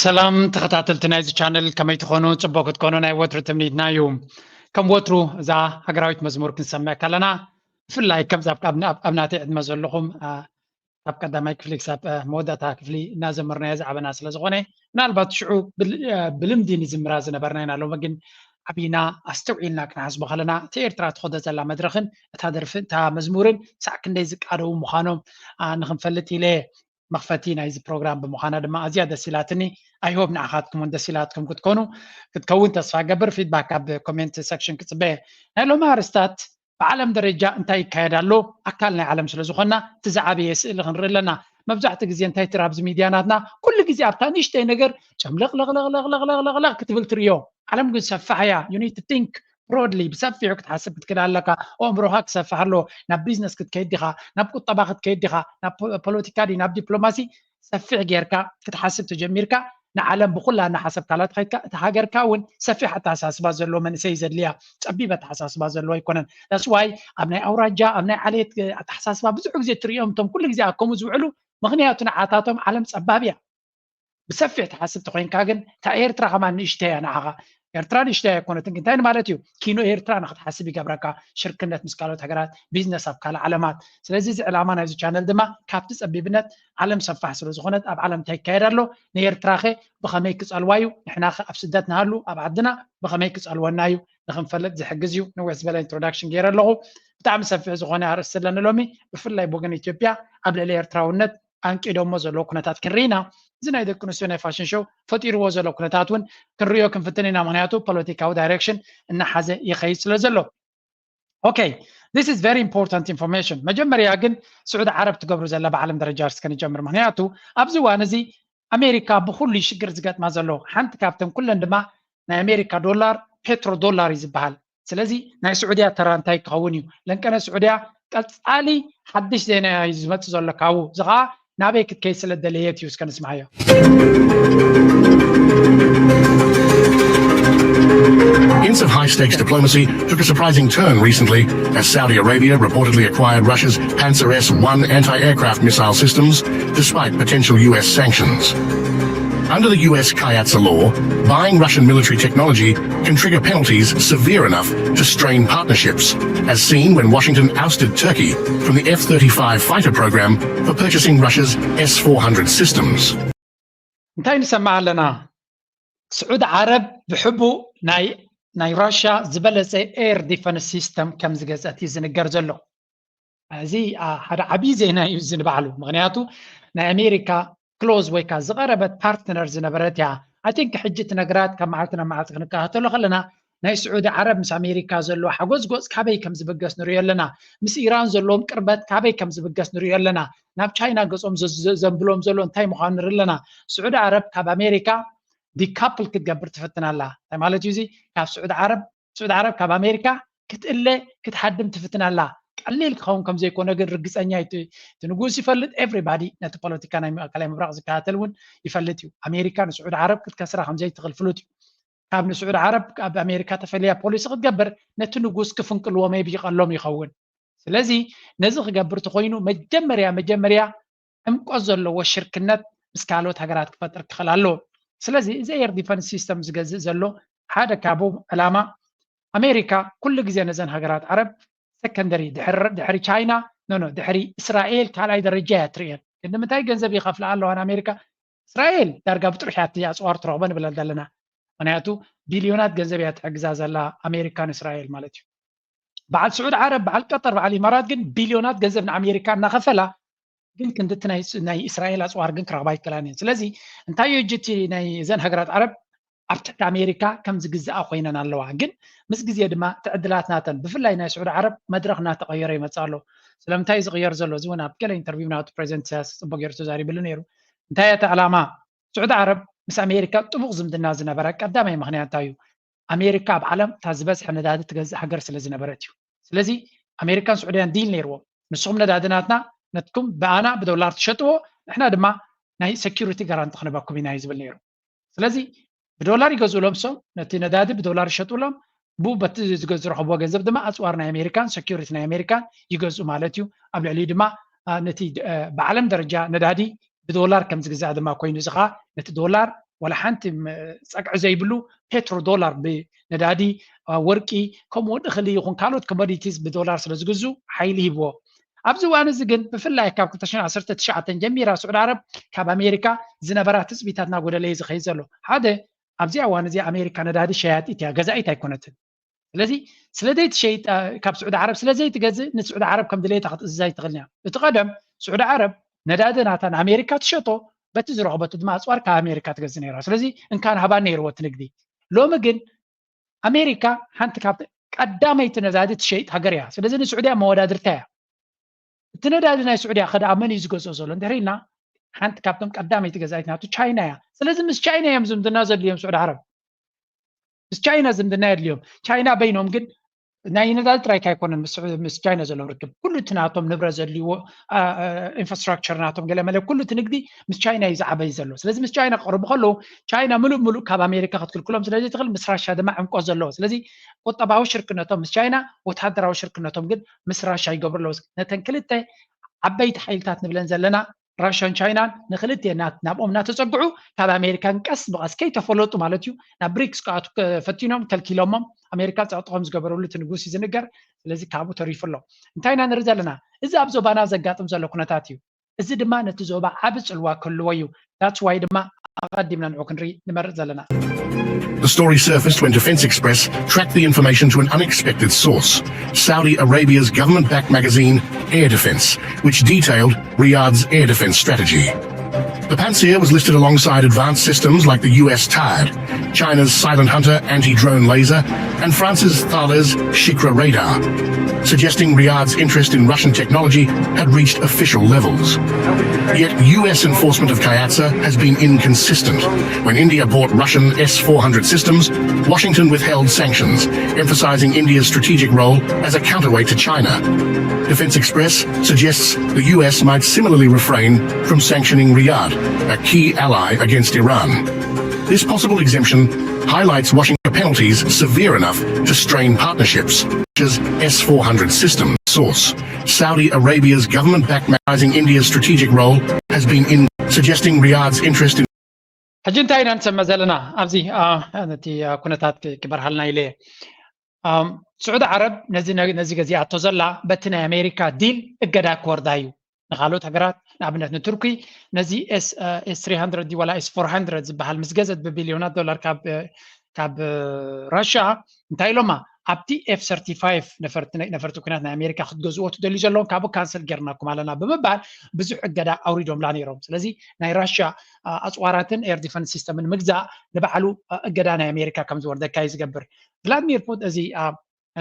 ሰላም ተኸታተልቲ ናይዚ ቻነል፣ ከመይ ትኾኑ? ጽቡቕ ክትኮኑ ናይ ወትሩ ትምኒትና እዩ። ከም ወትሩ እዛ ሃገራዊት መዝሙር ክንሰምዕ ከለና፣ ብፍላይ ከምዚ ኣብ፣ ኣብ፣ ኣብ ናተይ ዕድመ ዘለኹም፣ ኣ፣ ካብ ቀዳማይ ክፍሊ ክሳብ፣ ኣ፣ መወዳእታ ክፍሊ እናዘመርናዮ ዝዓበና ስለ ዝኾነ፣ ምናልባት ሽዑ ብል-፣ ኣ፣ ብልምዲ ንዝምራ ዝነበርና ኢና። ሎሚ ግን ዓቢና ኣስተውዒልና ክንሓስቦ ከለና፣ እቲ ኤርትራ ትኸዶ ዘላ መድረኽን እታ ደርፍን እታ መዝሙርን ሳዕ ክንደይ ዝቃደዉ ምዃኖም፣ ኣ፣ ንኽንፈልጥ ኢለ። መኽፈቲ ናይዚ ፕሮግራም ብምዃና ድማ ኣዝያ ደስ ኢላትኒ። I hope ንዓኻትኩም እውን ደስ ኢላትኩም ክትኮኑ፣ ክትከውን ተስፋ ገብር። ፊድባክ ኣብ ኮሜንት ሰክሽን ክጽበየ። ናይ ሎሚ ኣርእስታት ብዓለም ደረጃ እንታይ ይካየድ ኣሎ? ኣካል ናይ ዓለም ስለ ዝኾንና፣ እቲ ዝዓበየ ስእሊ ክንርኢ ኣለና። መብዛሕትኡ ግዜ እንታይ ትርኢ ኣብዚ ሚድያ ናትና? ኩሉ ግዜ ኣብታ ንእሽተይ ነገር ጨምለቕለቕለቕለቕለቕለቕለቕ ክትብል ትርእዮ። ዓለም ግን ሰፋሕ እያ። You need to think broadly፣ ብሰፊሑ ክትሓስብ ክትክእል ኣለካ። ኣእምሮኻ ክሰፍሕ ኣለዎ። ናብ ቢዝነስ ክትከይድ ዲኻ? ናብ ቁጠባ ክትከይድ ዲኻ? ናብ ፖ-፣ ፖለቲካ ድዩ? ናብ ዲፕሎማሲ? ሰፊሕ ጌርካ ክትሓስብ ተጀሚርካ፣ ንዓለም ብኹላ እናሓሰብካላ ተኸይድካ፣ እታ ሃገርካ እውን ሰፊሕ ኣተሓሳስባ ዘለዎ መንእሰይ ዘድልያ፣ ጸቢብ ኣተሓሳስባ ዘለዎ ኣይኮነን። That's why ኣብ ናይ ኣውራጃ፣ ኣብ ናይ ዓሌት ኣተሓሳስባ ብዙሕ ግዜ ትርእዮም፣ እቶም ኩሉ ግዜ ኣብ ከምኡ ዝውዕሉ፣ ምኽንያቱ ንዓታቶም ዓለም ጸባብ እያ። ብሰፊሕ ትሓስብ ተኾይንካ ግን፣ እታ ኤርትራ ከማን ንእሽተይ እያ ንዓኻ። ኤርትራ ንእሽተይ ኣይኮነትን፣ ግን እንታይ ማለት እዩ? ኪኖ ኤርትራ ንክትሓስብ ይገብረካ፣ ሽርክነት ምስ ካልኦት ሃገራት፣ ቢዝነስ ኣብ ካልእ ዓለማት። ስለዚ እዚ ዕላማ ናይዚ ቻነል ድማ ካብቲ ጸቢብነት፣ ዓለም ሰፋሕ ስለ ዝኾነት፣ ኣብ ዓለም እንታይ ይካየድ ኣሎ፣ ንኤርትራኸ ብኸመይ ክጸልዋ እዩ፣ ንሕናኸ ኣብ ስደት ንሃሉ ኣብ ዓድና ብኸመይ ክጸልወና እዩ ንኽንፈልጥ ዝሕግዝ እዩ። ነዊሕ ዝበለ ኢንትሮዳክሽን ገይረ ኣለኹ። ብጣዕሚ ሰፊሕ ዝኾነ ኣርእስቲ ኣለኒ ሎሚ፣ ብፍላይ ብወገን ኢትዮጵያ ኣብ ልዕሊ ኤርትራውነት ኣንቂዶሞ ዘለዉ ኩነታት ክንርኢ ኢና። እዚ ናይ ደቂ ኣንስትዮ ናይ ፋሽን ሾው ፈጢርዎ ዘሎ ኩነታት እውን ክንርእዮ ክንፍትን ኢና፣ ምኽንያቱ ፖለቲካዊ ዳይሬክሽን እናሓዘ ይኸይድ ስለ ዘሎ። ኦኬ፣ this is very important information። መጀመርያ ግን ስዑዲ ዓረብ ትገብሩ ዘላ ብዓለም ደረጃ እስከ ንጀምር፣ ምኽንያቱ ኣብዚ እዋን እዚ ኣሜሪካ ብኹሉ እዩ ሽግር ዝገጥማ ዘሎ። ሓንቲ ካብተን ኩለን ድማ ናይ ኣሜሪካ ዶላር፣ ፔትሮ ዶላር እዩ ዝበሃል። ስለዚ ናይ ስዑድያ ተራ እንታይ ክኸውን እዩ? ለንቀነ ስዑድያ ቀጻሊ ሓድሽ ዜና እዩ ዝመጽእ ዘሎ ካብኡ። እዚ ኸኣ ናበይ ክትከይድ ስለ ደለየት እዩ። እስከ ንስምዓዮ። Hints of high stakes diplomacy took a surprising turn recently as Saudi Arabia reportedly acquired Russia's Pantsir S one anti aircraft missile systems despite potential U S sanctions. Under the U S Kayatsa law, buying Russian military technology can trigger penalties severe enough to strain partnerships, as seen when Washington ousted Turkey from the F thirty-five fighter program for purchasing Russia's S four hundred systems. እንታይ ንሰምዕ ኣለና? ስዑዲ ዓረብ ብሕቡእ ናይ፣ ናይ ራሽያ ዝበለጸ ኤር ዲፈንስ ሲስተም ከም ዝገዝአት እዩ ዝንገር ዘሎ። እዚ፣ ኣ፣ ሓደ ዓብዪ ዜና እዩ እዚ ንባዕሉ። ምኽንያቱ ናይ ኣሜሪካ ክሎዝ ወይ ከዓ ዝቐረበት ፓርትነር ዝነበረት እያ። I think ሕጂ እቲ ነገራት ካብ መዓልቲ ናብ መዓልቲ ክንከታተሎ ከለና ናይ ስዑዲ ዓረብ ምስ ኣሜሪካ ዘለዎ ሓጎጽጎጽ ካበይ ከም ዝብገስ ንሪኦ ኣለና። ምስ ኢራን ዘለዎም ቅርበት ካበይ ከም ዝብገስ ንሪኦ ኣለና። ናብ ቻይና ገጾም ዘ-፣ ዘ-፣ ዘንብሎም ዘሎ እንታይ ምዃኑ ንርኢ ኣለና። ስዑዲ ዓረብ ካብ ኣሜሪካ ዲካፕል ክትገብር ትፍትን ኣላ። እንታይ ማለት እዩ እዚ? ካብ ስዑዲ ዓረብ፣ ስዑዲ ዓረብ ካብ ኣሜሪካ ክትእለ፣ ክትሃድም ትፍትን ኣላ። ቀሊል ክኸውን ከም ዘይኮነ ግን ርግጸኛ እዩ። እቲ፣ እቲ ንጉስ ይፈልጥ፣ ኤቭሪባዲ ነቲ ፖለቲካ ናይ ማእከላይ ምብራቕ ዝከታተል እውን ይፈልጥ እዩ። ኣሜሪካ ንስዑዲ ዓረብ ክትከስራ ከም ዘይትኽእል ፍሉጥ እዩ። ካብ ንስዑዲ ዓረብ ኣብ ኣሜሪካ ተፈልያ ፖሊሲ ክትገብር ነቲ ንጉስ ክፍንቅልዎ ሜቢ ይቐሎም ይኸውን። ስለዚ ነዚ ክገብር ተኾይኑ መጀመርያ፣ መጀመርያ ዕምቆት ዘለዎ ሽርክነት ምስ ካልኦት ሃገራት ክፈጥር ክኽእል ኣለዎ። ስለዚ እዚ ኤር ዲፈንስ ሲስተም ዝገዝእ ዘሎ ሓደ ካብኡ ዕላማ ኣሜሪካ ኩሉ ግዜ ነዘን ሃገራት ዓረብ ሰከንደሪ ድሕሪ፣ ድሕሪ ቻይና፣ ኖ፣ ኖ፣ ድሕሪ እስራኤል ካልኣይ ደረጃ እያ ትርእየን። ግን ንምንታይ ገንዘብ ይኸፍላ ኣለዋ ንኣሜሪካ? እስራኤል ዳርጋ ብጥሩሕ እያ እቲ ኣጽዋር ትረኽቦ ንብል ኣለና። ምኽንያቱ ቢልዮናት ገንዘብ እያ ትሕግዛ ዘላ ኣሜሪካ ንእስራኤል ማለት እዩ። በዓል ስዑድ ዓረብ፣ በዓል ቀጠር፣ በዓል ኢማራት ግን ቢልዮናት ገንዘብ ንኣሜሪካ እናኸፈላ ግን ክንዲ እቲ ናይ፣ ናይ እስራኤል ኣጽዋር ግን ክረኽባ ኣይክእላን እየን። ስለዚ እንታይ እዩ ሕጂ እቲ ናይ እዘን ሃገራት ዓረብ ኣብ ትሕቲ ኣሜሪካ ከም ዝግዝኣ ኮይነን ኣለዋ። ግን ምስ ግዜ ድማ እቲ ዕድላት ናተን፣ ብፍላይ ናይ ስዑዲ ዓረብ መድረኽ እናተቐየረ ይመጽእ ኣሎ። ስለምንታይ እዩ ዝቕየር ዘሎ? እዚ እውን ኣብ ገለ ኢንተርቪው ናቱ ፕሬዚደንት ኢሳያስ ጽቡቅ ገይሩ ተዛሪብሉ ነይሩ። እንታይ እያ እቲ ዕላማ? ስዑዲ ዓረብ ምስ ኣሜሪካ ጥቡቕ ዝምድና ዝነበራ ቀዳማይ ምኽንያት እንታይ እዩ? ኣሜሪካ ኣብ ዓለም እታ ዝበዝሐ ነዳዲ ትገዝእ ሃገር ስለ ዝነበረት እዩ። ስለዚ ኣሜሪካን ስዑድያን ዲል ነይርዎም። ንስኹም ነዳዲ ናትና፣ ነትኩም ብኣና ብዶላር ትሸጥዎ፣ ንሕና ድማ ናይ ሴኪሪቲ ጋራንቲ ክንበኩም ኢና እዩ ዝብል ነይሩ። ስለዚ ብዶላር ይገዝኡሎም፣ እሶም ነቲ ነዳዲ ብዶላር ይሸጥሎም፣ ብኡ በቲ ዝገ-፣ ዝረኸብዎ ገንዘብ ድማ ኣጽዋር ናይ ኣሜሪካን ሴኪሪቲ ናይ ኣሜሪካን ይገዝኡ ማለት እዩ። ኣብ ልዕሊኡ ድማ፣ ኣ፣ ነቲ፣ እ፣ ብዓለም ደረጃ ነዳዲ ብዶላር ከም ዝግዛእ ድማ ኮይኑ፣ እዚ ኸኣ ነቲ ዶላር ወላ ሓንቲ ጸግዒ ዘይብሉ ፔትሮ ዶላር ብነዳዲ፣ ወርቂ፣ ከምኡ እውን እኽሊ ይኹን ካልኦት ኮሞዲቲስ ብዶላር ስለ ዝግዙ ሓይሊ ሂብዎ። ኣብዚ እዋን እዚ ግን ብፍላይ ካብ ክልተ ሽሕን ዓሰርተ ትሽዓተን ጀሚራ ስዑዲ ዓረብ ካብ ኣሜሪካ ዝነበራ ትፅቢታት እናጎደለ እዩ ዝኸይድ ዘሎ። ሓደ ኣብዚ እዋን እዚ ኣሜሪካ ነዳዲ ሸያጢት እያ፣ ገዛኢት ኣይኮነትን። ስለዚ ስለ ዘይትሸይጥ ካብ ስዑዲ ዓረብ ስለ ዘይትገዝእ ንስዑዲ ዓረብ ከም ድሌታ ክትእዝዝ ኣይትኽእልን እያ። እቲ ቀደም ስዑዲ ዓረብ ነዳዲ ናታ ንኣሜሪካ ትሸጦ፣ በቲ ዝረኸበቱ ድማ ኣፅዋር ካብ ኣሜሪካ ትገዝእ ነይራ። ስለዚ እንካን ሃባን ነይርዎ እቲ ንግዲ። ሎሚ ግን ኣሜሪካ ሓንቲ ካብ ቀዳመይቲ ነዳዲ ትሸይጥ ሃገር እያ። ስለዚ ንስዑድያ መወዳድርታ እያ። እቲ ነዳዲ ናይ ስዑድያ ከደኣ መን እዩ ዝገዝኦ ዘሎ እንድሕር ኢልና ሓንቲ ካብቶም ቀዳመይቲ ገዛኢት ናቱ ቻይና እያ። ስለዚ ምስ ቻይና እዮም ዝምድና ዘድልዮም ስዑዲ ዓረብ። ምስ ቻይና ዝምድና የድልዮም። ቻይና በይኖም ግን ናይ ነዳዲ ጥራይ ካይኮነን ምስ ቻይና ዘለዎም ርክብ ኩሉ እቲ ናቶም ንብረት ዘድልይዎ ኢንፍራስትራክቸር ናቶም ገለ መለ ኩሉ እቲ ንግዲ ምስ ቻይና እዩ ዝዓበይ ዘሎ። ስለዚ ምስ ቻይና ክቐርቡ ከለዉ ቻይና ምሉእ ምሉእ ካብ ኣሜሪካ ክትክልክሎም ስለዘይትኽእል ምስ ራሻ ድማ ዕምቆት ዘለዎ። ስለዚ ቁጠባዊ ሽርክነቶም ምስ ቻይና፣ ወታደራዊ ሽርክነቶም ግን ምስ ራሻ ይገብሩ ኣለዉ። ነተን ክልተ ዓበይቲ ሓይልታት ንብለን ዘለና ራሻን ቻይናን ንክልተ ናብኦም እናተፀግዑ ካብ ኣሜሪካን ቀስ ብቐስ ከይተፈለጡ ማለት እዩ ናብ ብሪክስ ክኣቱ ፈቲኖም ከልኪሎሞም ኣሜሪካ ፀቕጥቖም ዝገበረሉ እቲ ንጉስ እዩ ዝንገር። ስለዚ ካብኡ ተሪፉ ኣሎ። እንታይ ኢና ንርኢ ዘለና? እዚ ኣብ ዞባና ዘጋጥም ዘሎ ኩነታት እዩ። እዚ ድማ ነቲ ዞባ ዓቢ ጽልዋ ክህልዎ እዩ። That's why ድማ ኣቐዲምና ንዑ ክንርኢ ንመርጽ ዘለና። The story surfaced when Defense Express tracked the information to an unexpected source, Saudi Arabia's government-backed magazine Air Defense, which detailed Riyadh's air defense strategy. The Pantsir was listed alongside advanced systems like the U S THAAD, China's Silent Hunter anti-drone laser, and France's Thales Shikra radar, suggesting Riyadh's interest in Russian technology had reached official levels. Yet U S enforcement of Kyatsa has been inconsistent. When India bought Russian S four hundred systems, Washington withheld sanctions, emphasizing India's strategic role as a counterweight to China. Defense Express suggests the U S might similarly refrain from sanctioning Riyadh, a key ally against Iran. This possible exemption highlights Washington penalties severe enough to strain partnerships, such as S four hundred system source. Saudi Arabia's government-backed mechanizing India's strategic role has been in suggesting Riyadh's interest in ሕጂ እንታይ ኢና ንሰምዕ ዘለና ኣብዚ ነቲ ኩነታት ክበርሃልና ኢለ። ስዑዲ ዓረብ ነዚ ገዚኣቶ ዘላ በቲ ናይ ኣሜሪካ ዲል እገዳ ክወርዳ እዩ። ንካልኦት ሃገራት ንኣብነት ንቱርኪ ነዚ ኤስ ዋላ ኤስ ዝበሃል ምስ ገዘት ብቢልዮናት ዶላር ካብ ራሽያ እንታይ ኢሎማ ኣብቲ ኤፍ ነፈርቲ ኩናት ናይ ኣሜሪካ ክትገዝዎ ትደልዩ ዘለዎም ካብኡ ካንሰል ጌርናኩም ኣለና ብምባል ብዙሕ እገዳ ኣውሪዶምላ ነይሮም። ስለዚ ናይ ራሽያ ኣፅዋራትን ኤር ዲፈንስ ሲስተምን ምግዛእ ንባዕሉ እገዳ ናይ ኣሜሪካ ከም ዝወርደካ እዩ ዝገብር። ቭላድሚር ፑት እዚ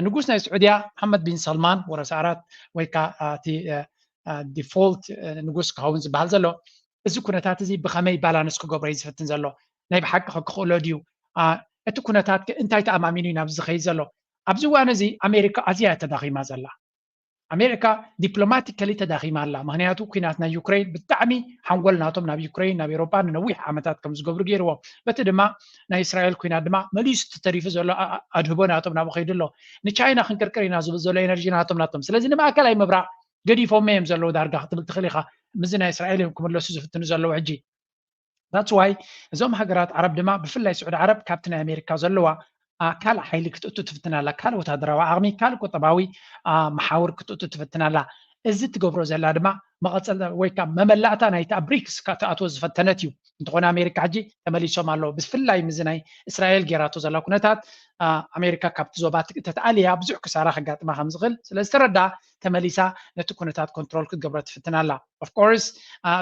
ንጉስ ናይ ስዑድያ መሓመድ ቢን ሰልማን ወረሳ ኣራት ወይ ከዓ እቲ ዲፎልት ንጉስ ክኸውን ዝበሃል ዘሎ እዚ ኩነታት እዚ ብኸመይ ባላንስ ክገብሮ እዩ ዝፍትን ዘሎ? ናይ ብሓቂ ክኽእሎ ድዩ? እቲ ኩነታት እንታይ ተኣማሚኑ እዩ ናብዚ ዝኸይድ ዘሎ? ኣብዚ እዋን እዚ ኣሜሪካ ኣዝያ እያ ተዳኺማ ዘላ። ኣሜሪካ ዲፕሎማቲካሊ ተዳኺማ ኣላ። ምክንያቱ ኩናት ናይ ዩክሬን ብጣዕሚ ሓንጎል ናቶም ናብ ዩክሬን ናብ ኤሮፓ ንነዊሕ ዓመታት ከም ዝገብሩ ገይርዎም። በቲ ድማ ናይ እስራኤል ኩናት ድማ መሊሱ ተተሪፉ ዘሎ ኣድህቦ ናቶም ናብኡ ከይዱ ኣሎ። ንቻይና ክንቅርቅር ኢና ዝብል ዘሎ ኤነርጂ ናቶም ናቶም። ስለዚ ንማእከላይ ምብራቕ ገዲፎም እዮም ዘለዉ ዳርጋ ክትብል ትኽእል ኢኻ። ምዚ ናይ እስራኤል እዮም ክምለሱ ዝፍትኑ ዘለዉ ሕጂ። That's why እዞም ሃገራት ዓረብ ድማ ብፍላይ ስዑዲ ዓረብ ካብቲ ናይ ኣሜሪካ ዘለዋ ካልእ ሓይሊ ክትእቱ ትፍትን ኣላ፣ ካልእ ወታደራዊ ዓቕሚ፣ ካልእ ቁጠባዊ መሓውር ክትእቱ ትፍትን ኣላ። እዚ ትገብሮ ዘላ ድማ መቐፀል ወይ ከዓ መመላእታ ናይቲ ኣብ ብሪክስ ትኣትዎ ዝፈተነት እዩ። እንተኾነ ኣሜሪካ ሕጂ ተመሊሶም ኣለዉ። ብፍላይ ምዚ ናይ እስራኤል ጌራቶ ዘላ ኩነታት ኣሜሪካ ካብቲ ዞባ ተተኣልያ ብዙሕ ክሳራ ከጋጥማ ከም ዝኽእል ስለ ዝተረዳ ተመሊሳ ነቲ ኩነታት ኮንትሮል ክትገብሮ ትፍትን ኣላ። ኦፍኮርስ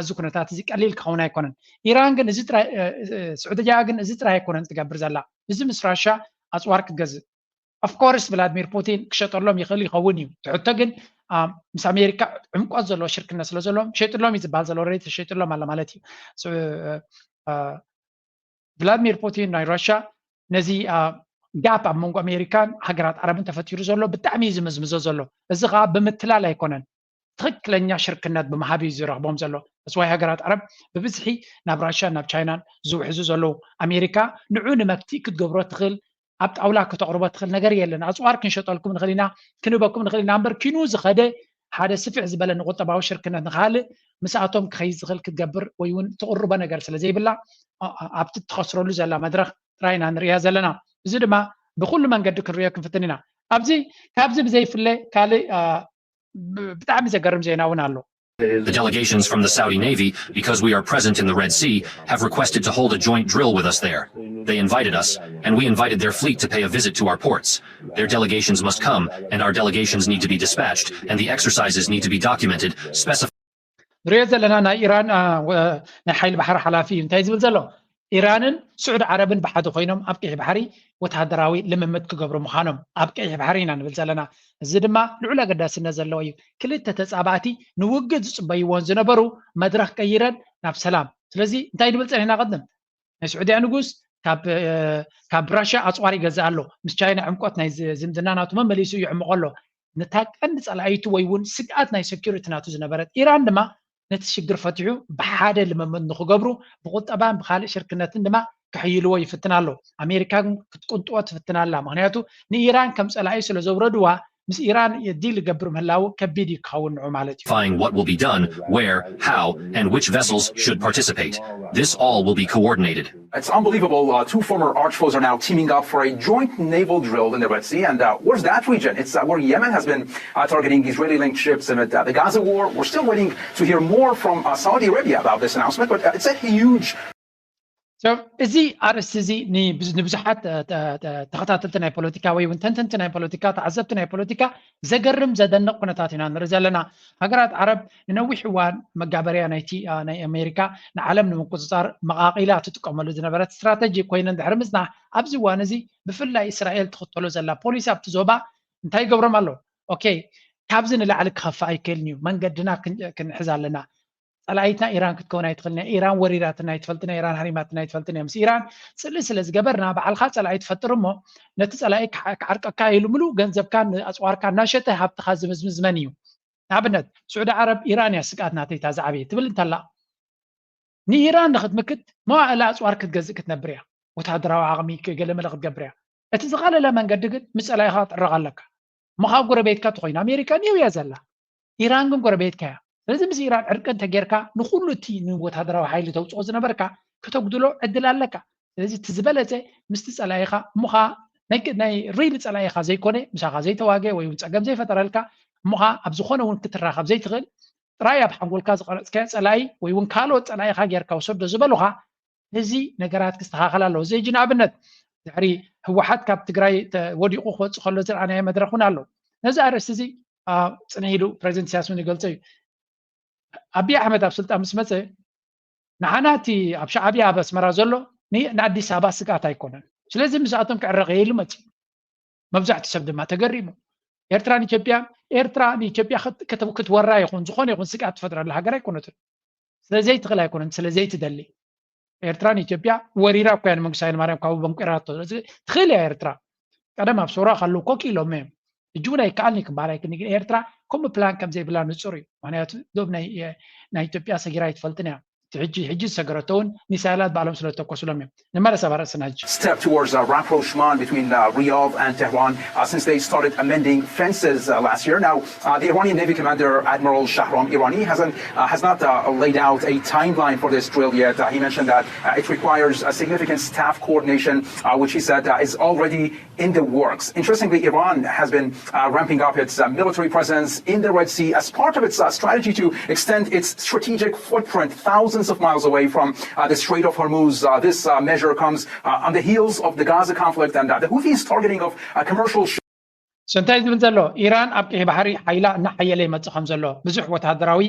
እዚ ኩነታት እዚ ቀሊል ክኸውን ኣይኮነን። ኢራን ግን እዚ ጥራይ ስዑድያ ግን እዚ ጥራይ ኣይኮነን ትገብር ዘላ። እዚ ምስ ራሻ ኣፅዋር ክትገዝእ ኦፍኮርስ ቭላድሚር ፑቲን ክሸጠሎም ይኽእል ይኸውን እዩ። ትሕቶ ግን ምስ ኣሜሪካ ዕምቆት ዘለዎ ሽርክነት ስለ ዘለዎም ሸጥሎም እዩ ዝበሃል ዘሎ ሬት ተሸጥሎም ኣለ ማለት እዩ። ቭላድሚር ፑቲን ናይ ራሻ ነዚ ጋፕ ኣብ መንጎ ኣሜሪካን ሃገራት ዓረብን ተፈጢሩ ዘሎ ብጣዕሚ እዩ ዝምዝምዞ ዘሎ። እዚ ከዓ ብምትላል ኣይኮነን፣ ትኽክለኛ ሽርክነት ብምሃብ እዩ ዝረኽቦም ዘሎ። ተስዋይ ሃገራት ዓረብ ብብዝሒ ናብ ራሻን ናብ ቻይናን ዝውሕዙ ዘለዉ። ኣሜሪካ ንዑ ንመፍትሒ ክትገብሮ ትኽእል ኣብ ጣውላ ከተቕርቦ ትኽእል ነገር የለን። ኣፅዋር ክንሸጠልኩም ንኽእል ኢና፣ ክንህበኩም ንኽእል ኢና እምበር ኪኑ ዝኸደ ሓደ ስፍሕ ዝበለ ንቁጠባዊ ሽርክነት ንክሃልእ ምስኣቶም ክኸይድ ዝኽእል ክትገብር ወይ እውን ትቕርቦ ነገር ስለ ዘይብላ ኣብቲ ትኸስረሉ ዘላ መድረኽ ጥራይ ኢና ንሪኣ ዘለና። እዚ ድማ ብኩሉ መንገዲ ክንሪኦ ክንፍትን ኢና። ኣብዚ ካብዚ ብዘይፍለ ካልእ ብጣዕሚ ዘገርም ዜና እውን ኣሎ። The delegations from the Saudi Navy, because we are present in the Red Sea, have requested to hold a joint drill with us there. They invited us, and we invited their fleet to pay a visit to our ports. Their delegations must come, and our delegations need to be dispatched, and the exercises need to be documented, specified. ንሪኦ ዘለና ናይ ኢራን ናይ ሓይሊ ባሕሪ ሓላፊ እዩ እንታይ ዝብል ዘሎ? ኢራንን ስዑድ ዓረብን ብሓደ ኮይኖም ኣብ ቀይሕ ባሕሪ ወተሃደራዊ ልምምድ ክገብሩ ምዃኖም ኣብ ቀይሕ ባሕሪ ኢና ንብል ዘለና። እዚ ድማ ልዑል ኣገዳስነት ዘለዎ እዩ። ክልተ ተፃባእቲ ንውግእ ዝፅበይዎን ዝነበሩ መድረኽ ቀይረን ናብ ሰላም። ስለዚ እንታይ ንብል ፀኒሕና ቅድም ናይ ስዑድያ ንጉስ ካብ ራሽያ ኣፅዋር ይገዝእ ኣሎ። ምስ ቻይና ዕምቆት ናይ ዝምድና ናቱ መመሊሱ ይዕምቆ ኣሎ። ነታ ቀንዲ ፀላኢቱ ወይ እውን ስግኣት ናይ ሴኩሪቲ ናቱ ዝነበረት ኢራን ድማ ነቲ ሽግር ፈቲሑ ብሓደ ልምምድ ንክገብሩ ብቁጠባን ብካልእ ሽርክነትን ድማ ክሕይልዎ ይፍትን ኣሎ። ኣሜሪካ ግን ክትቁንጥዎ ትፍትን ኣላ። ምክንያቱ ንኢራን ከም ፀላኢ ስለ ዘውረድዋ ምስ ኢራን ዲል ይገብር ምህላው ከቢድ እዩ ክኸውን ንዑ ማለት እዩ። What will be done, where, how, and which vessels should participate. This all will be coordinated. It's unbelievable. Uh, two former arch foes are now teaming up for a joint naval drill in the Red Sea. And uh, where's that region? It's uh, where Yemen has been uh, targeting Israeli linked ships amid uh, the Gaza war. We're still waiting to hear more from uh, Saudi Arabia about this announcement, but uh, it's a huge እዚ ኣርእስቲ እዚ ንብዙሓት ተኸታተልቲ ናይ ፖለቲካ ወይ እውን ተንተንቲ ናይ ፖለቲካ ተዓዘብቲ ናይ ፖለቲካ ዘገርም ዘደንቕ ኩነታት ኢና ንርኢ ዘለና። ሃገራት ዓረብ ንነዊሕ እዋን መጋበርያ ናይቲ ናይ ኣሜሪካ ንዓለም ንምቁፅፃር መቓቒላ ትጥቀመሉ ዝነበረት ስትራተጂ ኮይነን ድሕሪ ምፅናሕ ኣብዚ እዋን እዚ ብፍላይ እስራኤል ትኽተሎ ዘላ ፖሊሲ ኣብቲ ዞባ እንታይ ይገብሮም ኣሎ? ኦኬ ካብዚ ንላዕሊ ክኸፍእ ኣይክእልን እዩ። መንገድና ክንሕዝ ኣለና። ፀላኢትና ኢራን ክትከውን ኣይትኽእልን እያ። ኢራን ወሪራትና ኣይትፈልጥን እያ። ኢራን ሃሪማትና ኣይትፈልጥን እያ። ምስ ኢራን ፅልኢ ስለ ዝገበርና ባዕልኻ ፀላኢ ትፈጥር እሞ ነቲ ፀላኢ ክዓርቀካ ኢሉ ምሉእ ገንዘብካ ኣፅዋርካ እናሸጠ ሃብትኻ ዝምዝምዝ መን እዩ? ንኣብነት ስዑዲ ዓረብ ኢራን እያ ስግኣት ናተይ እታ ዝዓበየ ትብል እንተላ ንኢራን ንክትምክት መዋእለ ኣፅዋር ክትገዝእ ክትነብር እያ። ወታደራዊ ዓቕሚ ገለመለ ክትገብር እያ። እቲ ዝቐለለ መንገዲ ግን ምስ ፀላኢኻ ክትዕረቕ ኣለካ። እሞ ካብ ጎረቤትካ ተኮይኑ ኣሜሪካ ኒው እያ ዘላ። ኢራን ግን ጎረቤትካ እያ። ስለዚ ምስ ኢራን ዕርቂ እንተጌርካ ንኩሉ እቲ ንወታደራዊ ሓይሊ ተውፅኦ ዝነበርካ ከተጉድሎ ዕድል ኣለካ። ስለዚ እቲ ዝበለፀ ምስቲ ፀላኢኻ እሞ ከዓ ናይ ሪል ፀላኢኻ ዘይኮነ ምሳኻ ዘይተዋገ ወይ እውን ፀገም ዘይፈጠረልካ እሞ ከዓ ኣብ ዝኾነ እውን ክትራኸብ ዘይትኽእል ጥራይ ኣብ ሓንጎልካ ዝቐረፅካዮ ፀላኢ ወይ እውን ካልኦት ፀላኢኻ ጌርካ ውሰዶ ዝበሉኻ እዚ ነገራት ክስተኻኸል ኣለዎ። እዚ ሕጂ ንኣብነት ድሕሪ ህወሓት ካብ ትግራይ ወዲቑ ክወፅእ ከሎ ዝረኣናዮ መድረኽ እውን ኣሎ። ነዚ ኣርእስቲ እዚ ፅንሕ ኢሉ ፕሬዚደንት ኢሳያስ እውን ይገልፆ እዩ። ኣብይ ኣሕመድ ኣብ ስልጣን ምስ መፀ ንዓና እቲ ኣብ ሻዕብያ ኣብ ኣስመራ ዘሎ ንኣዲስ ኣበባ ስግኣት ኣይኮነን። ስለዚ ምስኣቶም ክዕረቕ እየ ኢሉ መፂኡ። መብዛሕትኡ ሰብ ድማ ተገሪሙ። ኤርትራ ንኢትዮጵያ ኤርትራ ንኢትዮጵያ ክትወራ ይኹን ዝኾነ ይኹን ስግኣት ትፈጥረላ ሃገር ኣይኮነትን። ስለዘይትኽእል ኣይኮነን ስለዘይትደሊ ኤርትራ ንኢትዮጵያ ወሪራ እኮ እያ ንመንግስቲ ሃይለማርያም ካብ ቦም ቀይራቶ። ስለዚ ትኽእል እያ ኤርትራ። ቀደም ኣብ ሰውራ ከለዉ ኮክ ኢሎም እዮም። ሕጂ እውን ኣይከኣልን እዩ ክበሃል ኣይክእልን ግን ኤርትራ ከምኡ ፕላን ከም ዘይብላ ንጹር እዩ። ምክንያቱ ዶብ ናይ ናይ ኢትዮጵያ ሰጊራ ኣይትፈልጥን እያ። እቲ ሕጂ ሕጂ ዝሰገረቶ እውን ሚሳይላት ባዕሎም ስለ ዝተኮስሎም እዮም። ንመለስ ኣብ ኣርእስና ሕጂ። Step towards a rapprochement between uh, Riyadh and Tehran uh, since they started amending fences uh, last year. Now, uh, the Iranian Navy commander Admiral Shahram Irani hasn't uh, has not uh, laid out a timeline for this drill yet. Uh, he mentioned that uh, it requires a significant staff coordination, uh, which he said uh, is already in the works. Interestingly, Iran has been uh, ramping up its uh, military presence in the Red Sea as part of its uh, strategy to extend its strategic footprint thousands of miles away from uh, the Strait of Hormuz. Uh, this uh, measure comes uh, on the heels of the Gaza conflict and uh, the Houthis' targeting of uh, commercial ships. እንታይ ዝብል ዘሎ ኢራን ኣብ ቀይሕ ባሕሪ ሓይላ እናሓየለ ይመፅእ ከም ዘሎ ብዙሕ ወታደራዊ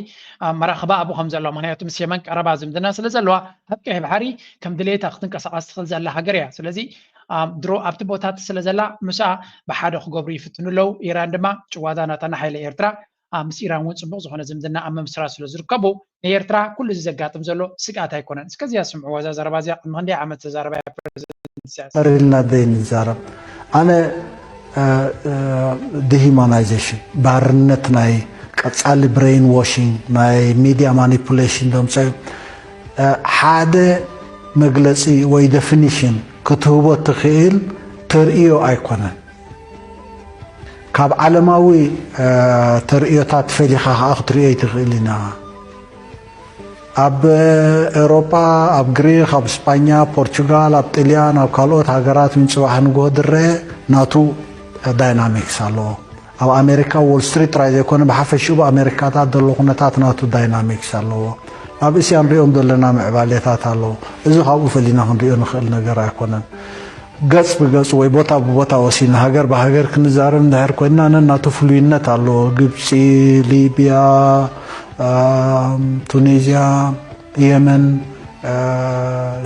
መራኽባ ኣብኡ ከም ዘሎ ምክንያቱ ምስ የመን ቀረባ ዝምድና ስለ ዘለዋ ኣብ ቀይሕ ባሕሪ ከም ድሌታ ክትንቀሳቐስ ትኽእል ዘላ ሃገር እያ። ስለዚ ድሮ ኣብቲ ቦታት ስለ ዘላ ምስኣ ብሓደ ክገብሩ ይፍትኑ ኣለዉ። ኢራን ድማ ጭዋዳ ናታ እናሓየለ ኤርትራ ምስ ኢራን እውን ፅቡቕ ዝኾነ ዝምድና ኣብ ምምስራት ስለ ዝርከቡ ንኤርትራ ኩሉ እዚ ዘጋጥም ዘሎ ስግኣት ኣይኮነን። እስከዚኣ ስምዕዎ እዛ ዘረባ እዚኣ ቅድሚ ክንደይ ዓመት ተዛረባ እያ ፕረዚደንት ኢሳያስ። ቀሪልና ደይ ንዛረብ ኣነ dehumanization ባርነት ናይ ቀጻሊ brainwashing ናይ media manipulation ደምፀ ሓደ መግለፂ ወይ definition ክትህቦ ትኽእል ተርእዮ ኣይኮነን። ካብ ዓለማዊ ተርእዮታት ፈሊኻ ከዓ ክትርእዮ ኣይትኽእል ኢና። ኣብ ኤውሮጳ፣ ኣብ ግሪክ፣ ኣብ ስጳኛ፣ ፖርቹጋል፣ ኣብ ጥልያን፣ ኣብ ካልኦት ሃገራት እውን ጽባሕ ንግሆ ዝረአ ናቱ ዳይናሚክስ ኣለዎ። ኣብ ኣሜሪካ ዎል ስትሪት ጥራይ ዘይኮነ፣ ብሓፈሽኡ ኣብ ኣሜሪካታት ዘሎ ኩነታት ናቱ ዳይናሚክስ ኣለዎ። ኣብ እስያ ንሪኦም ዘለና ምዕባሌታት ኣለዎ። እዚ ካብኡ ፈሊና ክንሪኦ ንኽእል ነገር ኣይኮነን። ገጽ ብገጽ ወይ ቦታ ብቦታ ወሲድና ሃገር ብሃገር ክንዛረብ እንድሕር ኮይንና ነናቱ ፍሉይነት ኣለዎ። ግብጺ፣ ሊብያ፣ ቱኒዝያ፣ የመን፣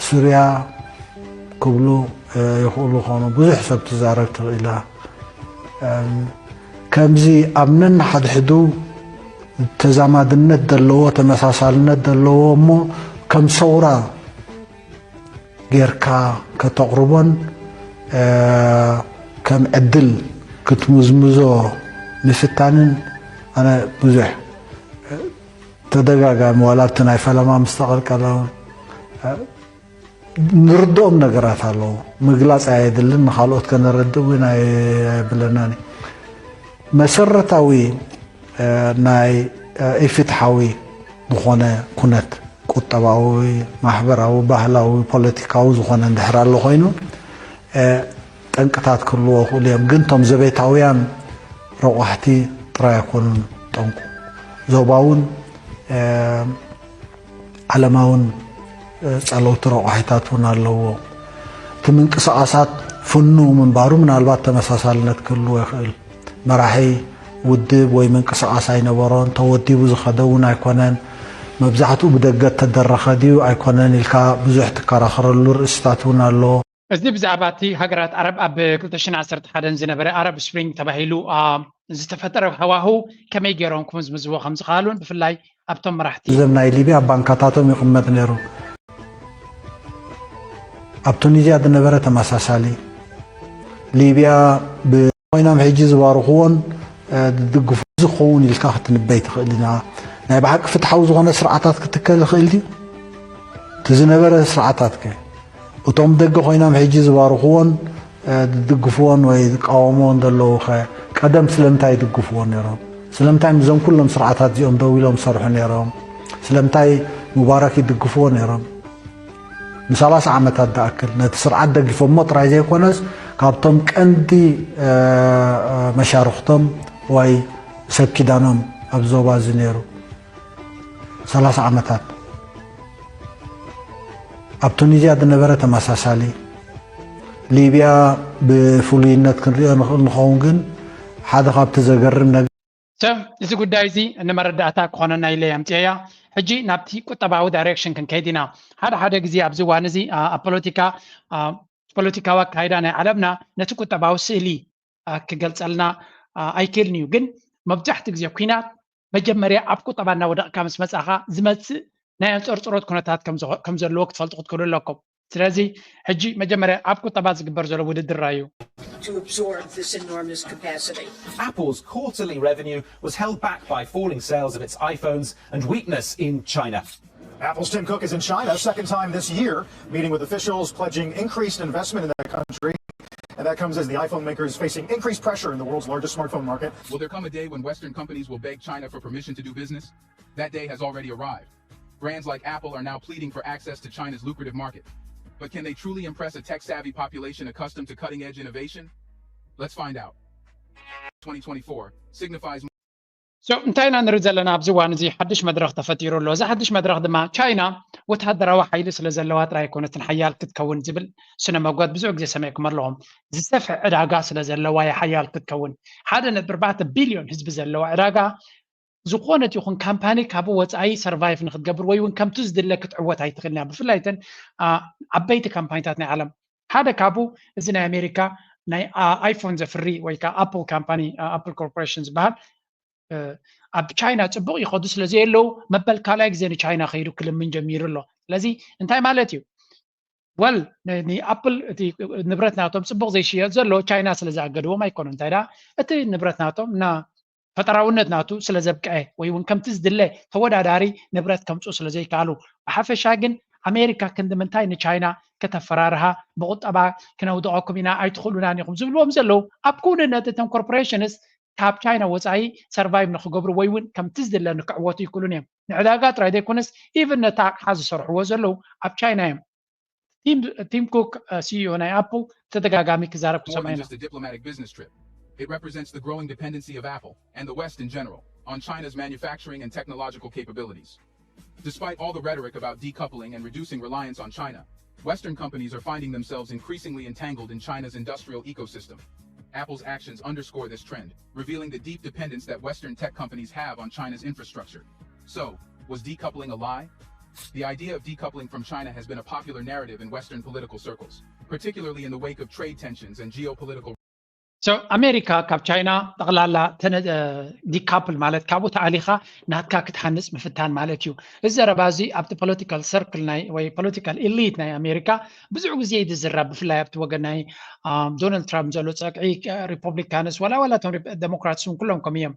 ሱርያ ክብሉ ይኽእሉ ይኾኑ። ብዙሕ ሰብ ትዛረብ ትኽእል እያ። ከምዚ ኣብ ነንሓድሕዱ ተዛማድነት ዘለዎ፣ ተመሳሳልነት ዘለዎ እሞ ከም ሰውራ ጌርካ ከተቕርቦን ከም ዕድል ክትምዝምዞ ምፍታንን ኣነ ብዙሕ ተደጋጋሚ ዋላ ኣብቲ ናይ ፈለማ ምስ ተቐልቀለ ንርድኦም ነገራት ኣለዉ። ምግላጽ ኣየድልን፣ ንኻልኦት ከነረድእ እውን ኣየብለናን እዩ። መሰረታዊ ናይ ኢፍትሓዊ ዝኾነ ኩነት ቁጠባዊ፣ ማሕበራዊ፣ ባህላዊ፣ ፖለቲካዊ ዝኾነ እንድሕር ኣሎ ኮይኑ ጠንቅታት ክህልዎ ይኽእሉ እዮም። ግን እቶም ዘቤታውያን ረቋሕቲ ጥራይ ኣይኮኑን ጠንቁ። ዞባውን ዓለማውን ጸለውቲ ረቋሒታት እውን ኣለዎ። እቲ ምንቅስቓሳት ፍኑ ምንባሩ ምናልባት ተመሳሳልነት ክህልዎ ይኽእል። መራሒ ውድብ ወይ ምንቅስቓስ ኣይነበሮን፣ ተወዲቡ ዝኸደ እውን ኣይኮነን። መብዛሕትኡ ብደገ እተደረኸ ድዩ ኣይኮነን ኢልካ ብዙሕ ትከራኸረሉ ርእስታት እውን ኣሎ። እዚ ብዛዕባ እቲ ሃገራት ዓረብ ኣብ ክልተ ሽሕን ዓሰርተ ሓደን ዝነበረ ኣረብ ስፕሪንግ ተባሂሉ ዝተፈጠረ ሃዋህው ከመይ ገይሮም ክምዝምዝዎ ከም ዝኸኣሉን ብፍላይ ኣብቶም መራሕቲ ገንዘብ ናይ ሊብያ ኣብ ባንካታቶም ይቕመጥ ነይሩ። ኣብ ቱኒዝያ ዝነበረ ተመሳሳሊ። ሊብያ ብኮይኖም ሕጂ ዝባርኽዎን ዝድግፉ ዝኸውን ኢልካ ክትንበይ ትኽእል ኢና። ናይ ብሓቂ ፍትሓዊ ዝኾነ ስርዓታት ክትከል ይኽእል ድዩ? እቲ ዝነበረ ስርዓታት ከ እቶም ደገ ኮይኖም ሕጂ ዝባርኽዎን ዝድግፍዎን ወይ ዝቃወምዎን ዘለዉ ከ ቀደም ስለምንታይ ይድግፍዎ ነይሮም? ስለምንታይ ምስዞም ኩሎም ስርዓታት እዚኦም ደው ኢሎም ዝሰርሑ ነይሮም? ስለምንታይ ሙባረክ ይድግፍዎ ነይሮም? ንሰላሳ ዓመታት ዝኣክል ነቲ ስርዓት ደጊፎሞ ጥራይ ዘይኮነስ ካብቶም ቀንዲ መሻርኽቶም ወይ ሰብ ኪዳኖም ኣብ ዞባ እዚ ነይሩ። ሰላሳ ዓመታት ኣብ ቱኒዝያ ዝነበረ ተመሳሳሊ። ሊብያ ብፍሉይነት ክንሪኦ ንኽእል ንኸውን፣ ግን ሓደ ካብቲ ዘገርም ነገር ሰብ እዚ ጉዳይ እዚ ንመረዳእታ ክኾነና ኢለ እየ ኣምፅኤያ። ሕጂ ናብቲ ቁጠባዊ ዳይሬክሽን ክንከይድ ኢና። ሓደ ሓደ ግዜ ኣብዚ እዋን እዚ ኣብ ፖለቲካ ፖለቲካዊ ኣካይዳ ናይ ዓለምና ነቲ ቁጠባዊ ስእሊ ክገልፀልና ኣይክእልን እዩ። ግን መብዛሕትኡ ግዜ ኩናት መጀመርያ ኣብ ቁጠባ እናወደቕካ ምስ መጻኻ ዝመጽእ ናይ ኣንጸርጽሮት ኩነታት ከም ዘለዎ ክትፈልጡ ክትክእሉ ኣለኩም። ስለዚ ሕጂ መጀመርያ ኣብ ቁጠባ ዝግበር ዘሎ ውድድር ራዩ። Apple's quarterly revenue was held back by falling sales of its iPhones and weakness in China. Apple's Tim Cook is in China a second time this year, meeting with officials pledging increased investment in that country. And that comes as the iPhone maker is facing increased pressure in the world's largest smartphone market. Will there come a day when Western companies will beg China for permission to do business? That day has already arrived. Brands like Apple are now pleading for access to China's lucrative market. But can they truly impress a tech-savvy population accustomed to cutting-edge innovation? Let's find out. twenty twenty-four signifies So እንታይ ኢና ንርኢ ዘለና ኣብዚ እዋን እዚ ሓድሽ መድረኽ ተፈጢሩ ኣሎ። እዚ ሓድሽ መድረኽ ድማ ቻይና ወታደራዊ ሓይሊ ስለ ዘለዋ ጥራይ ኣይኮነትን ሓያል ክትከውን ዝብል ስነ መጎት ብዙሕ ግዜ ሰሚዕኩም ኣለኹም። ዝሰፍሐ ዕዳጋ ስለ ዘለዋ እያ ሓያል ክትከውን። ሓደ ነጥቢ ኣርባዕተ ቢልዮን ህዝቢ ዘለዋ ዕዳጋ ዝኾነት ይኹን ካምፓኒ ካብ ወፃኢ ሰርቫይቭ ንክትገብር ወይ እውን ከምቲ ዝድለ ክትዕወት ኣይትኽእልን እያ። ብፍላይ እተን ዓበይቲ ካምፓኒታት ናይ ዓለም ሓደ ካብኡ እዚ ናይ ኣሜሪካ ናይ ኣይፎን ዘፍሪ ወይ ከዓ ኣፕል ካምፓኒ ኣፕል ኮርፖሬሽን ዝበሃል ኣብ ቻይና ፅቡቅ ይኸዱ ስለዘየለዉ መበል ካልኣይ ግዜ ንቻይና ከይዱ ክልምን ጀሚሩ ኣሎ። ስለዚ እንታይ ማለት እዩ? ወል ንኣፕል እቲ ንብረት ናቶም ፅቡቅ ዘይሽየጥ ዘሎ ቻይና ስለዝኣገድዎም ኣይኮኑ። እንታይ ደኣ እቲ ንብረት ናቶም እና ፈጠራውነት ናቱ ስለ ዘብቅዐ ወይ እውን ከምቲ ዝድለ ተወዳዳሪ ንብረት ከምፅኡ ስለ ዘይከኣሉ። ብሓፈሻ ግን ኣሜሪካ ክንዲ ምንታይ ንቻይና ከተፈራርሃ ብቁጠባ ክነውድቐኩም ኢና ኣይትኽእሉናን ኢኹም ዝብልዎም ዘለዉ ኣብ ክውንነት እተን ኮርፖሬሽንስ ካብ ቻይና ወፃኢ ሰርቫይቭ ንክገብሩ ወይ እውን ከምቲ ዝድለ ንክዕወቱ ይክእሉን እዮም። ንዕዳጋ ጥራይ ዘይኮነስ ኢቭን ነቲ ኣቕሓ ዝሰርሕዎ ዘለዉ ኣብ ቻይና እዮም። ቲም ኩክ ሲኢኦ ናይ ኣፕል ተደጋጋሚ ክዛረብ ክሰምዐ ኢና። It represents the growing dependency of Apple and the West in general on China's manufacturing and technological capabilities. Despite all the rhetoric about decoupling and reducing reliance on China, Western companies are finding themselves increasingly entangled in China's industrial ecosystem. Apple's actions underscore this trend, revealing the deep dependence that Western tech companies have on China's infrastructure. So, was decoupling a lie? The idea of decoupling from China has been a popular narrative in Western political circles, particularly in the wake of trade tensions and geopolitical So ኣሜሪካ ካብ ቻይና ጠቕላላ ዲካፕል ማለት ካብኡ ተኣሊኻ ናትካ ክትሃንፅ ምፍታን ማለት እዩ። እዚ ዘረባ እዚ ኣብቲ ፖለቲካል ሰርክል ናይ ወይ ፖለቲካል ኢሊት ናይ ኣሜሪካ ብዙሕ ግዜ እዩ ዝዝረብ፣ ብፍላይ ኣብቲ ወገን ናይ ዶናልድ ትራምፕ ዘሎ ፀቅዒ ሪፐብሊካንስ ዋላ ዋላ እቶም ዴሞክራትስ እውን ኩሎም ከም እዮም።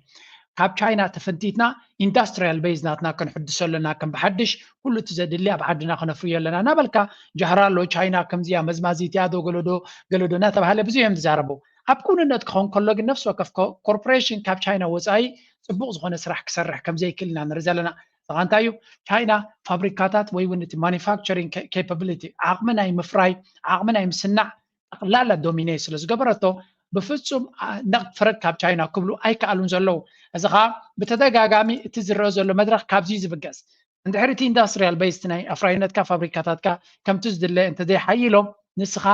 ካብ ቻይና ተፈንቲትና ኢንዳስትሪያል ቤዝ ናትና ክንሕድሶ ኣለና፣ ከም ብሓድሽ ኩሉ እቲ ዘድሊ ኣብ ዓድና ክነፍርዮ ኣለና እናበልካ ጃህራ ኣሎ። ቻይና ከምዚያ መዝማዚት እያ ዶ ገለዶ ገለዶ እናተባሃለ ብዙ እዮም ዝዛረቡ። ኣብ ክውንነት ክኸውን ከሎ ግን ነፍሲ ወከፍ ኮርፖሬሽን ካብ ቻይና ወፃኢ ፅቡቅ ዝኾነ ስራሕ ክሰርሕ ከምዘይክእል ኢና ንርኢ ዘለና። ስኻ እንታይ እዩ ቻይና ፋብሪካታት ወይ እውን እቲ ማኒፋክቸሪንግ ኬፓብሊቲ ዓቕሚ ናይ ምፍራይ ዓቕሚ ናይ ምስናዕ ጠቕላላ ዶሚኔት ስለ ዝገበረቶ ብፍፁም ነቕፍረድ ካብ ቻይና ክብሉ ኣይከኣሉን ዘለዉ። እዚ ከዓ ብተደጋጋሚ እቲ ዝረአ ዘሎ መድረክ ካብዚ ዝብገስ እንድሕሪ እቲ ኢንዳስትሪያል ቤስት ናይ ኣፍራይነትካ ፋብሪካታትካ ከምቲ ዝድለ እንተዘይሓይሎም ንስኻ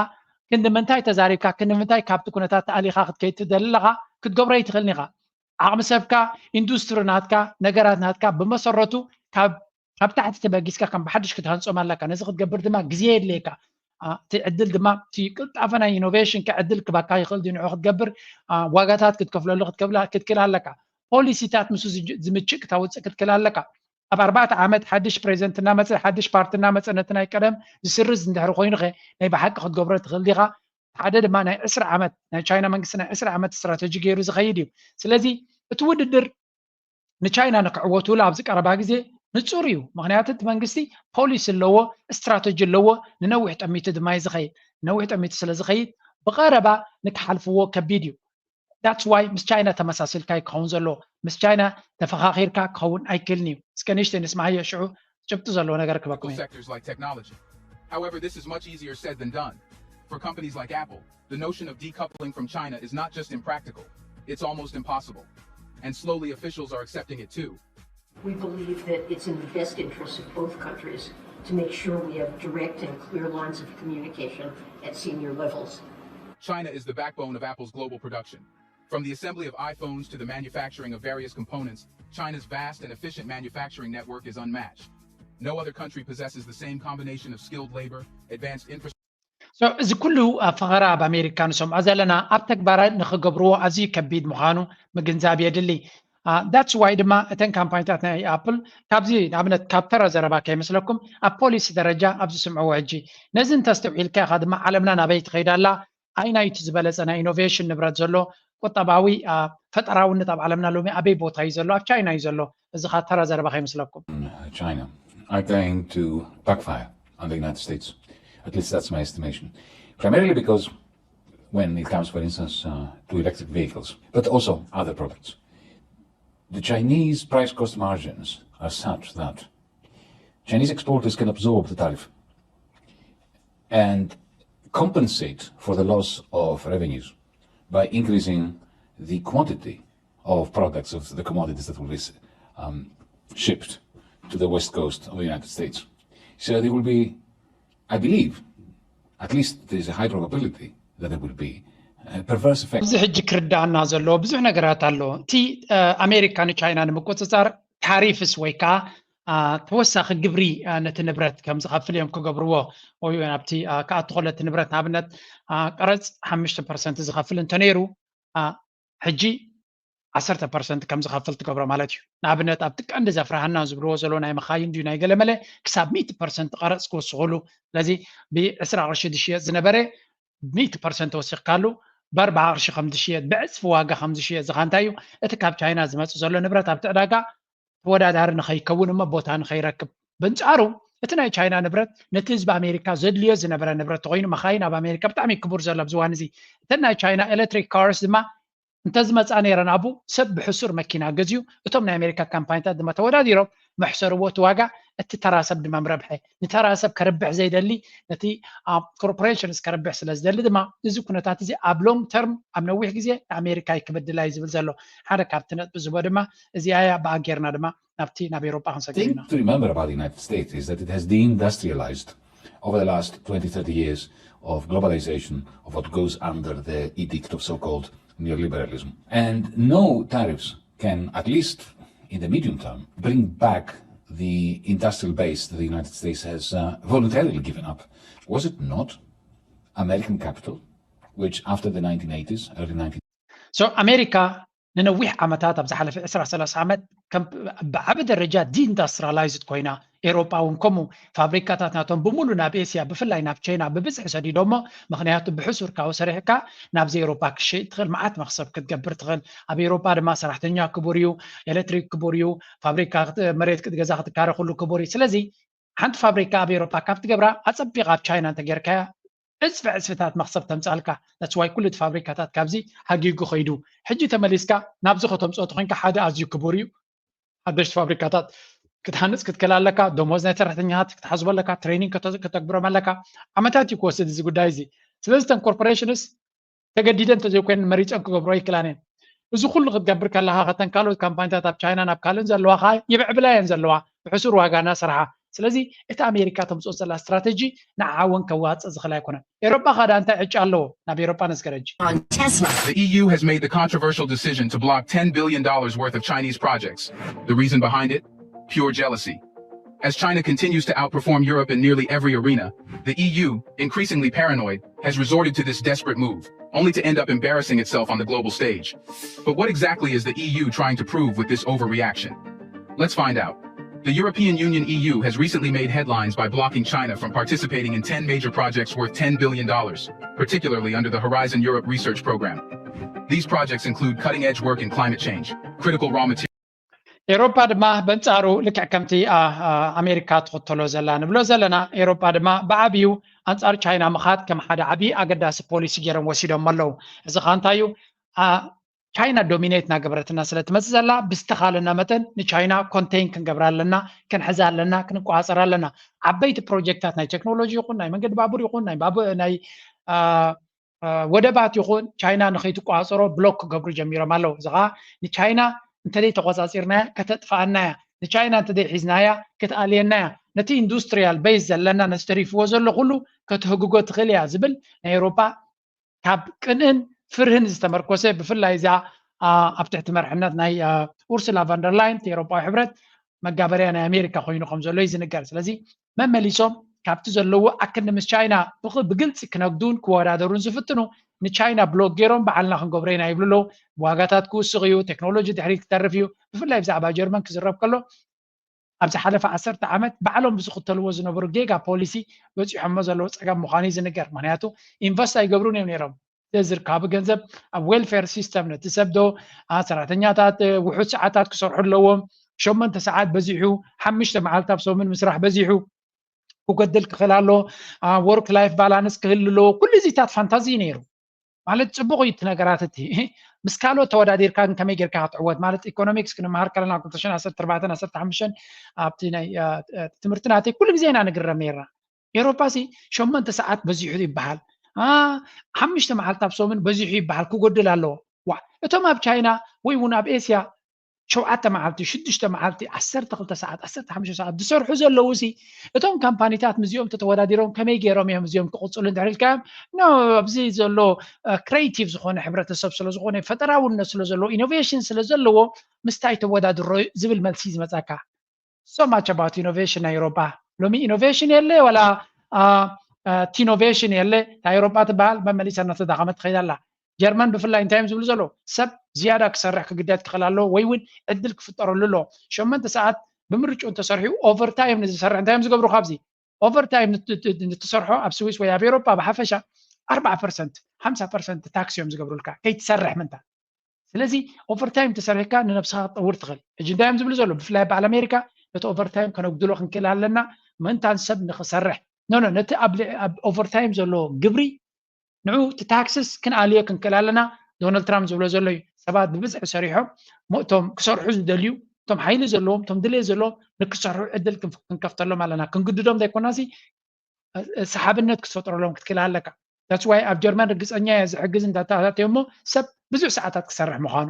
ክንዲ ምንታይ ተዛሪብካ ክንዲ ምንታይ ካብቲ ኩነታት ተኣሊኻ ክትከይድ ትደሊ ኣለኻ ክትገብሮ ኣይትኽእልን ኢኻ። ዓቕሚ ሰብካ ኢንዱስትሪ ናትካ ነገራት ናትካ ብመሰረቱ ካብ ካብ ታሕቲ ተበጊስካ ከም ብሓድሽ ክትሃንፆም ኣለካ። ነዚ ክትገብር ድማ ግዜ የድልየካ። እቲ ዕድል ድማ እቲ ቅልጣፈ ናይ ኢኖቬሽን ዕድል ክባካ ይኽእል ድዩ ንዑ ክትገብር ዋጋታት ክትከፍለሉ ክትከፍላ ክትክእል ኣለካ። ፖሊሲታት ምስ ዝምችእ ክታውፅእ ክትክእል ኣለካ። ኣብ ኣርባዕተ ዓመት ሓድሽ ፕሬዚደንት እናመፀ ሓድሽ ፓርቲ እናመፀ ነቲ ናይ ቀደም ዝስርዝ እንድሕሪ ኮይኑ ኸ ናይ ብሓቂ ክትገብሮ ትኽእል ዲኻ? ሓደ ድማ ናይ ዕስራ ዓመት ናይ ቻይና መንግስቲ ናይ ዕስራ ዓመት ስትራተጂ ገይሩ ዝኸይድ እዩ። ስለዚ እቲ ውድድር ንቻይና ንክዕወቱሉ ኣብዚ ቀረባ ግዜ ንፁር እዩ። ምክንያቱ እቲ መንግስቲ ፖሊሲ ኣለዎ፣ ስትራተጂ ኣለዎ፣ ንነዊሕ ጠሚቱ ድማ እዩ ዝኸይድ። ንነዊሕ ጠሚቱ ስለ ዝኸይድ ብቀረባ ንክሓልፍዎ ከቢድ እዩ። That's why ምስ ቻይና ተመሳሲልካ እዩ ክኸውን ዘለዎ። ምስ ቻይና ተፈኻኺርካ ክኸውን ኣይክእልን እዩ። እስከ ንእሽተይ ንስማዓዮ ሽዑ ጭብጢ ዘለዎ ነገር ክበኩም እየ። However, this is much easier said than done. For companies like Apple, the notion of decoupling from China is not just impractical, it's almost impossible. And slowly officials are accepting it too. We believe that it's in the best interest of both countries to make sure we have direct and clear lines of communication at senior levels. China is the backbone of Apple's global production. From the assembly of iPhones to the manufacturing of various components, China's vast and efficient manufacturing network is unmatched. No other country possesses the same combination of skilled labor, advanced infrastructure, So እዚ ኩሉ ፈኸራ ኣብ ኣሜሪካ ንሰምዖ ዘለና ኣብ ተግባራት ንክገብርዎ ኣዝዩ ከቢድ ምዃኑ ምግንዛብ የድሊ። That's why ድማ እተን ካምፓኒታት ናይ ኣፕል ካብዚ ንኣብነት ካብ ተራ ዘረባ ከይመስለኩም ኣብ ፖሊሲ ደረጃ ኣብ ዝስምዕዎ ሕጂ ነዚ እንተስተውዒልካ ኢኻ ድማ ዓለምና ናበይ ትኸይድ ኣላ፣ ኣይናይ እቲ ዝበለፀ ናይ ኢኖቬሽን ንብረት ዘሎ ቁጠባዊ ፈጠራውነት ኣብ ዓለምና ሎሚ ኣበይ ቦታ እዩ ዘሎ? ኣብ ቻይና እዩ ዘሎ። እዚ ኻ ተራ ዘረባ ከይመስለኩም። China are going to backfire on the United States. At least that's my estimation. Primarily because when it comes, for instance, uh, to electric vehicles, but also other products, the Chinese price cost margins are such that Chinese exporters can absorb the tariff and compensate for the loss of revenues by increasing the quantity of products, of the commodities that will be um, shipped to the west coast of the United States. So there will be, I believe, at least there is a high probability that there will be a perverse effect. እዚ ሕጂ ክርዳእና ዘለዎ ብዙሕ ነገራት ኣሎ። እቲ ኣሜሪካ ንቻይና ንምቁፅፃር ታሪፍስ ወይ ከዓ ተወሳኺ ግብሪ ነቲ ንብረት ከም ዝኸፍል እዮም ክገብርዎ። ወይ ኣብቲ ክኣቱ ከሎ እቲ ንብረት ንኣብነት ቀረፅ ሓሙሽተ ፐርሰንት ዝኸፍል እንተነይሩ ሕጂ ዓሰርተ ፐርሰንት ከም ዝኸፍል ትገብሮ ማለት እዩ። ንኣብነት ኣብቲ ቀንዲ ዘፍርሃና ዝብልዎ ዘሎ ናይ መኻይን ድዩ ናይ ገለመለ ክሳብ ሚእቲ ፐርሰንት ቀረፅ ክወስኹሉ። ስለዚ ብዕስራ ቅርሺ ዝሽየጥ ዝነበረ ሚእቲ ፐርሰንት ወሲኽካሉ ብኣርባዓ ቅርሺ ከም ዝሽየጥ ብዕፅፊ ዋጋ ከም ዝሽየጥ ዝኻ እንታይ እዩ? እቲ ካብ ቻይና ዝመፅእ ዘሎ ንብረት ኣብቲ ዕዳጋ ተወዳዳሪ ንኸይከውን እሞ ቦታ ንኸይረክብ። ብንፃሩ እቲ ናይ ቻይና ንብረት ነቲ ህዝቢ ኣሜሪካ ዘድልዮ ዝነበረ ንብረት ተኮይኑ መኻይን ኣብ ኣሜሪካ ብጣዕሚ ክቡር ዘሎ ኣብዚ ዋን እዚ እተን ናይ ቻይና ኤሌክትሪክ ካርስ ድማ እንተዝመፃ ነይረን ኣብኡ ሰብ ብሕሱር መኪና ገዝዩ፣ እቶም ናይ ኣሜሪካ ካምፓኒታት ድማ ተወዳዲሮም መሕሰርዎ እቲ ዋጋ፣ እቲ ተራ ሰብ ድማ ምረብሐ። ንተራ ሰብ ከርብሕ ዘይደሊ፣ ነቲ ኮርፖሬሽንስ ከርብሕ ስለ ዝደሊ ድማ እዚ ኩነታት እዚ ኣብ ሎንግ ተርም ኣብ ነዊሕ ግዜ ንኣሜሪካ ይክበድላ እዩ ዝብል ዘሎ። ሓደ ካብቲ ነጥቢ ዝቦ ድማ እዚኣ እያ። ብኣጌርና ድማ ናብቲ ናብ ኤውሮጳ ክንሰግር ኢና። To remember about the United States is that it has deindustrialized over the last twenty, thirty years of globalization of what goes under the edict of so-called neoliberalism. And no tariffs can, at least in the medium term, bring back the industrial base that the United States has uh, voluntarily given up. Was it not American capital, which after the nineteen eighties, early nineteen so ኣሜሪካ ንነዊሕ ዓመታት ኣብ ዝሓለፈ ዕስራ ሰላሳ ዓመት ብዓቢ ደረጃ ዲኢንዳስትራላይዝድ ኮይና፣ ኤውሮጳ እውን ከምኡ። ፋብሪካታት ናቶም ብምሉ ናብ ኤስያ፣ ብፍላይ ናብ ቻይና ብብዝሒ ሰዲዶሞ። ምክንያቱ ብሕሱር ካብኡ ሰሪሕካ ናብዚ ኤውሮጳ ክሸይጥ ትኽእል፣ መዓት መክሰብ ክትገብር ትኽእል። ኣብ ኤውሮጳ ድማ ሰራሕተኛ ክቡር እዩ፣ ኤሌክትሪክ ክቡር እዩ፣ ፋብሪካ መሬት ገዛ ክትካረ ኩሉ ክቡር እዩ። ስለዚ ሓንቲ ፋብሪካ ኣብ ኤውሮጳ ካብ ትገብራ ኣጸቢቓ ኣብ ቻይና እንተጌርካያ ዕጽፊ ዕጽፍታት መኽሰብ ተምጻልካ። That's why ኩሉ እቲ ፋብሪካታት ካብዚ ሃጊጉ ከይዱ። ሕጂ ተመሊስካ ናብዚ ከተምጽኦ ተኾይንካ ሓደ ኣዝዩ ክቡር እዩ። ሓደሽቲ ፋብሪካታት ክትሃንጽ ክትክእል ኣለካ። ደሞዝ ናይ ሰራሕተኛታት ክትሓስቦ ኣለካ። ትሬኒንግ ከተግብሮም ኣለካ። ዓመታት እዩ ክወስድ እዚ ጉዳይ እዚ። ስለዚ እተን ኮርፖሬሽንስ ተገዲደን እንተዘይኮይነን መሪጸን ክገብሮ ኣይክእላን እየን። እዚ ኩሉ ክትገብር ከለኻ ከተን ካልኦት ካምፓኒታት ኣብ ቻይና ናብ ካልእን ዘለዋ ከዓ ይብዕብላ እየን ዘለዋ ብሕሱር ዋጋ እናሰርሓ። ስለዚ እቲ ኣሜሪካ ተምፅኦ ዘላ ስትራተጂ ንዓወን ከዋፅእ ዝኽእል ኣይኮነን። ኤሮጳ ኸዳ እንታይ ዕጫ ኣለዎ? ናብ ኤሮጳ ነስገረጂ። The E U has made the controversial decision to block ten billion dollars worth of Chinese projects. The reason behind it? Pure jealousy. As China continues to outperform Europe in nearly every arena, the E U, increasingly paranoid, has resorted to this desperate move, only to end up embarrassing itself on the global stage. But what exactly is the E U trying to prove with this overreaction? Let's find out. The European Union E U has recently made headlines by blocking China from participating in ten major projects worth ten billion dollars, particularly under the Horizon Europe research program. These projects include cutting edge work in climate change, critical raw materials. ኤሮፓ ድማ በንጻሩ ልክዕ ከምቲ ኣሜሪካ ትኽተሎ ዘላ ንብሎ ዘለና፣ ኤሮፓ ድማ ብዓብዩ ኣንጻር ቻይና ምኻድ ከም ሓደ ዓብዪ ኣገዳሲ ፖሊሲ ገይሮም ወሲዶም ኣለዉ። እዚ ኸ እንታይ እዩ? ቻይና ዶሚኔት እናገበረትና ስለ ትመፅእ ዘላ፣ ብዝተኻለና መጠን ንቻይና ኮንቴን ክንገብራ ኣለና፣ ክንሕዛ ኣለና፣ ክንቆፃፀር ኣለና። ዓበይቲ ፕሮጀክታት ናይ ቴክኖሎጂ ይኹን ናይ መንገዲ ባቡር ይኹን ናይ ወደባት ይኹን ቻይና ንኸይትቋፀሮ ብሎክ ክገብሩ ጀሚሮም ኣለዉ። እዚ ኸዓ ንቻይና እንተዘይ ተቆፃፂርናያ ከተጥፍኣና እያ። ንቻይና እንተዘይ ሒዝናያ ክትኣልየና እያ። ነቲ ኢንዱስትሪያል ቤዝ ዘለና ነቲ ተሪፍዎ ዘሎ ኩሉ ከትህግጎ ትኽእል እያ ዝብል ናይ ኤውሮፓ ካብ ቅንእን ፍርህን ዝተመርኮሰ፣ ብፍላይ እዛ ኣብ ትሕቲ መርሕነት ናይ ኡርሱላ ቫንደርላይን እቲ ኤውሮፓዊ ሕብረት መጋበርያ ናይ ኣሜሪካ ኮይኑ ከም ዘሎ እዩ ዝንገር። ስለዚ መመሊሶም ካብቲ ዘለዎ ኣክንዲ ምስ ቻይና ብግልፂ ክነግዱን ክወዳደሩን ዝፍትኑ ንቻይና ብሎክ ገይሮም በዓልና ክንገብሮ ኢና ይብሉ ኣለዉ። ዋጋታት ክውስኽ እዩ፣ ቴክኖሎጂ ድሕሪት ክተርፍ እዩ። ብፍላይ ብዛዕባ ጀርመን ክዝረብ ከሎ ኣብ ዝሓለፈ ዓሰርተ ዓመት ባዕሎም ብዝኽተልዎ ዝነበሩ ጌጋ ፖሊሲ በፂሖሞ ዘለዉ ፀገም ምዃኑ እዩ ዝንገር። ምክንያቱ ኢንቨስት ኣይገብሩን እዮም ነይሮም። ዝርካቡ ገንዘብ ኣብ ዌልፌር ሲስተም ነቲ ሰብ ዶ ሰራሕተኛታት ውሑድ ሰዓታት ክሰርሑ ኣለዎም። ሸሞንተ ሰዓት በዚሑ፣ ሓሙሽተ መዓልቲ ኣብ ሰሙን ምስራሕ በዚሑ ክጎድል ክኽእል ኣሎ። ወርክ ላይፍ ባላንስ ክህሉ ኣለዎ። ኩሉ እዚታት ፋንታዚ እዩ ነይሩ። ማለት ፅቡቕ እዩ እቲ ነገራት እቲ ምስ ካልኦት ተወዳዲርካ ግን ከመይ ጌርካ ክትዕወት ማለት ኢኮኖሚክስ ክንመሃር ከለና ክልተ ሽሕን ዓሰርተ ኣርባዕተን ዓሰርተ ሓሙሽተን ኣብቲ ናይ ትምህርቲ ናተይ ኩሉ ግዜ ኢና ንግረም ነይርና። ኤሮፓ ሲ ሸሞንተ ሰዓት በዚሑ ይበሃል፣ ሓሙሽተ መዓልቲ ኣብ ሰሙን በዚሑ ይበሃል፣ ክጎድል ኣለዎ። ዋ እቶም ኣብ ቻይና ወይ እውን ኣብ ኤስያ ሸውዓተ መዓልቲ ሽዱሽተ መዓልቲ ዓሰርተ ክልተ ሰዓት ዓሰርተ ሓሙሽተ ሰዓት ዝሰርሑ ዘለዉ ሲ እቶም ካምፓኒታት ምስዚኦም ተተወዳዲሮም ከመይ ገይሮም እዮም እዚኦም ክቕፅሉ እንድሕር ኢልካዮም? ኖ ኣብዚ ዘሎ ክሬቲቭ ዝኾነ ሕብረተሰብ ስለ ዝኾነ ፈጠራውነት ስለ ዘለዎ ኢኖቬሽን ስለ ዘለዎ ምስታይ ተወዳድሮ ዝብል መልሲ እዩ ዝመፀካ። So much about innovation ናይ ኤውሮጳ። ሎሚ ኢኖቬሽን የለ ዋላ ቲኖቬሽን የለ። እታ ኤውሮጳ ትበሃል መመሊሳ እናተዳኸመት ትኸይድ ኣላ። ጀርመን ብፍላይ እንታይ እዮም ዝብሉ ዘለዉ? ሰብ ዝያዳ ክሰርሕ ክግደድ ክኽእል ኣለዎ ወይ እውን ዕድል ክፍጠረሉ ኣለዎ። ሸሞንተ ሰዓት ብምርጭኡ እንተሰርሑ ኦቨርታይም ንዝሰርሕ እንታይ እዮም ዝገብሩ? ካብዚ ኦቨርታይም ንትሰርሖ ኣብ ስዊስ ወይ ኣብ ኤውሮጳ ብሓፈሻ ኣርባዓ ፐርሰንት ሓምሳ ፐርሰንት ታክስ እዮም ዝገብሩልካ ከይትሰርሕ ምንታ። ስለዚ ኦቨርታይም ተሰሪሕካ ንነብስኻ ክትጠውር ትኽእል። ሕጂ እንታይ እዮም ዝብሉ ዘለዉ? ብፍላይ በዓል ኣሜሪካ ነቲ ኦቨርታይም ከነጉድሎ ክንክእል ኣለና ምእንታን ሰብ ንኽሰርሕ። ኖ ኖ ነቲ ኣብ ኦቨርታይም ዘሎ ግብሪ ንዑ እቲ ታክስስ ክንኣልዮ ክንክእል ኣለና። ዶናልድ ትራምፕ ዝብሎ ዘሎ እዩ። ሰባት ብብዝሒ ሰሪሖም፣ እቶም ክሰርሑ ዝደልዩ፣ እቶም ሓይሊ ዘለዎም፣ እቶም ድሌት ዘለዎም ንክሰርሑ ዕድል ክንከፍተሎም ኣለና። ክንግድዶም ዘይኮናሲ፣ ሰሓብነት ክትፈጥረሎም ክትክእል ኣለካ። That's why ኣብ ጀርመን ርግፀኛ እየ ዝሕግዝ እንዳተኣታተዮ እሞ ሰብ ብዙሕ ሰዓታት ክሰርሕ ምዃኑ።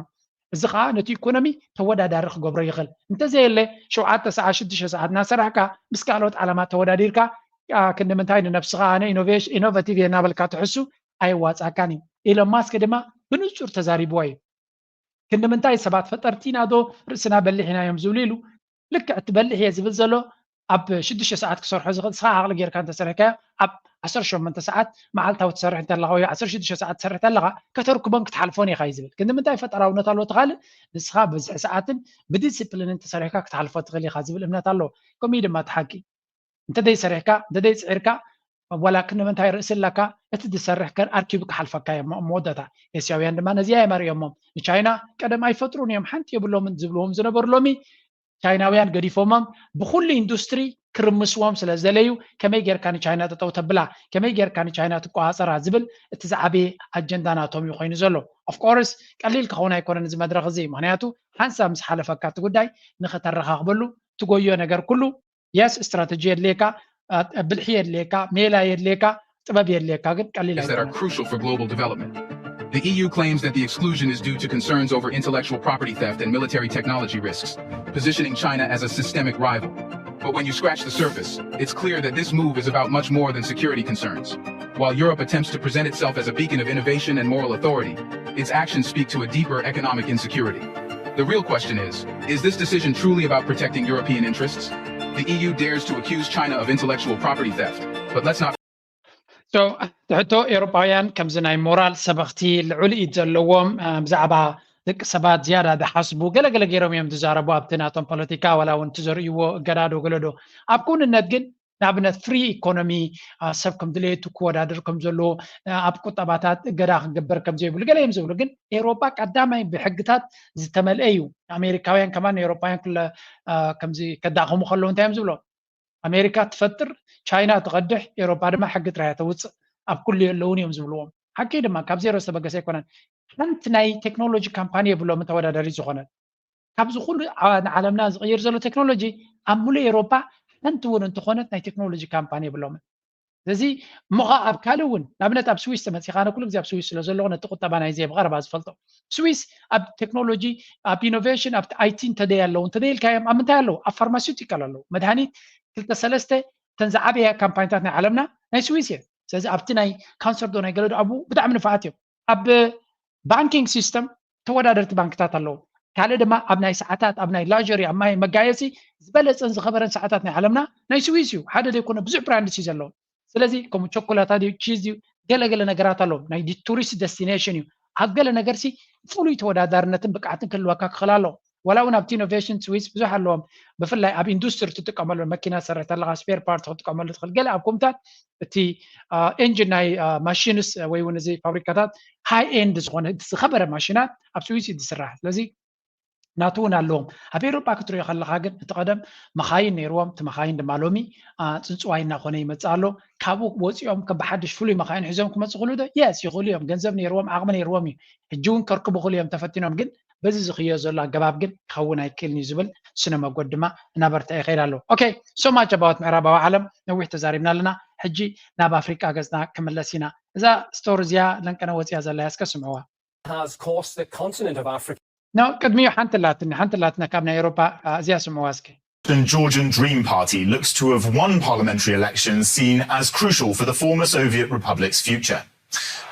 እዚ ከዓ ነቲ ኢኮኖሚ ተወዳዳሪ ክገብሮ ይኽእል። እንተዘየለ ሸውዓተ ሰዓት ሽዱሽተ ሰዓት እናሰራሕካ ምስ ካልኦት ዓለማት ተወዳዲርካ ክንዲ ምንታይ ንነብስኻ ኣነ ኢኖቬሽን ኢኖቬቲቭ እየ እናበልካ ትሕሱ ኣይዋፃካን እዩ። ኢሎን ማስክ ድማ ብንፁር ተዛሪብዎ እዩ። ክንዲ ምንታይ ሰባት ፈጠርቲ ኢና ዶ ርእስና በሊሕ ኢና እዮም ዝብሉ ኢሉ ልክዕ እቲ በሊሕ እየ ዝብል ዘሎ ኣብ ሽዱሽተ ሰዓት ክሰርሖ ዝኽእል ንስኻ ዓቕሊ ጌርካ እንተሰሪሕካዮ ኣብ ዓሰርተ ሸሞንተ ሰዓት መዓልታዊ ትሰርሕ እንተለኻ ወይ ዓሰርተ ሽዱሽተ ሰዓት ትሰርሕ እንተለኻ ከተርክቦን ክትሓልፎን ኢኻ እዩ ዝብል። ክንዲ ምንታይ ፈጠራውነት ኣሎ እቲ ካልእ ንስኻ ብብዝሒ ሰዓትን ብዲስፕሊንን ተሰሪሕካ ክትሓልፎ ትኽእል ኢኻ ዝብል እምነት ኣሎ። ከምኡ እዩ ድማ እቲ ሓቂ። እንተ ደይሰሪሕካ እንተ ደይፅዒርካ ዋላ ክንዲ ምንታይ ርእሲ ኣለካ እቲ ዝሰርሕ ከን ኣርኪቡ ክሓልፈካ እዮም መወዳእታ። ኤስያውያን ድማ ነዚኣ እዮም ኣርእዮሞም። ንቻይና ቀደም ኣይፈጥሩን እዮም ሓንቲ የብሎምን ዝብልዎም ዝነበሩ ሎሚ ቻይናውያን ገዲፎሞም ብኩሉ ኢንዱስትሪ ክርምስዎም ስለ ዝደለዩ ከመይ ጌርካ ንቻይና ጠጠው ተብላ ከመይ ጌርካ ንቻይና ትቆፃፀራ ዝብል እቲ ዝዓበየ ኣጀንዳ ናቶም እዩ ኮይኑ ዘሎ። Of course ቀሊል ክኸውን ኣይኮነን እዚ መድረኽ እዚ ምክንያቱ ሓንሳብ ምስ ሓለፈካ እቲ ጉዳይ ንኸተረኻኽበሉ ትጎዮ ነገር ኩሉ Yes ስትራተጂ የድልየካ፣ ብልሒ የድልየካ፣ ሜላ የድልየካ፣ ጥበብ የድልየካ ግን ቀሊል that are crucial for global development. The E U claims that the exclusion is due to concerns over intellectual property theft and military technology risks, positioning China as a systemic rival. But when you scratch the surface, it's clear that this move is about much more than security concerns. While Europe attempts to present itself as a beacon of innovation and moral authority, its actions speak to a deeper economic insecurity. The real question is, is this decision truly about protecting European interests? The E U dares to accuse China of intellectual property theft, but let's not So, ትሕቶ ኤውሮጳውያን ከምዚ ናይ ሞራል ሰበኽቲ ልዑል ኢድ ዘለዎም ብዛዕባ ደቂ ሰባት ዝያዳ ዝሓስቡ ገለገለ ገይሮም እዮም ዝዛረቡ ኣብቲ ናቶም ፖለቲካ ዋላ እውን እቲ ዘርእይዎ እገዳዶ ገለዶ ኣብ ክውንነት ግን ንኣብነት ፍሪ ኢኮኖሚ ሰብ ከም ድሌቱ ክወዳደር ከም ዘለዎ ኣብ ቁጠባታት እገዳ ክግበር ከም ዘይብሉ ገለ እዮም ዝብሉ ግን ኤውሮጳ ቀዳማይ ብሕግታት ዝተመልአ እዩ ኣሜሪካውያን ከማን ኤውሮጳውያን ኩለ ከምዚ ከዳኸሙ ከለዉ እንታይ እዮም ዝብሎ ኣሜሪካ ትፈጥር ቻይና ትቐድሕ ኤውሮጳ ድማ ሕጊ ጥራያ ተውፅእ ኣብ ኩሉ የለውን እዮም ዝብልዎም ሓቂ ድማ ካብ ዜሮ ዝተበገሰ ኣይኮነን ሓንቲ ናይ ቴክኖሎጂ ካምፓኒ የብሎም ተወዳዳሪ ዝኾነ ካብዚ ኩሉ ንዓለምና ዝቕይር ዘሎ ቴክኖሎጂ ኣብ ሙሉእ ኤውሮጳ ሓንቲ እውን እንተኾነት ናይ ቴክኖሎጂ ካምፓኒ የብሎምን ስለዚ እሞኸ ኣብ ካልእ እውን ንኣብነት ኣብ ስዊስ ተመፂኻ ኣነ ኩሉ ግዜ ኣብ ስዊስ ስለ ዘለኹ ነቲ ቁጠባ ናይ ዘይ ብቐረባ ዝፈልጦ ስዊስ ኣብ ቴክኖሎጂ ኣብ ኢኖቬሽን ኣብቲ ኣይቲ እንተደይ ኣለዉ እንተደይ ኢልካዮም ኣብ ምንታይ ኣለዉ ኣብ ፋርማሲውቲካል ኣለዉ መድሃኒት ክልተ ሰለስተ እተን ዝዓበያ ካምፓኒታት ናይ ዓለምና ናይ ስዊስ እየን ስለዚ ኣብቲ ናይ ካንሰር ዶ ናይ ገለዶ ኣብኡ ብጣዕሚ ንፋዓት እዮም ኣብ ባንኪንግ ሲስተም ተወዳደርቲ ባንክታት ኣለዉ ካልእ ድማ ኣብ ናይ ሰዓታት ኣብ ናይ ላሪ ኣብ ናይ መጋየፂ ዝበለፀን ዝኸበረን ሰዓታት ናይ ዓለምና ናይ ስዊስ እዩ ሓደ ዘይኮነ ብዙሕ ብራንድስ እዩ ዘለዎ ስለዚ ከምኡ ቸኮላታ ድዩ ቺዝ ድዩ ገለገለ ነገራት ኣለዎም ናይ ቱሪስት ደስቲኔሽን እዩ ኣብ ገለ ነገርሲ ፍሉይ ተወዳዳርነትን ብቅዓትን ክህልወካ ክኽእል ኣለዎ ዋላ እውን ኣብቲ ኢኖቬሽን ስዊስ ብዙሕ ኣለዎም ብፍላይ ኣብ ኢንዱስትሪ ትጥቀመሉ መኪና ትሰርሕ ተለካ ስፔር ፓርት ክትጥቀመሉ ትኽእል ገለ ኣብ ኮምታት እቲ ኤንጂን ናይ ማሽንስ ወይ እውን እዚ ፋብሪካታት ሃይ ኤንድ ዝኾነ ዝኸበረ ማሽናት ኣብ ስዊስ እዩ ዝስራሕ ስለዚ ናቱ እውን ኣለዎም ኣብ ኤሮጳ ክትሪኦ ከለካ ግን እቲ ቀደም መኻይን ነይርዎም እቲ መኻይን ድማ ሎሚ ፅንፅዋይ እናኾነ ይመፅእ ኣሎ ካብኡ ወፂኦም ከም ብሓድሽ ፍሉይ መኻይን ሒዞም ክመፁ ክሉ ዶ የስ ይኽእሉ እዮም ገንዘብ ነይርዎም ዓቕሚ ነይርዎም እዩ ሕጂ እውን ከርክቡ ክሉ እዮም ተፈቲኖም ግን በዚ ዝኽዮ ዘሎ ኣገባብ ግን ክኸውን ኣይክእልን እዩ ዝብል ስነ መጎድ ድማ እናበርትዐ ይኸይድ ኣሎ okay so much about ምዕራባዊ ዓለም ነዊሕ ተዛሪብና ኣለና ሕጂ ናብ ኣፍሪቃ ገፅና ክምለስ ኢና እዛ ስቶሪ እዚኣ ለንቀነ ወፅያ ዘላ እያ እስከ ስምዕዋ has cost the continent of Africa. No, ቅድሚኡ ሓንቲ ላትኒ ሓንቲ ላትና ካብ ናይ ኤሮፓ እዚኣ ስምዋ እስኪ The Georgian Dream Party looks to have won parliamentary elections seen as crucial for the former Soviet republic's future.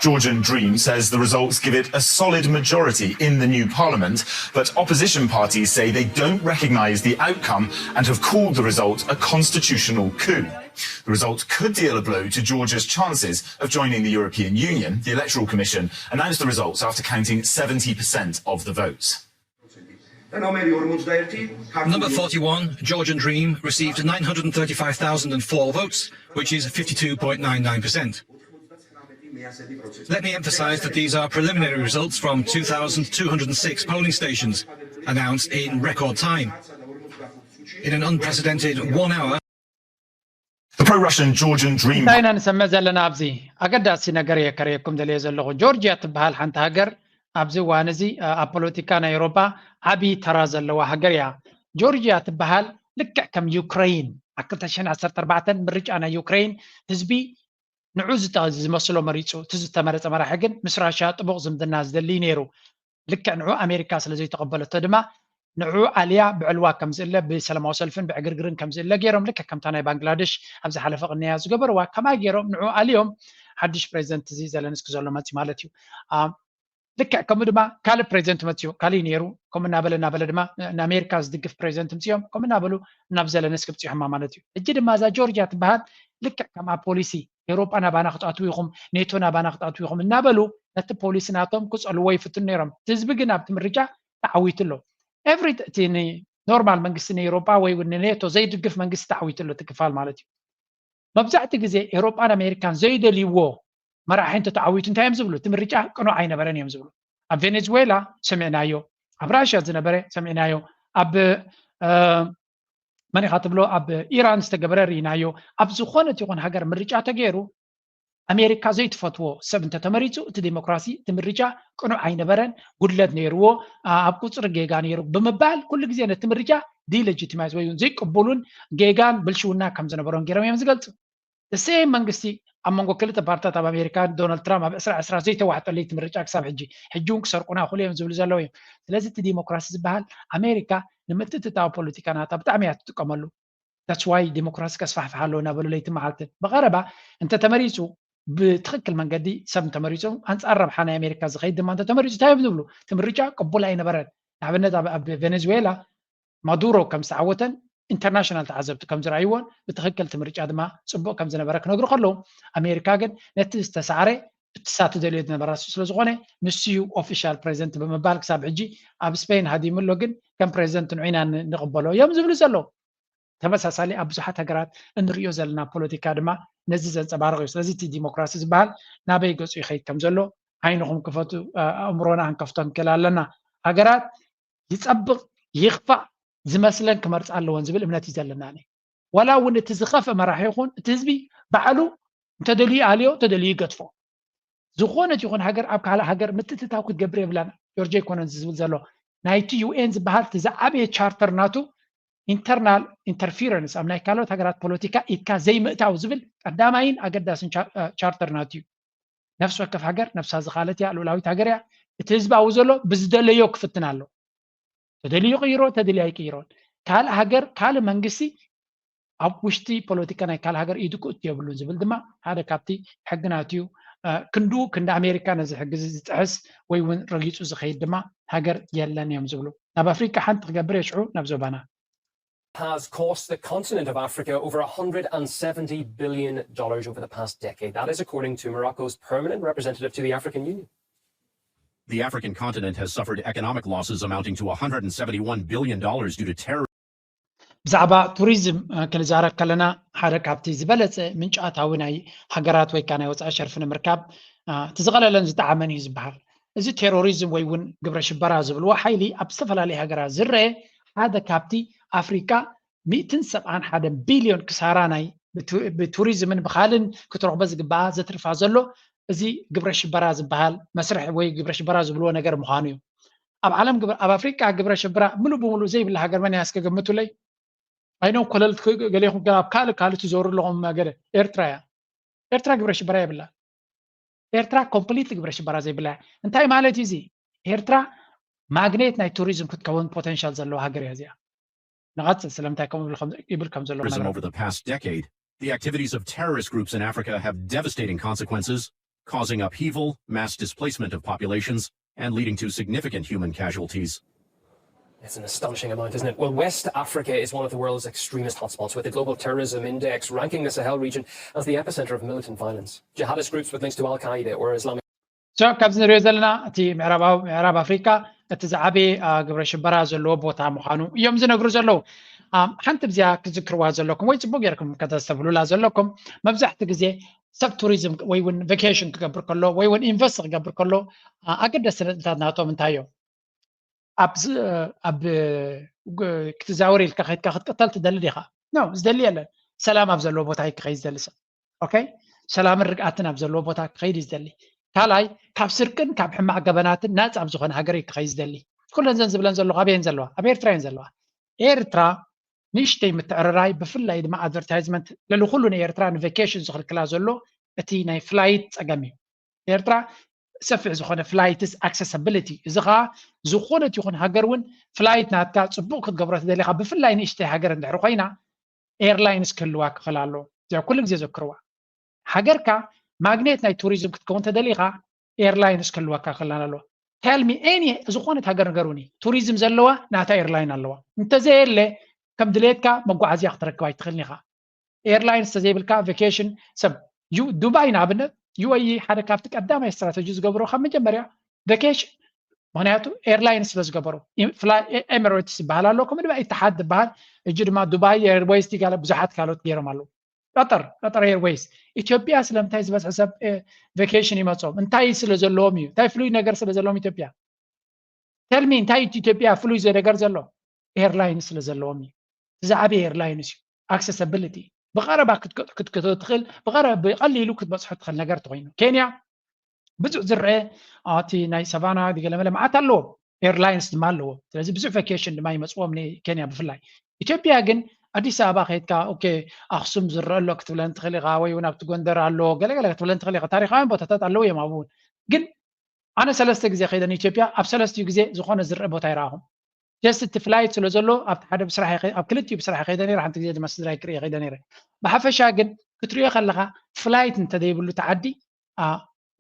Georgian Dream says the results give it a solid majority in the new parliament, but opposition parties say they don't recognise the outcome and have called the result a constitutional coup. The result could deal a blow to Georgia's chances of joining the European Union. The Electoral Commission announced the results after counting seventy percent of the votes. Number forty-one, Georgian Dream, received nine hundred and thirty-five thousand and four votes, which is fifty-two point nine nine percent. Let me emphasize that these are preliminary results from two thousand two hundred and six polling stations, announced in record time. In an unprecedented one hour, The pro-Russian Georgian Dream እንታይ ኢና ንሰምዕ ዘለና ኣብዚ ኣገዳሲ ነገር እየ ከርእየኩም ደልየ ዘለኹ ጆርጅያ ትበሃል ሓንቲ ሃገር ኣብዚ እዋን እዚ ኣብ ፖለቲካ ናይ ኤውሮጳ ዓብዪ ተራ ዘለዋ ሃገር እያ። ጆርጅያ ትበሃል ልክዕ ከም ዩክረይን ኣብ ክልተ ሽሕን ዓሰርተ ኣርባዕተን ምርጫ ናይ ዩክረይን ህዝቢ ንዑ ዝመስሎ መሪፁ። እቲ ዝተመረፀ መራሒ ግን ምስ ራሽያ ጥቡቕ ዝምድና ዝደሊ ነይሩ። ልክዕ ንዑ ኣሜሪካ ስለ ዘይተቐበለቶ ድማ ንዑ ኣልያ ብዕልዋ ከም ዝእለ ብሰላማዊ ሰልፍን ብዕግርግርን ከም ዝእለ ገይሮም። ልክዕ ከምታ ናይ ባንግላደሽ ኣብ ዝሓለፈ ቅንያ ዝገበርዋ ከምኣ ገይሮም ንዑ ኣልዮም። ሓድሽ ፕሬዚደንት እዚ ዘለንስኪ ዘሎ መፂ ማለት እዩ። ልክዕ ከምኡ ድማ ካልእ ፕሬዚደንት መፅኡ ካልእ ነይሩ። ከምኡ እናበለ እናበለ ድማ ንኣሜሪካ ዝድግፍ ፕሬዚደንት ምፅኦም ከምኡ እናበሉ ናብ ዘለንስኪ ብፅሖማ ማለት እዩ። ሕጂ ድማ እዛ ጆርጅያ ትበሃል ልክዕ ከምኣ ፖሊሲ ኤውሮጳ ናባና ክትኣትዉ ኢኹም፣ ኔቶ ናባና ክትኣትዉ ኢኹም እናበሉ ነቲ ፖሊሲ ናቶም ክጸልዎ ይፍትኑ ነይሮም። እቲ ህዝቢ ግን ኣብቲ ምርጫ ተዓዊቱ ኣሎ። ኤቭሪ እቲ ኖርማል መንግስቲ ንኤውሮጳ ወይ እውን ንኔቶ ዘይድግፍ መንግስቲ ተዓዊቱ ኣሎ እቲ ክፋል ማለት እዩ። መብዛሕቲ ግዜ ኤውሮጳን ኣሜሪካን ዘይደልይዎ መራሒ እንተ ተዓዊቱ እንታይ እዮም ዝብሉ? እቲ ምርጫ ቅኑዕ ኣይነበረን እዮም ዝብሉ። ኣብ ቬኔዙዌላ ሰሚዕናዮ፣ ኣብ ራሽያ ዝነበረ ሰሚዕናዮ፣ ኣብ መን ኢኻ ትብሎ ኣብ ኢራን ዝተገበረ ርኢናዮ። ኣብ ዝኾነት ይኹን ሃገር ምርጫ ተገይሩ ኣሜሪካ ዘይትፈትዎ ሰብ እንተተመሪፁ እቲ ዲሞክራሲ እቲ ምርጫ ቅኑዕ ኣይነበረን፣ ጉድለት ነይርዎ፣ ኣብ ቁፅሪ ጌጋ ነይሩ ብምባል ኩሉ ግዜ ነቲ ምርጫ ዲሌጂቲማይዝ ወይ እውን ዘይቅቡሉን ጌጋን ብልሽውና ከም ዝነበሮን ገይሮም እዮም ዝገልፁ። ሴም መንግስቲ ኣብ መንጎ ክልተ ፓርትታት ኣብ ኣሜሪካ ዶናልድ ትራምፕ ኣብ ዕስራ ዕስራ ዘይተዋሕጠለይ እቲ ምርጫ ክሳብ ሕጂ ሕጂ እውን ክሰርቁና ይኽእሉ እዮም ዝብሉ ዘለዉ እዮም። ስለዚ እቲ ዲሞክራሲ ዝበሃል ኣሜሪካ ንምትእትታዊ ፖለቲካ ናታ ብጣዕሚ እያ ትጥቀመሉ። That's why ዲሞክራሲ ከስፋሕፍሓ ኣለዎ እናበሉ ለይቲ መዓልቲ ብቐረባ እንተተመሪፁ ብትኽክል መንገዲ ሰብ እንተመሪፁ ኣንፃር ረብሓ ናይ ኣሜሪካ ዝኸይድ ድማ እንተተመሪፁ እንታይ እዮም ዝብሉ? እቲ ምርጫ ቅቡል ኣይነበረን። ንኣብነት ኣብ ቬኔዙዌላ ማዱሮ ከም ዝተዓወተን ኢንተርናሽናል ተዓዘብቲ ከም ዝረኣይዎን ብትኽክል እቲ ምርጫ ድማ ፅቡቕ ከም ዝነበረ ክነግሩ ከለዉ ኣሜሪካ ግን ነቲ ዝተሳዕረ እትሳ ትደልዮ ዝነበራ ስለ ዝኾነ ንሱ እዩ ኦፊሻል ፕሬዚደንት ብምባል ክሳብ ሕጂ ኣብ ስፔን ሃዲሙ ኣሎ። ግን ከም ፕሬዚደንት ንዑ ኢና ንቕበሎ እዮም ዝብሉ ዘለዉ። ተመሳሳሊ ኣብ ብዙሓት ሃገራት እንሪኦ ዘለና ፖለቲካ ድማ ነዚ ዘንፀባርቕ እዩ። ስለዚ እቲ ዲሞክራሲ ዝበሃል ናበይ ገፁ ይኸይድ ከም ዘሎ ዓይንኹም ክፈቱ፣ ኣእምሮና ክንከፍቶ ንክእል ኣለና። ሃገራት ይፀብቕ ይኽፋእ ዝመስለን ክመርፃ ኣለወን ዝብል እምነት እዩ ዘለና። ዋላ እውን እቲ ዝኸፍእ መራሒ ይኹን እቲ ህዝቢ ባዕሉ እንተደልዩ ኣልዮ እንተደልዩ ይገድፎ። ዝኾነት ይኹን ሃገር ኣብ ካልእ ሃገር ምትእትታው ክትገብር የብላን። ጆርጅ ኣይኮነን ዝብል ዘሎ ናይቲ ዩኤን ዝበሃል እቲ ዝዓበየ ቻርተር ናቱ ኢንተርናል ኢንተርፊረንስ ኣብ ናይ ካልኦት ሃገራት ፖለቲካ ኢድካ ዘይምእታው ዝብል ቀዳማይን ኣገዳስን ቻርተር ናቱ እዩ። ነፍሲ ወከፍ ሃገር ነብሳ ዝኻለት እያ፣ ልኡላዊት ሃገር እያ። እቲ ህዝቢ ኣብኡ ዘሎ ብዝደለዮ ክፍትን ኣሎ። ተደልዩ ይቕይሮ፣ ተደልዩ ኣይቅይሮን። ካልእ ሃገር ካልእ መንግስቲ ኣብ ውሽጢ ፖለቲካ ናይ ካልእ ሃገር ኢዱ ክእቱ የብሉን ዝብል ድማ ሓደ ካብቲ ሕግናት እዩ። ክንድኡ ክንዲ ኣሜሪካ ነዚ ሕጊ እዚ ዝጥሕስ ወይ እውን ረጊፁ ዝኸይድ ድማ ሃገር የለን እዮም ዝብሉ። ናብ ኣፍሪቃ ሓንቲ ክገብር እየ ሽዑ ናብ ዞባና። Has cost the continent of Africa over one hundred and seventy billion dollars over the past decade. That is according to Morocco's permanent representative to the African Union. The African continent has suffered economic losses amounting to one hundred and seventy-one billion dollars due to terror. ብዛዕባ ቱሪዝም ክንዛረብ ከለና ሓደ ካብቲ ዝበለፀ ምንጫታዊ ናይ ሃገራት ወይ ከዓ ናይ ወፃኢ ሸርፊ ንምርካብ እቲ ዝቐለለን ዝጠዓመን እዩ ዝበሃል። እዚ ቴሮሪዝም ወይ እውን ግብረ ሽበራ ዝብልዎ ሓይሊ ኣብ ዝተፈላለዩ ሃገራት ዝረአ ሓደ ካብቲ ኣፍሪካ ሚእትን ሰብዓን ሓደን ቢልዮን ክሳራ ናይ ብቱሪዝምን ብካልን ክትረኽቦ ዝግባኣ ዘትርፋ ዘሎ እዚ ግብረ ሽበራ ዝበሃል መስርሕ ወይ ግብረ ሽበራ ዝብልዎ ነገር ምዃኑ እዩ። ኣብ ዓለም ኣብ ኣፍሪቃ ግብረ ሽበራ ምሉእ ብምሉእ ዘይብላ ሃገር መን እያ እስከ ገምቱለይ? ኣይኖም ኮለል ገሌኹም ኣብ ካልእ ካልእ ትዞሩ ኣለኹም ገለ ኤርትራ እያ። ኤርትራ ግብረ ሽበራ የብላ። ኤርትራ ኮምፕሊትሊ ግብረ ሽበራ ዘይብላ እያ። እንታይ ማለት እዩ እዚ? ኤርትራ ማግኔት ናይ ቱሪዝም ክትከውን ፖቴንሻል ዘለዋ ሃገር እያ እዚኣ። ንቐጽል ስለምንታይ ከምኡ ይብል ከም ዘሎ Over the past decade, the activities of terrorist groups in Africa have devastating consequences, causing upheaval, mass displacement of populations, and leading to significant human casualties. It's an astonishing amount, isn't it? Well, West Africa is one of the world's extremist hotspots, with the Global Terrorism Index ranking the Sahel region as the epicenter of militant violence. Jihadist groups with links to Al Qaeda or Islamic ሶ ካብዚ ንሪኦ ዘለና እቲ ምዕራብ ኣፍሪካ እቲ ዝዓበየ ግብረ ሽበራ ዘለዎ ቦታ ምዃኑ እዮም ዝነግሩ ዘለዉ። ሓንቲ ብዚኣ ክዝክርዋ ዘለኩም ወይ ፅቡቅ ጌርኩም ከተስተብህሉላ ዘለኩም መብዛሕቲ ግዜ ሰብ ቱሪዝም ወይ እውን ቫኬሽን ክገብር ከሎ ወይ እውን ኢንቨስት ክገብር ከሎ ኣገደስቲ ነጥብታት ናቶም እንታይ እዮም? ኣብ ክትዛወር ኢልካ ከድካ ክትቅተል ትደሊ ዲኻ? ኖ፣ ዝደሊ የለን። ሰላም ኣብ ዘለዎ ቦታ እዩ ክኸይድ ዝደሊ ሰብ። ኦኬ፣ ሰላምን ርግኣትን ኣብ ዘለዎ ቦታ ክኸይድ እዩ ዝደሊ። ካልኣይ ካብ ስርቅን ካብ ሕማቕ ገበናትን ናፃ ኣብ ዝኾነ ሃገር እዩ ክኸይድ ዝደሊ። ኩለን ዘን ዝብለን ዘለኹ ኣበየን ዘለዋ? ኣብ ኤርትራ እየን ዘለዋ። ኤርትራ ንእሽተይ ምትዕርራይ፣ ብፍላይ ድማ ኣድቨርታይዝመንት፣ ልዕሊ ኩሉ ንኤርትራ ንቬኬሽን ዝኽልክላ ዘሎ እቲ ናይ ፍላይት ፀገም እዩ። ኤርትራ ሰፊሕ ዝኾነ ፍላይትስ ኣክሰሰብሊቲ፣ እዚ ከዓ ዝኾነት ይኹን ሃገር እውን ፍላይት ናትካ ፅቡቅ ክትገብሮ ተደሊኻ፣ ብፍላይ ንእሽተይ ሃገር እንድሕር ኮይና ኤርላይንስ ክህልዋ ክኽእል ኣለዎ። እዚኣ ኩሉ ግዜ ዘክርዋ። ሃገርካ ማግኔት ናይ ቱሪዝም ክትከውን ተደሊኻ ኤርላይንስ ክህልወካ ክኽእል ኣለዎ። ቴል ሚ ኤኒ ዝኾነት ሃገር ንገሩኒ፣ ቱሪዝም ዘለዋ ናታ ኤርላይን ኣለዋ። እንተዘየለ ከም ድሌትካ መጓዓዝያ ክትረክብ ኣይትኽእልን ኢኻ። ኤርላይንስ ተዘይብልካ ቬኬሽን ሰብ ዩ ዱባይ ንኣብነት ዩ ኤ ኢ ሓደ ካብቲ ቀዳማይ ስትራተጂ ዝገብሮ ካብ መጀመርያ ቬኬሽን፣ ምክንያቱ ኤርላይን ስለ ዝገበሩ ኤሚሬትስ ዝበሃል ኣሎ፣ ከምኡ ድማ ኢትሓድ ዝበሃል፣ እጂ ድማ ዱባይ ኤርዌይስ ዲጋለ ብዙሓት ካልኦት ገይሮም ኣለዉ። ቀጠር ቀጠር ኤርዌይስ ኢትዮጵያ ስለምንታይ ዝበዝሐ ሰብ ቬኬሽን ይመፆም? እንታይ ስለ ዘለዎም እዩ? እንታይ ፍሉይ ነገር ስለ ዘለዎም ኢትዮጵያ? ቴል ሚ እንታይ ኢትዮጵያ ፍሉይ ዘ ነገር ዘሎ? ኤርላይን ስለ ዘለዎም እዩ። እቲ ዝዓበየ ኤርላይንስ እዩ። ኣክሰሰብሊቲ ብቐረባ ክትከ- ክትከቶ ትኽእል፣ ብቐረባ ብቐሊሉ ክትበፅሖ ትኽእል ነገር ተኮይኑ። ኬንያ ብዙሕ ዝረአ እቲ ናይ ሰቫና ገለመለ መዓት ኣለዎ፣ ኤርላይንስ ድማ ኣለዎ። ስለዚ ብዙሕ ቫኬሽን ድማ ይመፅዎም ንኬንያ ብፍላይ። ኢትዮጵያ ግን ኣዲስ ኣበባ ከይድካ ኦኬ ኣክሱም ዝረአ ኣሎ ክትብለን ትኽእል ኢኻ፣ ወይ እውን ኣብቲ ጎንደር ኣሎ ገለገለ ክትብለን ትኽእል ኢኻ። ታሪካውያን ቦታታት ኣለዉ እዮም ኣብኡ እውን። ግን ኣነ ሰለስተ ግዜ ከይደ ንኢትዮጵያ፣ ኣብ ሰለስቲኡ ግዜ ዝኾነ ዝረአ ቦታ ኣይረኣኹም። ጀስት እቲ ፍላይት ስለ ዘሎ ኣብቲ ሓደ ብስራሕ ይኸ- ኣብ ክልቲኡ ብስራሕ ከይደ ነይረ፣ ሓንቲ ግዜ ድማ ስድራይ ክርኢ ከይደ ነይረ። ብሓፈሻ ግን ክትሪኦ ከለኻ ፍላይት እንተዘይብሉ እቲ ዓዲ ኣ፣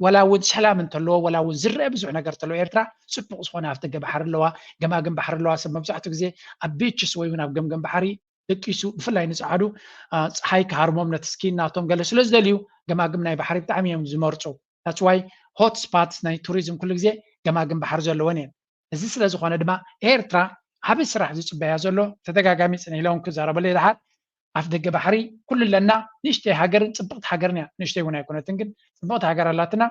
ወላ እውን ሰላም እንተለዎ ወላ እውን ዝረአ ብዙሕ ነገር እንተለዎ ኤርትራ ፅቡቕ ዝኾነ ኣፍደገ ባሕሪ ኣለዋ፣ ገማግም ባሕሪ ኣለዋ። ሰብ መብዛሕትኡ ግዜ ኣብ ቢችስ ወይ እውን ኣብ ገምገም ባሕሪ ደቂሱ ብፍላይ ንፀዓዱ ኣ፣ ፀሓይ ክሃርሞም ነቲ ስኪን ናቶም ገለ ስለ ዝደልዩ ገማግም ናይ ባሕሪ ብጣዕሚ እዮም ዝመርፁ። ታትስ ዋይ ሆት ስፓትስ ናይ ቱሪዝም ኩሉ ግዜ ገማግም ባሕሪ ዘለወን እየን። እዚ ስለ ዝኾነ ድማ ኤርትራ ዓቢ ስራሕ ዝፅበያ ዘሎ ተደጋጋሚ ፅን ኢለ እውን ክዛረበሉ እየ። ደሓር ኣፍ ደገ ባሕሪ ኩሉ ኣለና። ንእሽተይ ሃገርን ፅብቕቲ ሃገርን እያ። ንእሽተይ እውን ኣይኮነትን ግን ፅብቕቲ ሃገር ኣላትና።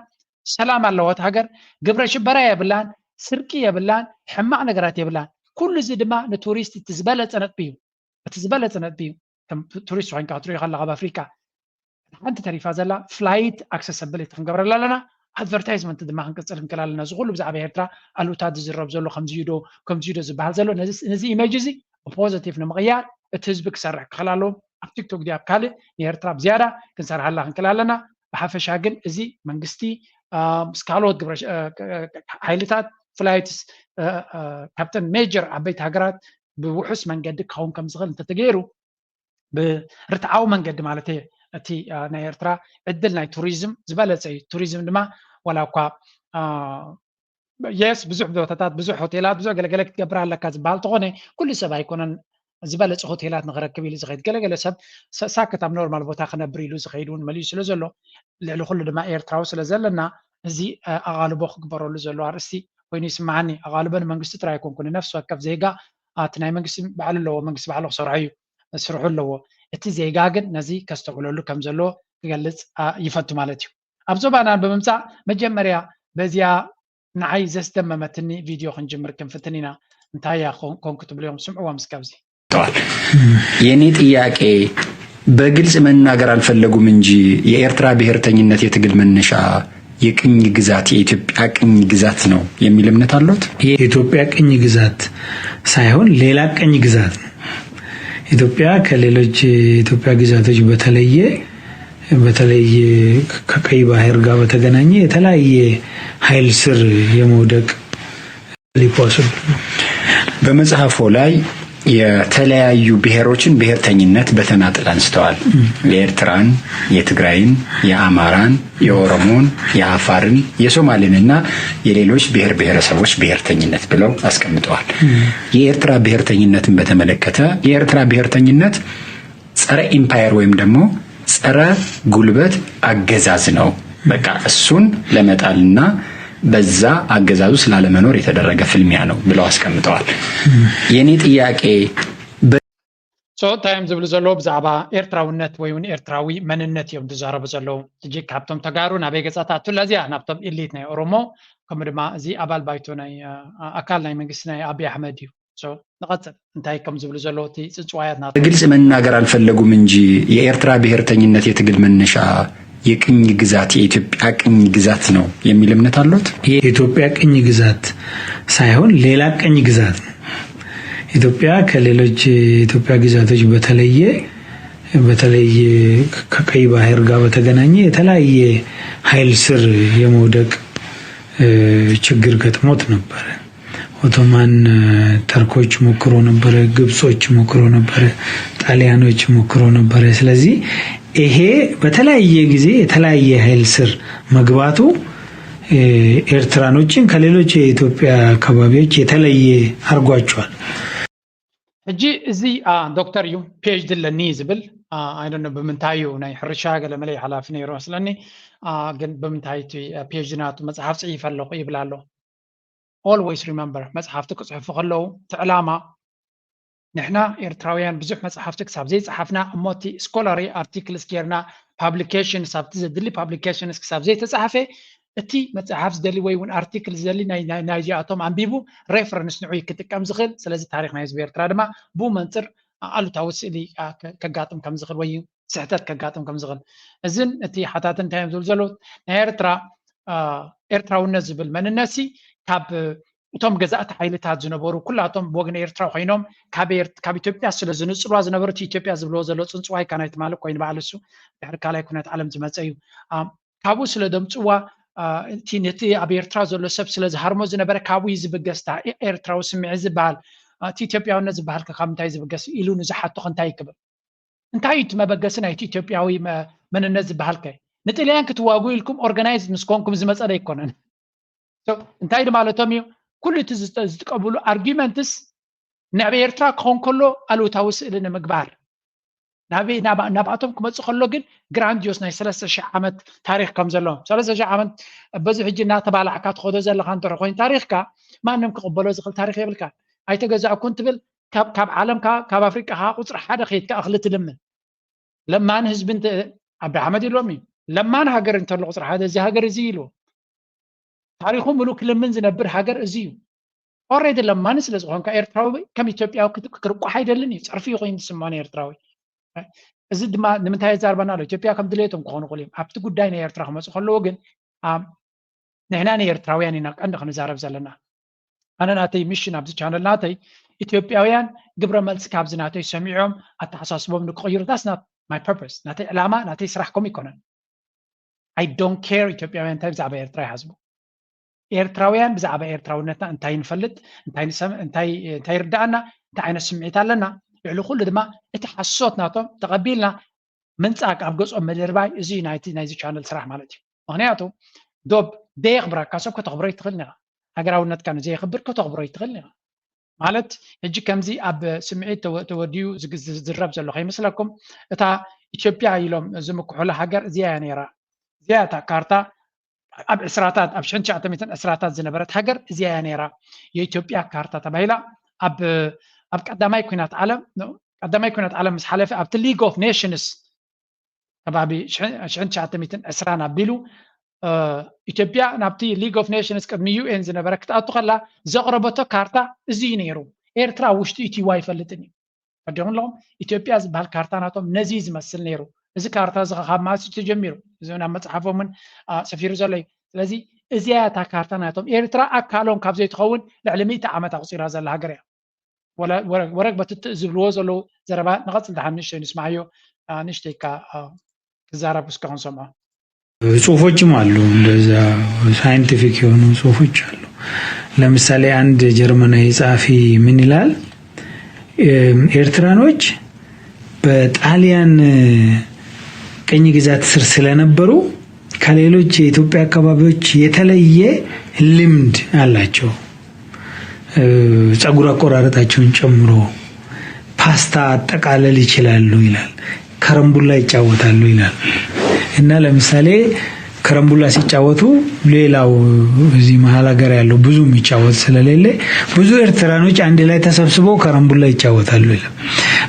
ሰላም ኣለዎት ሃገር፣ ግብረ ሽበራ የብላን፣ ስርቂ የብላን፣ ሕማቕ ነገራት የብላን። ኩሉ እዚ ድማ ንቱሪስት እቲ ዝበለፀ ነጥቢ እዩ። እቲ ዝበለፀ ነጥቢ እዩ። ከም ቱሪስት ኮይንካ ክትሪኦ ከለካ ኣብ ኣፍሪካ ሓንቲ ተሪፋ ዘላ ፍላይት ኣክሰሰብሊቲ ክንገብረላ ኣለና። ኣድቨርታይዝመንት ድማ ክንቅፅል ክንክእል ኣለና። እዚ ኩሉ ብዛዕባ ኤርትራ ኣሉታ ዝዝረብ ዘሎ ከምዚዩ ዶ ከምዚዩ ዶ ዝበሃል ዘሎ ነዚ ነዚ ኢሜጅ እዚ ብፖዘቲቭ ንምቕያር እቲ ህዝቢ ክሰርሕ ክኽእል ኣለዎ። ኣብ ቲክቶክ ድያ ኣብ ካልእ ንኤርትራ ብዝያዳ ክንሰርሓላ ክንክእል ኣለና። ብሓፈሻ ግን እዚ መንግስቲ ምስ ካልኦት ግብረ ሓይልታት ፍላይትስ ካብተን ሜጀር ዓበይቲ ሃገራት ብውሑስ መንገዲ ክኸውን ከም ዝኽእል እንተተገይሩ ብርትዓዊ መንገዲ ማለት እየ እቲ ናይ ኤርትራ ዕድል ናይ ቱሪዝም ዝበለፀ እዩ። ቱሪዝም ድማ ዋላ እኳ የስ ብዙሕ ቦታታት ብዙሕ ሆቴላት ብዙሕ ገለገለ ክትገብር ኣለካ ዝበሃል ተኾነ ኩሉ ሰብ ኣይኮነን ዝበለፀ ሆቴላት ንክረክብ ኢሉ ዝኸይድ። ገለገለ ሰብ ሳክት ኣብ ኖርማል ቦታ ክነብር ኢሉ ዝኸይድ እውን መሊኡ ስለ ዘሎ ልዕሊ ኩሉ ድማ ኤርትራዊ ስለ ዘለና እዚ ኣቓልቦ ክግበረሉ ዘሎ ኣርእስቲ ኮይኑ ይስምዓኒ። ኣቓልቦ ንመንግስቲ ጥራይ ኣይኮንኩን ንነፍሲ ወከፍ ዜጋ እቲ ናይ መንግስቲ ባዕሉ ኣለዎ መንግስቲ ባዕሉ ክሰርሖ እዩ ስርሑ ኣለዎ። እቲ ዜጋ ግን ነዚ ከስተውዕለሉ ከም ዘለዎ ክገልፅ ይፈቱ ማለት እዩ። ኣብ ዞባና ብምምፃእ መጀመርያ በዚያ ንዓይ ዘስደመመትኒ ቪድዮ ክንጅምር ክንፍትን ኢና። እንታይ እያ ኮን ክትብልዮም ስምዕዎም እስከ ኣብዚ። የኔ ጥያቄ በግልጽ መናገር አልፈለጉም እንጂ የኤርትራ ብሔርተኝነት የትግል መነሻ የቅኝ ግዛት የኢትዮጵያ ቅኝ ግዛት ነው የሚል እምነት አሎት? የኢትዮጵያ ቅኝ ግዛት ሳይሆን ሌላ ቅኝ ግዛት ነው። ኢትዮጵያ ከሌሎች የኢትዮጵያ ግዛቶች በተለየ በተለይ ከቀይ ባህር ጋር በተገናኘ የተለያየ ኃይል ስር የመውደቅ ሊፖስል በመጽሐፎ ላይ የተለያዩ ብሔሮችን ብሔርተኝነት በተናጠል አንስተዋል። የኤርትራን፣ የትግራይን፣ የአማራን፣ የኦሮሞን፣ የአፋርን፣ የሶማሌንና የሌሎች ብሔር ብሔረሰቦች ብሔርተኝነት ብለው አስቀምጠዋል። የኤርትራ ብሔርተኝነትን በተመለከተ የኤርትራ ብሔርተኝነት ጸረ ኢምፓየር ወይም ደግሞ ጸረ ጉልበት አገዛዝ ነው። በቃ እሱን ለመጣልና በዛ አገዛዝ ውስጥ ላለመኖር የተደረገ ፍልሚያ ነው ብለው አስቀምጠዋል። የኔ ጥያቄ ሶ እንታይ እዮም ዝብሉ ዘለዉ ብዛዕባ ኤርትራውነት ወይ እውን ኤርትራዊ መንነት እዮም ዝዛረቡ ዘለዉ። ሕጂ ካብቶም ተጋሩ ናበይ ገጻ ትኣቱ ኣላ እዚኣ ናብቶም ኢሊት ናይ ኦሮሞ ከምኡ ድማ እዚ ኣባል ባይቶ ናይ ኣካል ናይ መንግስቲ ናይ ኣብይ ኣሕመድ እዩ። ንቐፅል እንታይ ከም ዝብሉ ዘለዉ እቲ ፅፅዋያት ናቱ። በግልጽ መናገር አልፈለጉም እንጂ የኤርትራ ብሔርተኝነት የትግል መነሻ የቅኝ ግዛት፣ የኢትዮጵያ ቅኝ ግዛት ነው የሚል እምነት አሎት? የኢትዮጵያ ቅኝ ግዛት ሳይሆን ሌላ ቅኝ ግዛት ነው። ኢትዮጵያ ከሌሎች የኢትዮጵያ ግዛቶች በተለየ በተለይ ከቀይ ባህር ጋር በተገናኘ የተለያየ ኃይል ስር የመውደቅ ችግር ገጥሞት ነበረ። ኦቶማን ተርኮች ሞክሮ ነበረ፣ ግብጾች ሞክሮ ነበረ፣ ጣሊያኖች ሞክሮ ነበረ። ስለዚህ ይሄ በተለያየ ጊዜ የተለያየ ኃይል ስር መግባቱ ኤርትራኖችን ከሌሎች የኢትዮጵያ አካባቢዎች የተለየ አድርጓቸዋል። ሕጂ እዚ ዶክተር እዩ ፒኤችዲ ኣለኒ ዝብል ኣይደነ ብምንታይ እዩ ናይ ሕርሻ ገለመለ ሓላፊ ነይሩ መስለኒ። ግን ብምንታይ እቲ ፒኤችዲ ናቱ መፅሓፍ ፅሒፈ ኣለኹ ይብል ኣሎ። Always remember፣ መፅሓፍቲ ክፅሕፉ ከለዉ እቲ ዕላማ ንሕና ኤርትራውያን ብዙሕ መፅሓፍቲ ክሳብ ዘይፀሓፍና እሞ እቲ ስኮላሪ ኣርቲክልስ ጌርና ፓብሊኬሽንስ ኣብቲ ዘድሊ ፓብሊኬሽንስ ክሳብ ዘይተፃሓፈ እቲ መፅሓፍ ዝደሊ ወይ እውን ኣርቲክል ዝደሊ ናይዚኣቶም ኣንቢቡ ሬፈረንስ ንዑ ክጥቀም ዝኽእል። ስለዚ ታሪኽ ናይ ህዝቢ ኤርትራ ድማ ብኡ መንፅር ኣሉታዊ ስእሊ ከጋጥም ከም ዝኽእል ወይ ስሕተት ከጋጥም ከም ዝኽእል። እዝን እቲ ሓታትን እንታይ እዮም ዝብል ዘለዉ ናይ ኤርትራ ኤርትራውነት ዝብል መንነት ሲ ካብ እቶም ገዛእቲ ሓይልታት ዝነበሩ ኩላቶም ብወገን ኤርትራ ኮይኖም ካብ ኢትዮጵያ ስለ ዝንፅልዋ ዝነበሩ እቲ ኢትዮጵያ ዝብልዎ ዘሎ ፅንፅዋይ ካናይ ትማሊ ኮይኑ በዓል እሱ ድሕሪ ካልኣይ ኩነት ዓለም ዝመፀ እዩ። ካብኡ ስለ ደምፅዋ እቲ ነቲ ኣብ ኤርትራ ዘሎ ሰብ ስለ ዝሃርሞ ዝነበረ ካብኡ እዩ ዝብገስ። ኤርትራዊ ስምዒት ዝበሃል እቲ ኢትዮጵያውነት ዝበሃል ከ ካብ ምንታይ ዝብገስ ኢሉ ንዝሓቶ እንታይ ይክብል? እንታይ እዩ እቲ መበገሲ ናይቲ ኢትዮጵያዊ መንነት ዝበሃል ከ? ንጥልያን ክትዋጉ ኢልኩም ኦርጋናይዝ ምስ ኮንኩም ዝመፀ ዶ ኣይኮነን? እንታይ ድማለቶም እዩ? ኩሉ እቲ ዝጥቀብሉ ኣርጊመንትስ ናብ ኤርትራ ክኾን ከሎ ኣሉታዊ ስእሊ ንምግባር ናብኣቶም ክመፅእ ከሎ ግን ግራንዲዮስ ናይ ሰለስተ ሺሕ ዓመት ታሪክ ከም ዘለዎም ሰለስተ ሺሕ ዓመት በዚ ሕጂ እናተባላዕካ ትኸዶ ዘለካ እንተ ኮይኑ ታሪክካ ማንም ክቕበሎ ዝኽእል ታሪክ የብልካ። ኣይተገዛእኩን ትብል ካብ ዓለምካ ካብ ኣፍሪቃ ከዓ ቁፅሪ ሓደ ከይድካ እኽሊ ትልምን ለማኒ ህዝቢ እንተ ኣቢ ኣሕመድ ኢሎም እዩ ለማኒ ሃገር እንተሎ ቁፅሪ ሓደ እዚ ሃገር እዚ ኢሉ ታሪኹ ምሉ ክልምን ዝነብር ሃገር እዚ እዩ። ኦሬዲ ለማኒ ስለ ዝኾንካ ኤርትራዊ ከም ኢትዮጵያዊ ክርቋሕ ኣይደልን እዩ። ፀርፊ እዩ ኮይኑ ዝስማኒ ኤርትራዊ። እዚ ድማ ንምንታይ የዛርበና ኣሎ? ኢትዮጵያ ከም ድሌቶም ክኾኑ ክእሉ እዮም። ኣብቲ ጉዳይ ናይ ኤርትራ ክመፁ ከለዎ ግን ንሕና ንኤርትራውያን ኢና ቀንዲ ክንዛረብ ዘለና። ኣነ ናተይ ሚሽን ኣብዚ ቻነል ናተይ ኢትዮጵያውያን ግብረ መልሲ ካብዚ ናተይ ሰሚዖም ኣተሓሳስቦም ንክቕይሩ that's not my purpose። ናተይ ዕላማ ናተይ ስራሕ ከምኡ ኣይኮነን። I don't care ኢትዮጵያውያን እንታይ ብዛዕባ ኤርትራ ይሓስቡ። ኤርትራውያን ብዛዕባ ኤርትራውነትና እንታይ ንፈልጥ እንታይ ይርዳኣና እንታይ ዓይነት ስምዒት ኣለና ልዕሊ ኩሉ ድማ እቲ ሓሶት ናቶም ተቐቢልና ምንጻግ ኣብ ገጾም ምድርባይ እዚ ናይቲ ናይዚ ቻነል ስራሕ ማለት እዩ። ምክንያቱ ዶብ ደየኽብረካ ሰብ ከተኽብሮ ይትኽእል ኢኻ። ሃገራውነትካ ንዘየኽብር ከተኽብሮ ይትኽእል ኢኻ። ማለት ሕጂ ከምዚ ኣብ ስምዒት ተወዲኡ ዝዝረብ ዘሎ ከይመስለኩም እታ ኢትዮጵያ ኢሎም ዝምክሑላ ሃገር እዚያ እያ ነይራ። እዚያ እታ ካርታ ኣብ ዕስራታት ኣብ ሽሕን ትሽዓተ ሚእትን ዕስራታት ዝነበረት ሃገር እዚያ እያ ነይራ። የኢትዮጵያ ካርታ ተባሂላ ኣብ ኣብ ቀዳማይ ኩናት ዓለም ቀዳማይ ኩናት ዓለም ምስ ሓለፈ ኣብቲ ሊግ ኦፍ ኔሽንስ ከባቢ ሽሕን ትሽዓተ ሚእትን ዕስራን ኣቢሉ ኢትዮጵያ ናብቲ ሊግ ኦፍ ኔሽንስ ቅድሚ ዩኤን ዝነበረ ክትኣቱ ከላ ዘቕረበቶ ካርታ እዚ እዩ ነይሩ። ኤርትራ ውሽጢ ኢትይዋ ኣይፈልጥን እዩ። ፈዲኹም ኣለኹም ኢትዮጵያ ዝበሃል ካርታ ናቶም ነዚ ዝመስል ነይሩ። እዚ ካርታ እዚ ካብ ማሲ ተጀሚሩ እዚ ናብ መፅሓፎምን ሰፊሩ ዘሎ እዩ። ስለዚ እዚያ እታ ካርታ ናቶም ኤርትራ ኣካሎም ካብ ዘይትኸውን ልዕሊ ሚእቲ ዓመት ኣቑፂራ ዘላ ሃገር እያ። ወረግ በትትእ ዝብልዎ ዘለዉ ዘረባ ንቐፅል ደሓን ንእሽተይ ንስማዓዮ። ንእሽተይካ ክዛረብ እስከ ክንሰምዖ። ጽሁፎችም አሉ፣ እንደዛ ሳይንቲፊክ የሆኑ ጽሁፎች አሉ። ለምሳሌ አንድ ጀርመናዊ ጸሐፊ ምን ይላል? ኤርትራኖች በጣሊያን ቅኝ ግዛት ስር ስለነበሩ ከሌሎች የኢትዮጵያ አካባቢዎች የተለየ ልምድ አላቸው። ጸጉር አቆራረጣቸውን ጨምሮ ፓስታ አጠቃለል ይችላሉ ይላል። ከረምቡላ ይጫወታሉ ይላል። እና ለምሳሌ ከረምቡላ ሲጫወቱ ሌላው እዚህ መሀል ሀገር ያለው ብዙ የሚጫወት ስለሌለ ብዙ ኤርትራኖች አንድ ላይ ተሰብስበው ከረምቡላ ይጫወታሉ ይላል።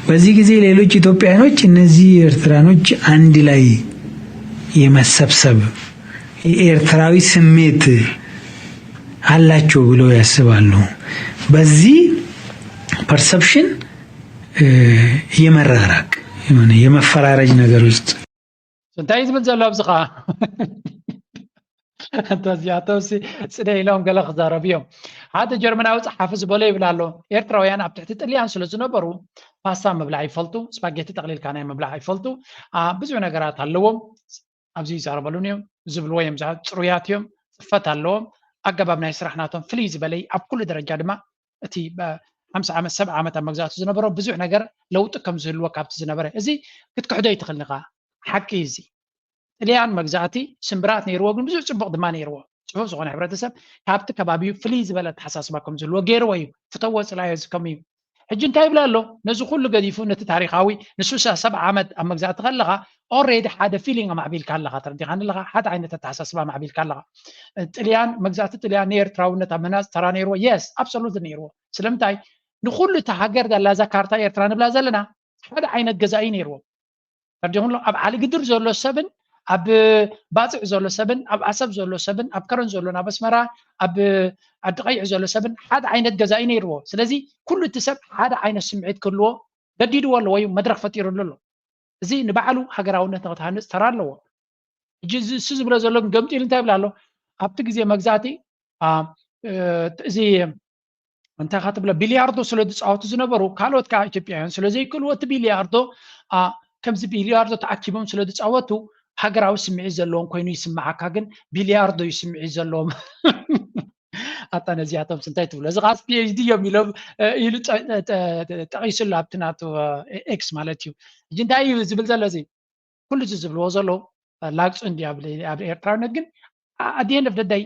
በዚህ ጊዜ ሌሎች ኢትዮጵያኖች እነዚህ ኤርትራኖች አንድ ላይ የመሰብሰብ የኤርትራዊ ስሜት አላቸው ብለው ያስባሉ። በዚህ ፐርሰፕሽን የመራራቅ የሆነ የመፈራረጅ ነገር ውስጥ እንታይ ዝብል ዘሎ ኣብዚ ኸዓ? እንተ እዚኣቶም ሲ ጽደ ኢሎም ገለ ክዛረቡ እዮም። ሓደ ጀርመናዊ ጸሓፊ ዝበሎ ይብል ኣሎ፣ ኤርትራውያን ኣብ ትሕቲ ጥልያን ስለ ዝነበሩ ፓስታ ምብላዕ ይፈልጡ፣ ስፓጌቲ ጠቕሊልካ ናይ ምብላዕ ይፈልጡ። አ፣ ብዙሕ ነገራት ኣለዎም። ኣብዚ ይዛረበሉን እዮም፣ ዝብልዎ እዮም፣ ዝሃ-፣ ጽሩያት እዮም፣ ጽፈት ኣለዎም። ኣገባብ ናይ ስራሕ ናቶም ፍልይ ዝበለ እዩ። ኣብ ኩሉ ደረጃ ድማ እቲ ብ-፣ ሓምሳ ዓመት፣ ሰብዓ ዓመት ኣብ መግዛእቱ ዝነበሮ ብዙሕ ነገር ለውጢ ከም ዝህልዎ ካብቲ ዝነበረ። እዚ ክትክሕዶ ኣይትኽእልን ኢኻ። ሓቂ እዩ እዚ። ጥልያን መግዛእቲ ስምብራት ነይርዎ፣ ግን ብዙሕ ጽቡቕ ድማ ነይርዎ። ጽፉፍ ዝኾነ ሕብረተሰብ ካብቲ ከባቢኡ ፍልይ ዝበለ ኣተሓሳስባ ከም ዝህልዎ ገይርዎ እዩ። ፍተዎ ጽላዮ እዚ ከምኡ እዩ። ሕጂ እንታይ ይብል ኣሎ? ነዚ ኩሉ ገዲፉ ነቲ ታሪኻዊ ንሱ ሰ-፣ ሰብዓ ዓመት ኣብ መግዛእቲ ከለኻ ኦልሬዲ ሓደ ፊሊንግ ኣማዕቢልካ ኣለኻ፣ ተረዲኻኒ ኣለኻ? ሓደ ዓይነት ኣተሓሳስባ ኣማዕቢልካ ኣለኻ። ጥልያን፣ መግዛእቲ ጥልያን ንኤርትራውነት ኣብ ምህናጽ ተራ ነይርዎ? የስ፣ ኣብሶሉትሊ ነይርዎ። ስለምንታይ? ንኹሉ እታ ሃገር ዘላ እዛ ካርታ ኤርትራ ንብላ ዘለና ሓደ ዓይነት ገዛኢ ነይርዎ። ተረዲኹም ኣሎ? ኣብ ዓሊግድር ዘሎ ሰብን ኣብ ባጽዕ ዘሎ ሰብን ኣብ ዓሰብ ዘሎ ሰብን ኣብ ከረን ዘሎን ኣብ ኣስመራ ኣብ ዓዲ ቀይሕ ዘሎ ሰብን ሓደ ዓይነት ገዛኢ ነይርዎ። ስለዚ ኩሉ እቲ ሰብ ሓደ ዓይነት ስምዒት ክህልዎ ገዲድዎ ኣሎ ወይ መድረኽ ፈጢሩሉ ኣሎ። እዚ ንባዕሉ ሃገራውነት ንክትሃንጽ ተራ ኣለዎ። ሕጂ እዚ እሱ ዝብሎ ዘሎ ግን ገምጢሉ እንታይ ይብል ኣሎ? ኣብቲ ግዜ መግዛእቲ፣ አ፣ እ፣ እዚ እንታይ ካ ትብሎ፣ ቢልያርዶ ስለ ዝጻወቱ ዝነበሩ፣ ካልኦት ከኣ ኢትዮጵያውያን ስለ ዘይክእልዎ፣ እቲ ቢልያርዶ፣ አ፣ ከምዚ ቢልያርዶ ተኣኪቦም ስለ ዝጻወቱ፣ ሃገራዊ ስምዒት ዘለዎም ኮይኑ ይስምዓካ፣ ግን ቢልያርዶ እዩ ስምዒት ዘለዎም። ኣታ ነዚኣቶም እንታይ ትብሎ? እዚ ኻስ ፒ ኤች ዲ እዮም ኢሎም፣ እ፣ ኢሉ ጠ-፣ ጠ-፣ ጠ-፣ ጠቒሱሉ ኣብቲ ናቱ፣ እ፣ ኤክስ ማለት እዩ። ሕጂ እንታይ እዩ ዝብል ዘሎ እዚ? ኩሉ እዚ ዝብልዎ ዘለዉ፣ እ፣ ላግጹ እንዲ ኣብ፣ ኣብ ኤርትራውነት፣ ግን ኣ-፣ at the end of the day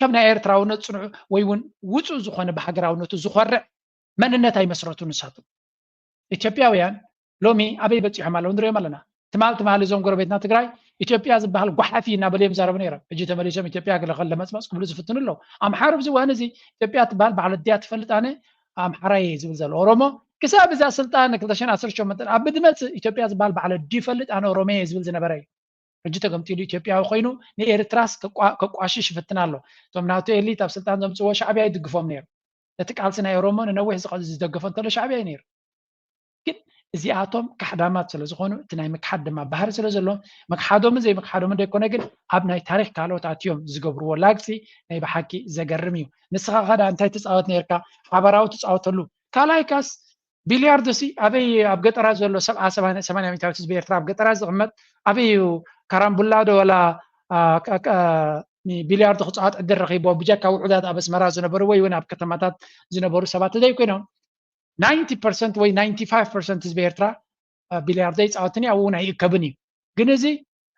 ከም ናይ ኤርትራውነት ጽኑዕ ወይ እውን ውጹእ ዝኾነ ብሃገራውነቱ ዝኾርዕ መንነት ኣይመስረቱን ንሳቶም። ኢትዮጵያውያን ሎሚ ኣበይ በጺሖም ኣለዉ ንሪኦም ኣለና። ትማል ትማል እዞም ጎረቤትና ትግራይ ኢትዮጵያ ዝበሃል ጓሓፍ እዩ እናበሉ እዮም ይዛረቡ ነይሮም። ሕጂ ተመሊሶም ኢትዮጵያ ገለ ከለ መጽመጽ ክብሉ ዝፍትኑ ኣለዉ። ኣምሓሩ ኣብዚ እዋን እዚ ኢትዮጵያ ትበሃል በዓል ኣዲኣ ትፈልጥ ኣነ ኣምሓራይ እየ ዝብል ዘሎ። ኦሮሞ ክሳብ እዛ ስልጣን ክልተ ሽሕን ዓሰርተ ሸሞንተን ኣብ ዝመጽእ ኢትዮጵያ ዝበሃል በዓል ኣዲ ይፈልጥ ኣነ ኦሮሞ እየ ዝብል ዝነበረ እዩ። ሕጂ ተገምጢሉ ኢትዮጵያዊ ኮይኑ ንኤርትራስ ከቋ-፣ ከቋሽሽ ይፍትን ኣሎ። እቶም ናቱ ኤሊት ኣብ ስልጣን ዘምጽእዎ ሻዕብያ ይድግፎም ነይሩ። ነቲ ቃልሲ ናይ ኦሮሞ ንነዊሕ ዝቐ-፣ ዝደገፎ እንተሎ ሻዕብያ እዩ ነይሩ። ግን እዚኣቶም ካሕዳማት ስለ ዝኾኑ፣ እቲ ናይ ምክሓድ ድማ ባህሪ ስለ ዘለዎም፣ ምክሓዶምን ዘይምክሓዶምን ደይኮነ፣ ግን ኣብ ናይ ታሪኽ ካልኦት ኣትዮም ዝገብርዎ ላግጺ ናይ ብሓቂ ዘገርም እዩ። ንስኻ ኸ ደኣ እንታይ ትጻወት ነይርካ? ሓባራዊ ትጻወተሉ። ካልኣይካስ ቢልያርዶ ሲ ኣበይ ኣብ ገጠራት ዘሎ ሰብዓ፣ ሰማንያ፣ ሰማንያ ሚእታዊት ህዝቢ ኤርትራ ኣብ ገጠራት ዝቕመጥ ኣበይ እዩ? ካራምቡላ ዶ ወላ፣ አ፣ ካ-፣ ካ-፣ ቢልያርዶ ክጻወት ዕድል ረኺቡ ብጀካ ውሑዳት ኣብ ኣስመራ ዝነበሩ ወይ እውን ኣብ ከተማታት ዝነበሩ ሰባት ተዘይኮይኖም ናይንቲ ፐርሰንት ወይ ናይንቲ ፋይቭ ፐርሰንት ህዝቢ ኤርትራ፣ አ፣ ቢልያርዶ ኣይጻወትን እዩ፣ ኣብኡ እውን ኣይእከብን እዩ። ግን እዚ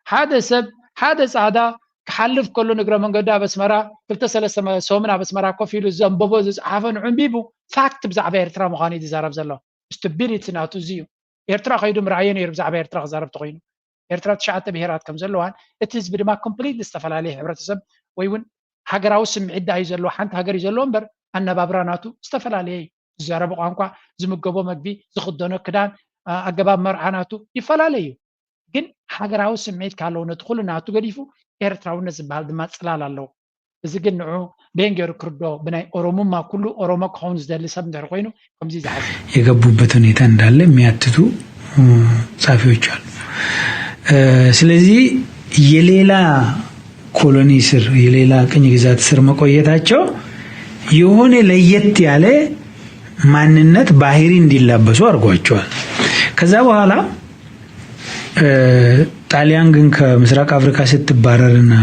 ሓደ ሰብ፣ ሓደ ጻዕዳ ክሓልፍ ከሎ ንእግረ መንገዱ ኣብ ኣስመራ ክልተ ሰለስተ መ-፣ ሰሙን ኣብ ኣስመራ ኮፍ ኢሉ ዘንበቦ ዝጸሓፎ ንዕንቢቡ ፋክት ብዛዕባ ኤርትራ ምዃኑ እዩ ዝዛረብ ዘሎ። ስቱቢዲቲ ናቱ እዚ እዩ። ኤርትራ ከይዱ ምርኣዮ ነይሩ ብዛዕባ ኤርትራ ክዛረብ ተኾይኑ። ኤርትራ ትሽዓተ ብሄራት ከም ዘለዋን እቲ ህዝቢ ድማ ኮምፕሊትሊ ዝተፈላለየ ሕብረተሰብ ወይ እውን ሃገራዊ ስምዒት ደኣ እዩ ዘለዎ፣ ሓንቲ ሃገር እዩ ዘለዎ እምበር ኣነባብራ ናቱ ዝተፈላለየ እዩ። ዝዛረቦ ቋንቋ፣ ዝምገቦ መግቢ፣ ዝኽደኖ ክዳን፣ ኣ-፣ ኣገባብ መርዓ ናቱ ይፈላለ እዩ። ግን ሃገራዊ ስምዒት ካለው ነቲ ኩሉ ናቱ ገዲፉ ኤርትራውነት ዝበሃል ድማ ጽላል ኣለዎ። እዚ ግን ንዑ በየን ገይሩ ክርዶ? ብናይ ኦሮሙማ ኩሉ ኦሮሞ ክኸውን ዝደሊ ሰብ እንድሕር ኮይኑ ከምዚ ዝሓስብ። የገቡበት ሁኔታ እንዳለ የሚያትቱ፣ እ፣ ጸሐፊዎች አሉ። እ፣ ስለዚህ የሌላ ኮሎኒ ስር፣ የሌላ ቅኝ ግዛት ስር መቆየታቸው የሆነ ለየት ያለ ማንነት ባህሪ እንዲላበሱ አድርጓቸዋል። ከዛ በኋላ እ፣ ጣሊያን ግን ከምስራቅ አፍሪካ ስትባረርና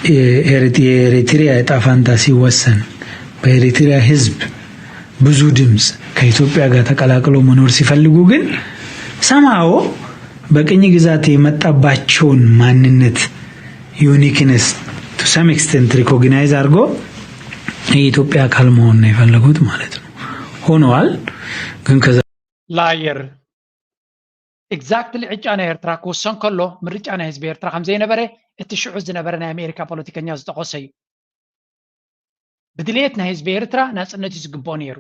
የኤሪት-፣ የኤሪትሪያ ዕጣ ፋንታ ሲወሰን በኤሪትሪያ ህዝብ ብዙ ድምፅ ከኢትዮጵያ ጋር ተቀላቅሎ መኖር ሲፈልጉ ግን ሰምሃው በቅኝ ግዛት የመጣባቸውን ማንነት ዩኒክነስ to some extent recognize አድርጎ የኢትዮጵያ አካል መሆን ነው የፈለጉት ማለት ነው። ሆነዋል። ግን ከዛ ላየር። ኤግዛክትሊ ዕጫ ናይ ኤርትራ ክውሰን ከሎ ምርጫ ናይ ህዝቢ ኤርትራ ከም ዘይነበረ እቲ ሽዑ ዝነበረ ናይ ኣሜሪካ ፖለቲከኛ ዝጠቐሶ እዩ። ብድልየት ናይ ህዝቢ ኤርትራ ናጽነት እዩ ዝግብኦ ነይሩ።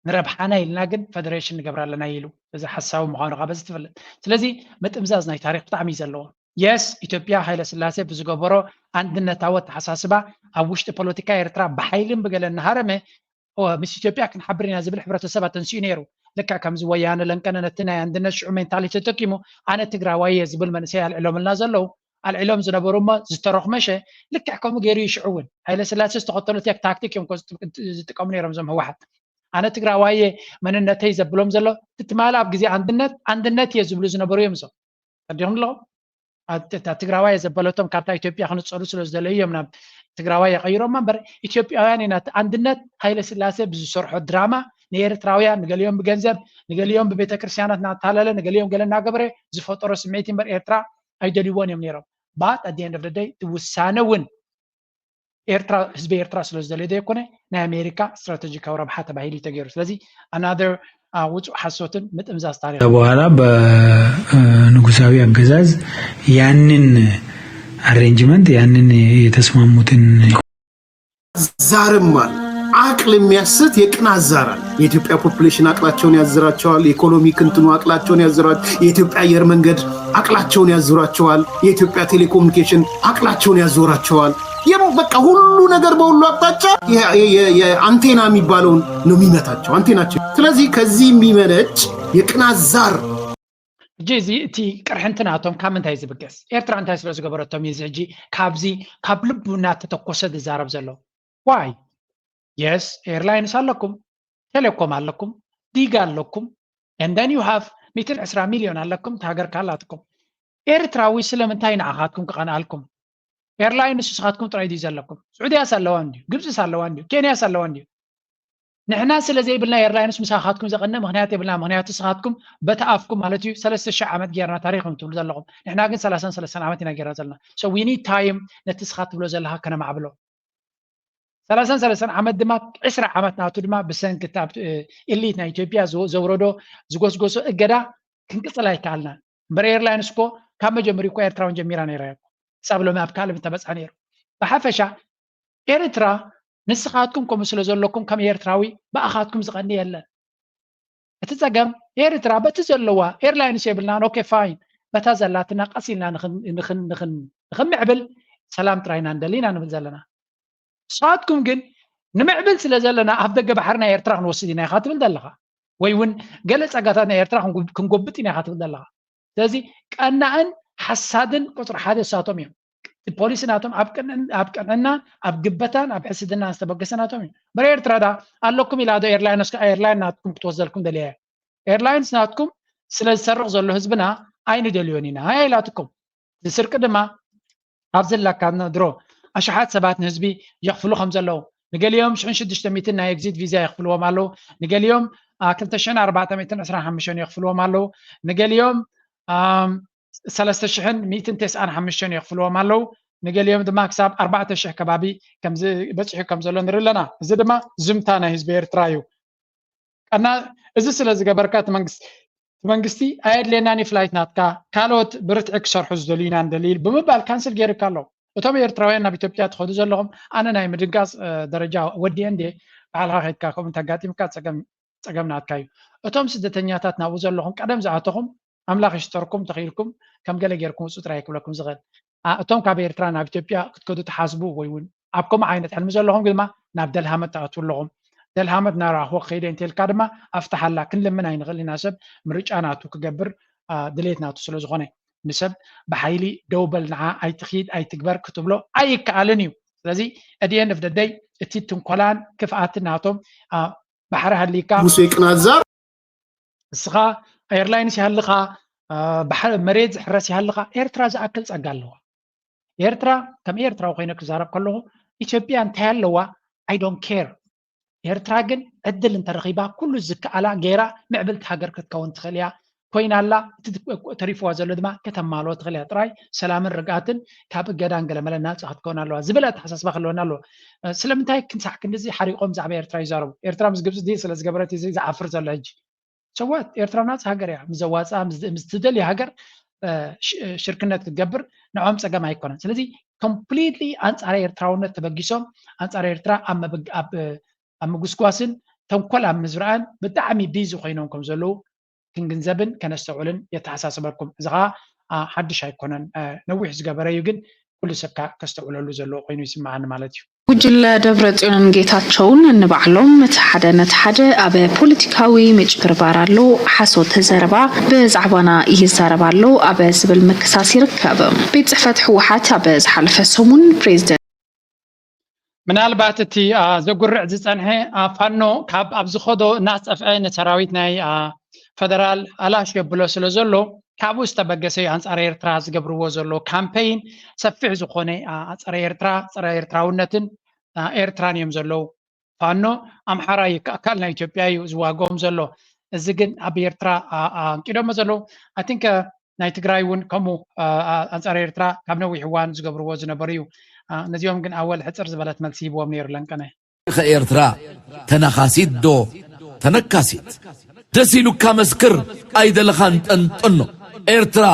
ንረብሓና ኢልና ግን ፈደሬሽን ንገብር ኣለና ኢሉ። እዚ ሓሳዊ ምዃኑ ካብ በዚ ትፈልጥ። ስለዚ ምጥምዛዝ ናይ ታሪኽ ብጣዕሚ እዩ ዘለዎ። የስ፣ ኢትዮጵያ ሃይለ ስላሴ ብዝገበሮ ኣንድነታዊ ኣተሓሳስባ ኣብ ውሽጢ ፖለቲካ ኤርትራ ብሓይልን ብገለን እናሃረመ ምስ ኢትዮጵያ ክንሓብር ኢና ዝብል ሕብረተሰብ ኣተንሲኡ ነይሩ። ልክዕ ከምዚ ወያነ ለንቀነ ነቲ ናይ ኣንድነት ሽዑ ሜንታሊቲ ተጠቂሙ ኣነ ትግራዋይ እየ ዝብል መንእሰይ ኣልዕሎምልና ዘለዉ ኣልዕሎም ዝነበሩ እሞ ዝተረኽመሸ ልክዕ ከምኡ ገይሩ እዩ ሽዑ እውን ሃይለ ስላሴ ዝተኸተሉ ታክቲክ እዮም ዝጥቀሙ ነይሮም እዞም ህወሓት ኣነ ትግራዋየ መንነተይ ዘብሎም ዘሎ ትማል ኣብ ግዜ ኣንድነት ኣንድነት እየ ዝብሉ ዝነበሩ እዮም እዞም ተዲኹም ኣለኹም ትግራዋይ ዘበለቶም ካብታ ኢትዮጵያ ክንፀሉ ስለ ዝደለዩ እዮም ናብ ትግራዋይ የቀይሮማ እምበር ኢትዮጵያውያን ኢና ኣንድነት ሃይለ ስላሴ ብዝሰርሖ ድራማ ንኤርትራውያን ንገሊኦም ብገንዘብ ንገሊኦም ብቤተክርስትያናት እናታለለ ንገሊኦም ገለ እናገበረ ዝፈጠሮ ስምዒት እምበር ኤርትራ ኣይደልይዎን እዮም ነይሮም but at the end of the day ውሳነ እውን ኤርትራ ህዝቢ ኤርትራ ስለ ዝደለየ ዘይኮነ ናይ ኣሜሪካ ስትራቴጂካዊ ረብሓ ተባሂሉ እዩ ተገይሩ ስለዚ another ውፁእ ሓሶትን ምጥምዛዝ ታሪክ በኋላ በንጉሳዊ አገዛዝ ያንን arrangement ያንን የተስማሙትን ዛርም ማለት አቅል የሚያስት የቅናት ዛር አለ። የኢትዮጵያ population አቅላቸውን ያዝራቸዋል። የኢኮኖሚ ክንትኑ አቅላቸውን ያዝራቸዋል። የኢትዮጵያ አየር መንገድ አቅላቸውን ያዝራቸዋል። የኢትዮጵያ ቴሌኮሙኒኬሽን አቅላቸውን ያዞራቸዋል። በቃ ሁሉ ነገር በሁሉ አቅጣጫ የአንቴና የሚባለውን ነው የሚመታቸው አንቴናቸው። ስለዚህ ከዚህ የሚመነጭ የቅናት ዛር ሕጂ እዚ እቲ ቅርሕንቲ ናቶም ካብ ምንታይ ዝብገስ ኤርትራ እንታይ ስለ ዝገበረቶም እዩ እዚ ሕጂ ካብዚ ካብ ልቡ እናተተኮሰ ዝዛረብ ዘሎ ዋይ የስ ኤርላይንስ ኣለኩም ቴሌኮም ኣለኩም ዲጋ ኣለኩም and then you have ሚእትን ዕስራ ሚልዮን ኣለኩም እቲ ሃገር ካላትኩም ኤርትራዊ ስለምንታይ ንዓኻትኩም ክቐንኣልኩም ኤርላይንስ ንስኻትኩም ጥራይ ድዩ ዘለኩም ስዑድያስ ኣለዋ እንድዩ ግብፅስ ኣለዋ እንድዩ ኬንያስ ኣለዋ እንድዩ ንሕና ስለ ዘይብልና ኤርላይንስ ምሳኻትኩም ዘቐንእ ምኽንያት የብልና ምኽንያቱ ንስኻትኩም በቲ ኣፍኩም ማለት እዩ ሰለስተ ሽሕ ዓመት ጌርና ታሪኽ እዮም ትብሉ ዘለኹም ንሕና ግን ሰላሳን ሰለስተን ዓመት ኢና ጌርና ዘለና so we need time ነቲ ንስኻ ትብሎ ዘለኻ ከነማዕብሎ ሰላሳን ሰለስተን ዓመት ድማ ዕስራ ዓመት ናቱ ድማ ብሰንኪ ኢሊት ናይ ኢትዮጵያ ዘውረዶ ዝጎስጎሶ እገዳ ክንቅፅል ኣይከኣልናን እምበር ኤርላይንስ እኮ ካብ መጀመሪ እኮ ኤርትራውን ጀሚራ ነይራ ክሳብ ሎሚ ኣብ ካልእ ምተበፅሐ ነይሩ ብሓፈሻ ኤርትራ ንስኻትኩም ከምኡ ስለ ዘለኩም ከም ኤርትራዊ ብኣኻትኩም ዝቐኒ የለን እቲ ፀገም ኤርትራ በቲ ዘለዋ ኤርላይንስ የብልናን okay fine በታ ዘላትና ቀስ ኢልና ንኽምዕብል ሰላም ጥራይ ኢና ንደሊ ኢና ንብል ዘለና ንስኻትኩም ግን ንምዕብል ስለ ዘለና ኣብ ደገ ባሕሪ ናይ ኤርትራ ክንወስድ ኢና ኢኻ ትብል ዘለኻ ወይ እውን ገለ ፀጋታት ናይ ኤርትራ ክንጎብጥ ኢና ኢኻ ትብል ዘለኻ ስለዚ ቀናእን ሓሳድን ቁፅሪ ሓደ እሳቶም እዮም ፖሊሲ ናቶም ኣብ ቅንዕናን ኣብ ግበታን ኣብ ሕስድናን ዝተበገሰ ናቶም እዩ እምበር ኤርትራ ዳ ኣለኩም ኢላ ዶ ኤርላይንስ ኤርላይን ናትኩም ክትወስደልኩም ደልያ እያ ኤርላይንስ ናትኩም ስለ ዝሰርቕ ዘሎ ህዝብና ኣይንደልዮን ኢና ኢላትኩም ንስርቂ ድማ ኣብዚ ላካ ድሮ ኣሽሓት ሰባት ንህዝቢ የኽፍሉ ከም ዘለዉ ንገሊኦም ሽሕን ሽዱሽተ ሚእትን ናይ ኤግዚት ቪዛ የኽፍልዎም ኣለዉ ንገሊኦም ክልተ ሽሕን ኣርባዕተ ሚእትን ዕስራን ሓሙሽተን የኽፍልዎም ኣለዉ ንገሊኦም ሰለስተ ሽሕን ሚእትን ተስዓን ሓሙሽተን የኽፍልዎም ኣለዉ ንገሊኦም ድማ ክሳብ ኣርባዕተ ሽሕ ከባቢ በፂሑ ከም ዘሎ ንርኢ ኣለና እዚ ድማ ዝምታ ናይ ህዝቢ ኤርትራ እዩ ቀና እዚ ስለ ዝገበርካ እቲ መንግስቲ እቲ መንግስቲ ኣየድልየናን እዩ ፍላይት ናትካ ካልኦት ብርትዒ ክሰርሑ ዝደልዩ ኢና ንደሊ ብምባል ካንስል ገይሩካ ኣሎ እቶም ኤርትራውያን ናብ ኢትዮጵያ ትኸዱ ዘለኹም ኣነ ናይ ምድንጋፅ ደረጃ ወዲአ እንዴ ባዕልካ ከድካ ከምኡ እንተጋጢምካ ፀገም ናትካ እዩ እቶም ስደተኛታት ናብኡ ዘለኹም ቀደም ዝኣተኹም ኣምላኽ ይስተርኩም ተኽኢልኩም ከም ገለ ጌርኩም ውፁ ጥራይ ክብለኩም ዝኽእል እቶም ካብ ኤርትራ ናብ ኢትዮጵያ ክትከዱ ትሓስቡ ወይ እውን ኣብ ከምኡ ዓይነት ሕልሚ ዘለኹም ድማ ናብ ደልሃመት ትኣትዉ ኣለኹም ደልሃመት ናብ ራኽቦ ክኸይደ እንተልካ ድማ ኣፍትሓላ ክንልምን ኣይንኽእል ኢና ሰብ ምርጫ ናቱ ክገብር ድሌት ናቱ ስለ ዝኾነ ንሰብ ብሓይሊ ደው በል ንዓ ኣይትኺድ ኣይትግበር ክትብሎ ኣይከኣልን እዩ ስለዚ at the end of the day እቲ ትንኮላን ክፍኣትን ናቶም ባሕሪ ሃሊካ ሙሴ ቅናዛር እስኻ ኤርላይንስ ይሃልኻ መሬት ዝሕረስ ይሃልኻ ኤርትራ ዝኣክል ጸጋ ኣለዋ ኤርትራ ከም ኤርትራዊ ኮይነ ክዛረብ ከለኹ ኢትዮጵያ እንታይ ኣለዋ I don't care ኤርትራ ግን ዕድል እንተረኺባ ኩሉ ዝከኣላ ገይራ ምዕብልቲ ሃገር ክትከውን ትኽእል እያ ኮይና ኣላ እቲ ተሪፍዋ ዘሎ ድማ ከተማልኦ ትኽእል እያ ጥራይ ሰላምን ርግኣትን ካብ እገዳን ገለመለ ናፃ ክትከውን ኣለዋ ዝብል ኣተሓሳስባ ክህልወና ኣለዎ ስለምንታይ ክንሳዕ ክንድዚ ሓሪቆም ብዛዕባ ኤርትራ ይዛረቡ ኤርትራ ምስ ግብፂ ዲል ስለ ዝገበረት እዚ ዝዓፍር ዘሎ ሕጂ ሰዋት ኤርትራ ናፃ ሃገር እያ ምስ ዘዋፅኣ ምስ ትደልየ ሃገር ሽርክነት ክትገብር ንዖም ፀገም ኣይኮነን ስለዚ ኮምፕሊትሊ ኣንፃር ኤርትራውነት ተበጊሶም ኣንፃር ኤርትራ ኣብ ምጉስጓስን ተንኮል ኣብ ምዝራእን ብጣዕሚ ቢዚ ኮይኖም ከም ዘለዉ ክንግንዘብን ከነስተውዕልን የተሓሳስበኩም እዚ ከዓ ሓድሽ ኣይኮነን ነዊሕ ዝገበረ እዩ ግን ኩሉ ሰብ ከስተውዕለሉ ዘለዎ ኮይኑ ይስምዓኒ ማለት እዩ። ጉጅለ ደብረጽዮንን ጌታቸውን ንባዕሎም እቲ ሓደ ነቲ ሓደ ኣብ ፖለቲካዊ ምጭብርባር ኣሎ፣ ሓሶት ዘረባ ብዛዕባና ይዛረብ ኣሎ ኣብ ዝብል ምክሳስ ይርከብ። ቤት ጽሕፈት ህወሓት ኣብ ዝሓለፈ ሰሙን ፕሬዚደንት ምናልባት እቲ ዘጉርዕ ዝፀንሐ ፋኖ ካብ ኣብ ዝኸዶ እናፀፍዐ ንሰራዊት ናይ ፈደራል ኣላሽ የብሎ ስለ ዘሎ ካብኡ ዝተበገሰ እዩ ኣንፃር ኤርትራ ዝገብርዎ ዘሎ ካምፔይን ሰፊሕ ዝኾነ ፀረ ኤርትራ ፀረ ኤርትራውነትን ኤርትራን እዮም ዘለዉ። ፋኖ ኣምሓራ እዩ ኣካል ናይ ኢትዮጵያ እዩ ዝዋግኦም ዘሎ። እዚ ግን ኣብ ኤርትራ ኣንቂዶሞ ዘለዉ ኣይ ቲንክ ናይ ትግራይ እውን ከምኡ ኣንፃር ኤርትራ ካብ ነዊሕ እዋን ዝገብርዎ ዝነበሩ እዩ። ነዚኦም ግን ኣወል ሕፅር ዝበለት መልሲ ሂብዎም ነይሩ ለንቀነ። ከኤርትራ ተነኻሲት ዶ ተነካሲት? ደስ ኢሉካ መስክር ኣይደለኻን ጠንጠኖ። ኤርትራ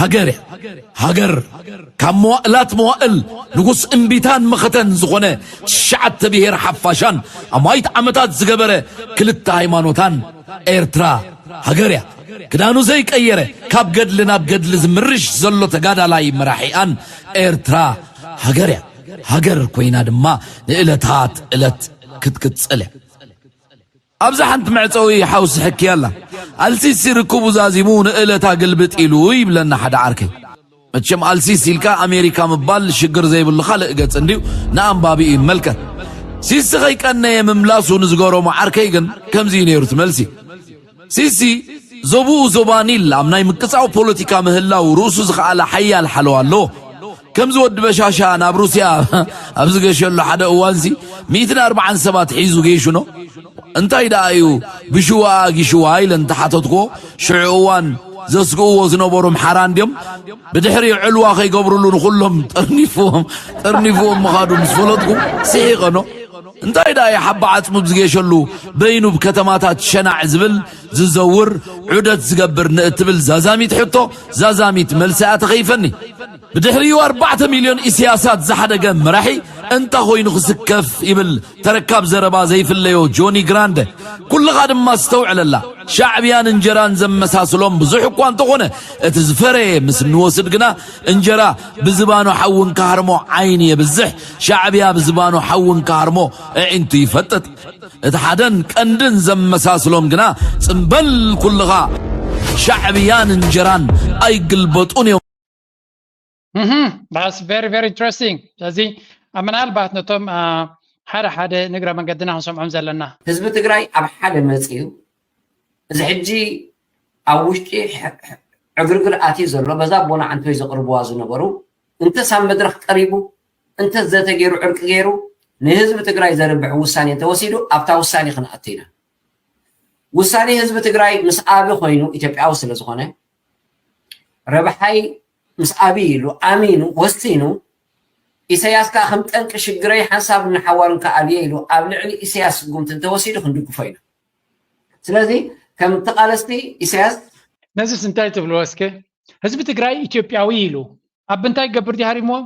ሃገር እያ። ሃገር ካብ መዋእላት መዋእል ንጉስ እምቢታን መኸተን ዝኾነ ትሽዓተ ብሄር ሓፋሻን ኣማይት ዓመታት ዝገበረ ክልተ ሃይማኖታን ኤርትራ ሃገር እያ። ክዳኑ ዘይቀየረ ካብ ገድሊ ናብ ገድሊ ዝምርሽ ዘሎ ተጋዳላይ መራሒኣን ኤርትራ ሃገር እያ። ሃገር ኮይና ድማ ንእለታት እለት ክትቅጽል እያ። ኣብዛ ሓንቲ መዕጸዊ ሓውሲ ሕኪ ኣላ። ኣልሲሲ ርክቡ ዛዚሙ ንእለታ ግልብጥ ኢሉ ይብለና ሓደ ዓርከይ። መቸም ኣልሲሲ ኢልካ ኣሜሪካ ምባል ሽግር ዘይብሉ ካልእ ገጽ እንድዩ ንኣንባቢኡ ይመልከት። ሲሲ ከይቀነየ ምምላሱ ንዝገረሞ ዓርከይ ግን ከምዚ እዩ ነይሩ እቲ መልሲ። ሲሲ ዞብኡ ዞባ ኒል ኣብ ናይ ምቅጻው ፖለቲካ ምህላው ርእሱ ዝኸኣለ ሓያል ሓለዋ ኣለዎ። ከምዚ ወዲ በሻሻ ናብ ሩስያ ኣብ ዝገሸሉ ሓደ እዋንሲ ሚእትን ኣርባዓን ሰባት ሒዙ ገይሹ ኖ። እንታይ ደኣ እዩ ብሽዋ ኣጊሽዋ ኢለ እንተሓተትክዎ ሽዑ እዋን ዘስግእዎ ዝነበሩ ኣምሓራ እንድዮም ብድሕሪ ዕልዋ ከይገብርሉ ንኹሎም ጠርኒፍዎም ጠርኒፍዎም ምኻዱ ምስ ፈለጥኩ ስሒቐ ኖ። እንታይ ደኣ እዩ ሓባ ዓጽሙ ብዝገሸሉ በይኑ ብከተማታት ሸናዕ ዝብል ዝዘውር ዑደት ዝገብር ንእትብል ዛዛሚት ሕቶ ዛዛሚት መልሲ እያ ተኸይፈኒ። ብድሕሪኡ ኣርባዕተ ሚልዮን ኢሳያሳት ዝሓደገ መራሒ እንታ ኮይኑ ክስከፍ ይብል ተረካብ ዘረባ ዘይፍለዮ ጆኒ ግራንደ። ኩልኻ ድማ ኣስተውዕለላ። ሻዕብያን እንጀራን ዘመሳስሎም ብዙሕ እኳ እንተኾነ እቲ ዝፈረየ ምስ እንወስድ ግና እንጀራ ብዝባኑ ሓዊ እንከሃርሞ ዓይኒ የብዝሕ፣ ሻዕብያ ብዝባኑ ሓዊ እንከሃርሞ ኣዒንቱ ይፈጥጥ። እቲ ሓደን ቀንድን ዘመሳስሎም ግና ጽምበል ኩልኻ ሻዕብያን እንጀራን ኣይግልበጡን እዮም። That's very very interesting። ስለዚ ምናልባት ነቶም ሓደ ሓደ ንግረ መንገድና ክንሰምዖም ዘለና ህዝቢ ትግራይ ኣብ ሓደ መፅዩ እዚ ሕጂ ኣብ ውሽጢ ዕግርግር ኣትዩ ዘሎ በዛ ኣቦና ዓንቶይ ዘቕርብዋ ዝነበሩ እንተስ ኣብ መድረኽ ቀሪቡ እንተስ ዘተ ገይሩ ዕርቂ ገይሩ ንህዝቢ ትግራይ ዘርብሕ ውሳኔ እንተወሲዱ ኣብታ ውሳኔ ክንኣቱ ኢና። ውሳኔ ህዝቢ ትግራይ ምስ ኣቢ ኮይኑ ኢትዮጵያዊ ስለ ዝኾነ ረብሓይ ምስ ኣቢ ኢሉ ኣሚኑ ወሲኑ ኢሳያስ ከዓ ከም ጠንቂ ሽግረይ ሓንሳብ ንሓዋሩ ከኣብየ ኢሉ ኣብ ልዕሊ ኢሳያስ ስጉምቲ እንተወሲዱ ክንድግፎ ኢና። ስለዚ ከም ተቓለስቲ ኢሳያስ ነዚስ እንታይ ትብልዎ እስከ? ህዝቢ ትግራይ ኢትዮጵያዊ ኢሉ ኣብ እንታይ ገብር ድዩ ሃሪምዎም?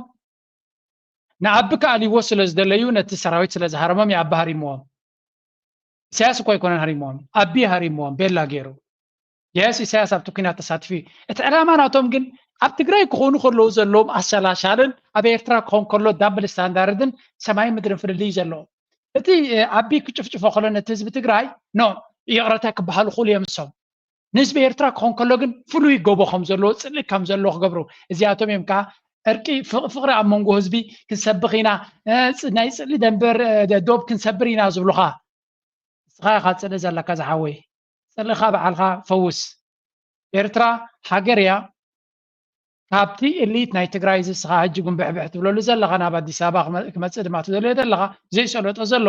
ንኣቢ ከኣልይዎ ስለ ዝደለዩ ነቲ ሰራዊት ስለ ዝሃረሞም እዩ ኣቢ ሃሪምዎም። ኢሳያስ እኮ ኣይኮነን ሃሪምዎም፣ ኣቢ ሃሪምዎም ቤላ ገይሩ። የስ ኢሳያስ ኣብቲ ኩናት ተሳትፊ እዩ። እቲ ዕላማ ናቶም ግን ኣብ ትግራይ ክኾኑ ከለዉ ዘለዎም ኣሰላሻልን ኣብ ኤርትራ ክኾን ከሎ ዳብል ስታንዳርድን ሰማይ ምድርን ፍልልይ እዩ ዘለዎም። እቲ ኣቢ ክጭፍጭፎ ከሎ ነቲ ህዝቢ ትግራይ ኖ ይቕረታ ክበሃሉ ክእሉ እዮም እሶም። ንህዝቢ ኤርትራ ክኾን ከሎ ግን ፍሉይ ጎቦ ከም ዘለዎ ፅልኢ ከም ዘለዎ ክገብሩ እዚኣቶም እዮም ከዓ ዕርቂ ፍቕሪ ኣብ መንጎ ህዝቢ ክንሰብኽ ኢና ናይ ፅልኢ ደንበር ዶብ ክንሰብር ኢና ዝብሉኻ። ንስኻ ኢኻ ፅልኢ ዘለካ ዝሓወይ ፅልእኻ በዓልኻ ፈውስ። ኤርትራ ሃገር እያ። ካብቲ እሊት ናይ ትግራይ እዚ እስኻ ሕጂ ጉንብሕብሕ ትብለሉ ዘለኻ ናብ ኣዲስ ኣበባ ክመፅእ ድማ ትደልዮ ዘለኻ ዘይሰለጦ ዘሎ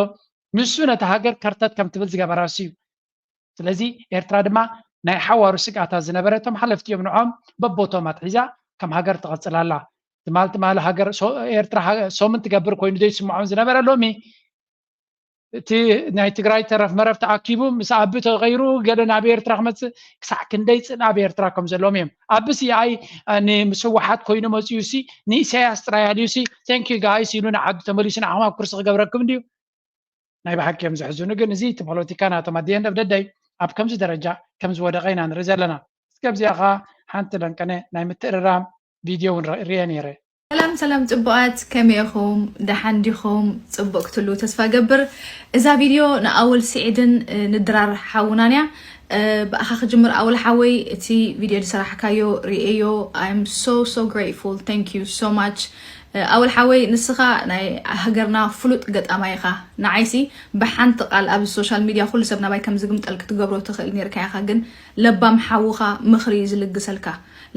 ንሱ ነቲ ሃገር ከርተት ከም ትብል ዝገበራ እሱ እዩ። ስለዚ ኤርትራ ድማ ናይ ሓዋሩ ስግኣታት ዝነበረ እቶም ሓለፍቲ እዮም ንዖም በቦቶም ኣትሒዛ ከም ሃገር ትቐፅል ኣላ። ትማል ትማል ሃገር ኤርትራ ሶምን ትገብር ኮይኑ ዘይስምዖም ዝነበረ ሎሚ እቲ ናይ ትግራይ ተረፍ መረፍ ተኣኪቡ ምስ ኣቢ ተቐይሩ ገለ ናብ ኤርትራ ክመፅእ ክሳዕ ክንደይ ፅን ኣብ ኤርትራ ከም ዘለዎም እዮም። ኣብሲ ኣይ ምስ ህወሓት ኮይኑ መፅዩ ሲ ንኢሳያስ ጥራይ ኣልዩ ሲ thank you guys ኢሉ ንዓዱ ተመሊሱ ንዓኹም ኣብ ኩርሲ ክገብረኩም ድዩ? ናይ ብሓቂ እዮም ዘሕዝኑ። ግን እዚ እቲ ፖለቲካ ናቶም ኣት the end of the day ኣብ ከምዚ ደረጃ ከም ዝወደቐ ኢና ንርኢ ዘለና። እስከ ኣብዚኣ ኸዓ ሓንቲ ለንቀነ ናይ ምትእርራም ቪድዮ እውን ርአ ነይረ። ሰላም ሰላም ጽቡቓት፣ ከመይ ኢኹም? ደሓን ዲኹም? ጽቡቕ ክትህልዉ ተስፋ ገብር። እዛ ቪድዮ ንኣወል ስዒድን ንድራር ሓውናን እያ። ብኣኻ ክጅምር ኣወል ሓወይ፣ እቲ ቪድዮ ዝሰራሕካዮ ርእየዮ። I'm so so grateful, thank you so much ኣወል ሓወይ። ንስኻ ናይ ሃገርና ፍሉጥ ገጣማይ ኢኻ። ንዓይሲ ብሓንቲ ቃል ኣብ ሶሻል ሚድያ ኩሉ ሰብ ናባይ ከም ዝግምጠል ክትገብሮ ትኽእል ነርካ ኢኻ፣ ግን ለባም ሓውኻ ምኽሪ እዩ ዝልግሰልካ።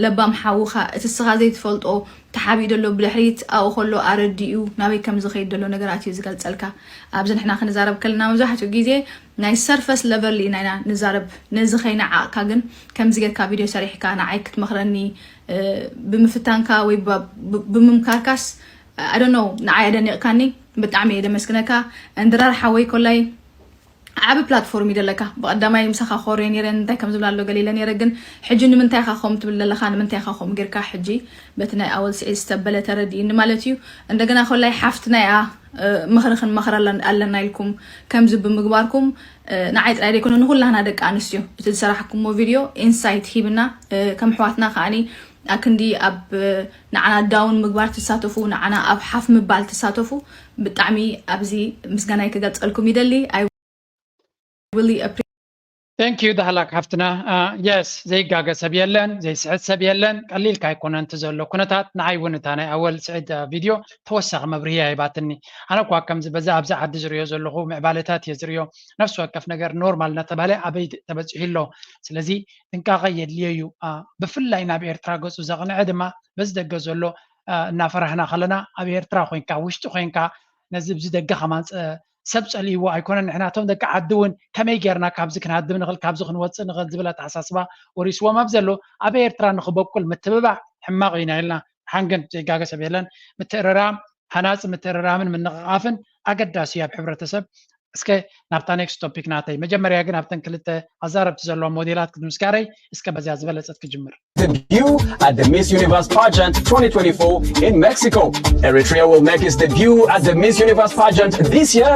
ለባም ሓውኻ እቲ ንስኻ ዘይትፈልጦ ተሓቢኡ ዘሎ ብድሕሪት ኣብኡ ከሎ ኣረዲኡ ናበይ ከም ዝኸይድ ዘሎ ነገራት እዩ ዝገልጸልካ። ኣብዚ ንሕና ክንዛረብ ከለና መብዛሕትኡ ግዜ ናይ ሰርፈስ ለቨል ኢና ኢና ንዛረብ። ነዚ ከይነዓቕካ ግን ከምዚ ጌርካ ቪድዮ ሰሪሕካ ንዓይ ክትመኽረኒ ብምፍታንካ ወይ ብምምካርካስ ኣዶኖ ንዓይ ኣደኒቕካኒ። ብጣዕሚ እየ ደመስግነካ። እንድራር ሓወይ ኮላይ ዓቢ ፕላትፎርም እዩ ዘለካ። ብቐዳማይ ምሳኻ ኮርየ ነይረ እንታይ ከም ዝብላ ኣሎ ገሊለ ነይረ፣ ግን ሕጂ ንምንታይ ኢኻ ከምኡ ትብል ዘለኻ? ንምንታይ ኢኻ ከምኡ ጌርካ? ሕጂ በቲ ናይ ኣወል ስዒድ ዝተበለ ተረዲእኒ ማለት እዩ። እንደገና ኮላይ ሓፍትና እያ ምኽሪ ክንመኽር ኣለና ኢልኩም ከምዚ ብምግባርኩም ንዓይ ጥራይ ዘይኮነ ንኹላህና ደቂ ኣንስትዮ እቲ ዝሰራሕኩሞ ቪድዮ ኢንሳይት ሂብና ከም ኣሕዋትና ከዓኒ ኣክንዲ ኣብ ንዓና ዳውን ምግባር ትሳተፉ፣ ንዓና ኣብ ሓፍ ምባል ትሳተፉ ብጣዕሚ ኣብዚ ምስጋናይ ክገልጸልኩም ይደሊ። I really appreciate Thank you ዳህላክ ሓፍትና። የስ ዘይጋገ ሰብ የለን፣ ዘይስሕት ሰብ የለን። ቀሊልካ ኣይኮነን እቲ ዘሎ ኩነታት። ንዓይ እውን እታ ናይ ኣወል ስዒድ ቪድዮ ተወሳኺ መብርሂ ሂባትኒ። ኣነ እኳ ከምዚ በዛ ኣብዚ ዓዲ ዝሪኦ ዘለኹ ምዕባለታት እየ ዝሪኦ። ነፍሲ ወከፍ ነገር ኖርማል እናተባህለ ኣበይ ተበፂሑ ኣሎ። ስለዚ ጥንቃቐ የድልዮ እዩ። ብፍላይ ናብ ኤርትራ ገፁ ዘቕንዐ ድማ በዚ ደገ ዘሎ እናፈራህና ከለና ኣብ ኤርትራ ኮይንካ ውሽጢ ኮይንካ ነዚ ብዚ ደገ ከማን ሰብ ጸልይዎ ኣይኮነን። ንሕና እቶም ደቂ ዓዲ እውን ከመይ ጌርና ካብዚ ክንሃድም ንኽእል፣ ካብዚ ክንወጽእ ንኽእል ዝብል ኣተሓሳስባ ወሪስዎም ኣብ ዘሎ ኣብ ኤርትራ ንኽበቁል ምትብባዕ ሕማቕ እዩ ኢና ኢልና። ሓንግን ዘይጋገ ሰብ የለን። ምትእርራም ሃናጺ ምትእርራምን ምንቕቓፍን ኣገዳሲ እዩ ኣብ ሕብረተሰብ። እስከ ናብታ ኔክስት ቶፒክ ናተይ። መጀመርያ ግን ኣብተን ክልተ ኣዛረብቲ ዘለዋ ሞዴላት ክትምስጋረይ እስከ በዚያ ዝበለጸት ክጅምር። debut at the Miss Universe pageant twenty twenty-four in Mexico. Eritrea will make its debut at the Miss Universe pageant this year,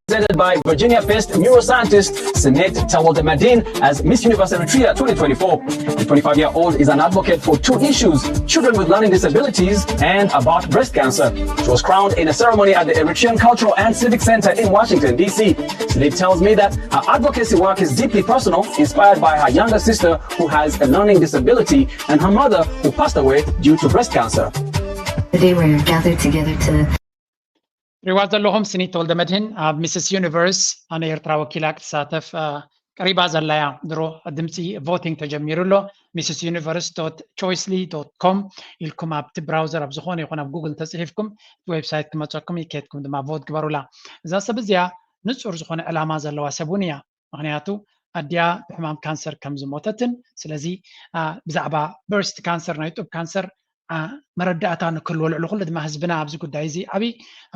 represented by Virginia-based neuroscientist Sinet Tawaldemadin as Miss Universe Eritrea twenty twenty-four. The twenty-five-year-old is an advocate for two issues, children with learning disabilities and about breast cancer. She was crowned in a ceremony at the Eritrean Cultural and Civic Center in Washington, D C. Sinet tells me that her advocacy work is deeply personal, inspired by her younger sister who has a learning disability and her mother who passed away due to breast cancer. Today we're gathered together to ሪዋ ዘለኹም ስኒት ተወልደ መድህን ኣብ ሚስስ ዩኒቨርስ ኣነ ኤርትራ ወኪላ ክትሳተፍ ቀሪባ ዘላያ ድሮ ድምፂ ቮቲንግ ተጀሚሩ ኣሎ። ሚስስ ዩኒቨርስ ዶት ቾይስሊ ዶት ኮም ኢልኩም ኣብቲ ብራውዘር ኣብ ዝኾነ ይኹን ኣብ ጉግል ተፅሒፍኩም እቲ ዌብሳይት ክመፀኩም ይከድኩም ድማ ቮት ግበሩላ። እዛ ሰብ እዚኣ ንፁር ዝኾነ ዕላማ ዘለዋ ሰብ እውን እያ። ምክንያቱ ኣዲኣ ብሕማም ካንሰር ከም ዝሞተትን ስለዚ ብዛዕባ በርስት ካንሰር ናይ ጡብ ካንሰር መረዳእታ ንክህልዎ ልዕሊ ኩሉ ድማ ህዝብና ኣብዚ ጉዳይ እዚ ዓብይ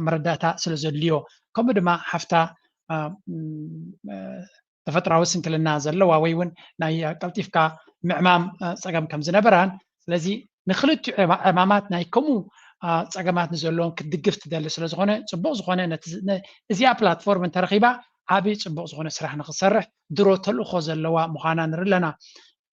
መረዳእታ ስለ ዘድልዮ ከምኡ ድማ ሓፍታ ተፈጥራዊ ስንክልና ዘለዋ ወይ እውን ናይ ቀልጢፍካ ምዕማም ፀገም ከም ዝነበራን ስለዚ ንክልቲኡ ዕማማት ናይ ከምኡ ፀገማት ንዘለዎም ክትድግፍ ትደሊ ስለ ዝኾነ ፅቡቕ ዝኾነ እዚኣ ፕላትፎርም እንተረኺባ ዓብይ ፅቡቕ ዝኾነ ስራሕ ንክትሰርሕ ድሮ ተልእኾ ዘለዋ ምዃና ንርኢ ኣለና።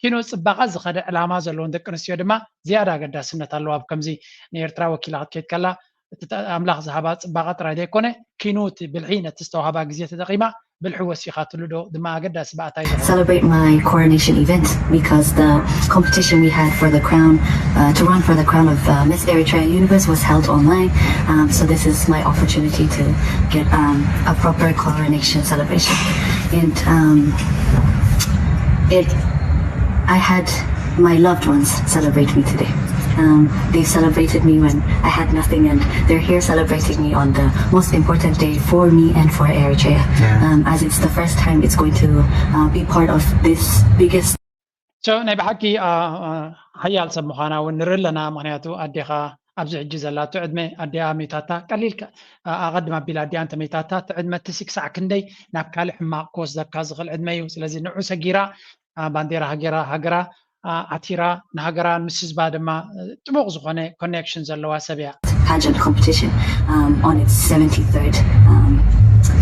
ኪኖ ፅባቐ ዝኸደ ዕላማ ዘለወን ደቂ ኣንስትዮ ድማ ዝያዳ ኣገዳስነት ኣለዎ። ኣብ ከምዚ ንኤርትራ ወኪላ ክትከይድ ከላ እቲ ኣምላኽ ዝሃባ ፅባቐ ጥራይ ዘይኮነ ኪኖ እቲ ብልሒ ነቲ ዝተዋህባ ግዜ ተጠቒማ ብልሒ ወሲኻትሉ ዶ ድማ ኣገዳሲ ባእታ እዩ ዝኾነ። celebrate my coronation event because the competition we had for the crown, uh, to run for the crown of uh, Miss Eritrea Universe was held online. Um, so this is my opportunity to get um, a proper coronation celebration. And um, it, I had my loved ones celebrate me today. Um, they celebrated me when I had nothing, and they're here celebrating me on the most important day for me and for Eritrea. Um, as it's the first time it's going to uh, be part of this biggest. So ናይ ብሓቂ ሓያል ሰብ ምዃና እውን ንርኢ ኣለና። ምክንያቱ ኣዴኻ ኣብዚ ሕጂ ዘላቶ ዕድመ ኣዴኣ መይታታ ቀሊል ኣቐድም ኣቢላ ኣዴኣ እንተመይታታ እቲ ዕድመ እቲ ክሳዕ ክንደይ ናብ ካልእ ሕማቕ ክወስደካ ዝኽእል ዕድመ እዩ። ስለዚ ንዑ ሰጊራ ባንዴራ ሃገራ ሃገራ ዓቲራ ንሃገራ ምስ ህዝባ ድማ ጥቡቕ ዝኾነ ኮኔክሽን ዘለዋ ሰብ እያ። pageant competition um, on its seventy-third um,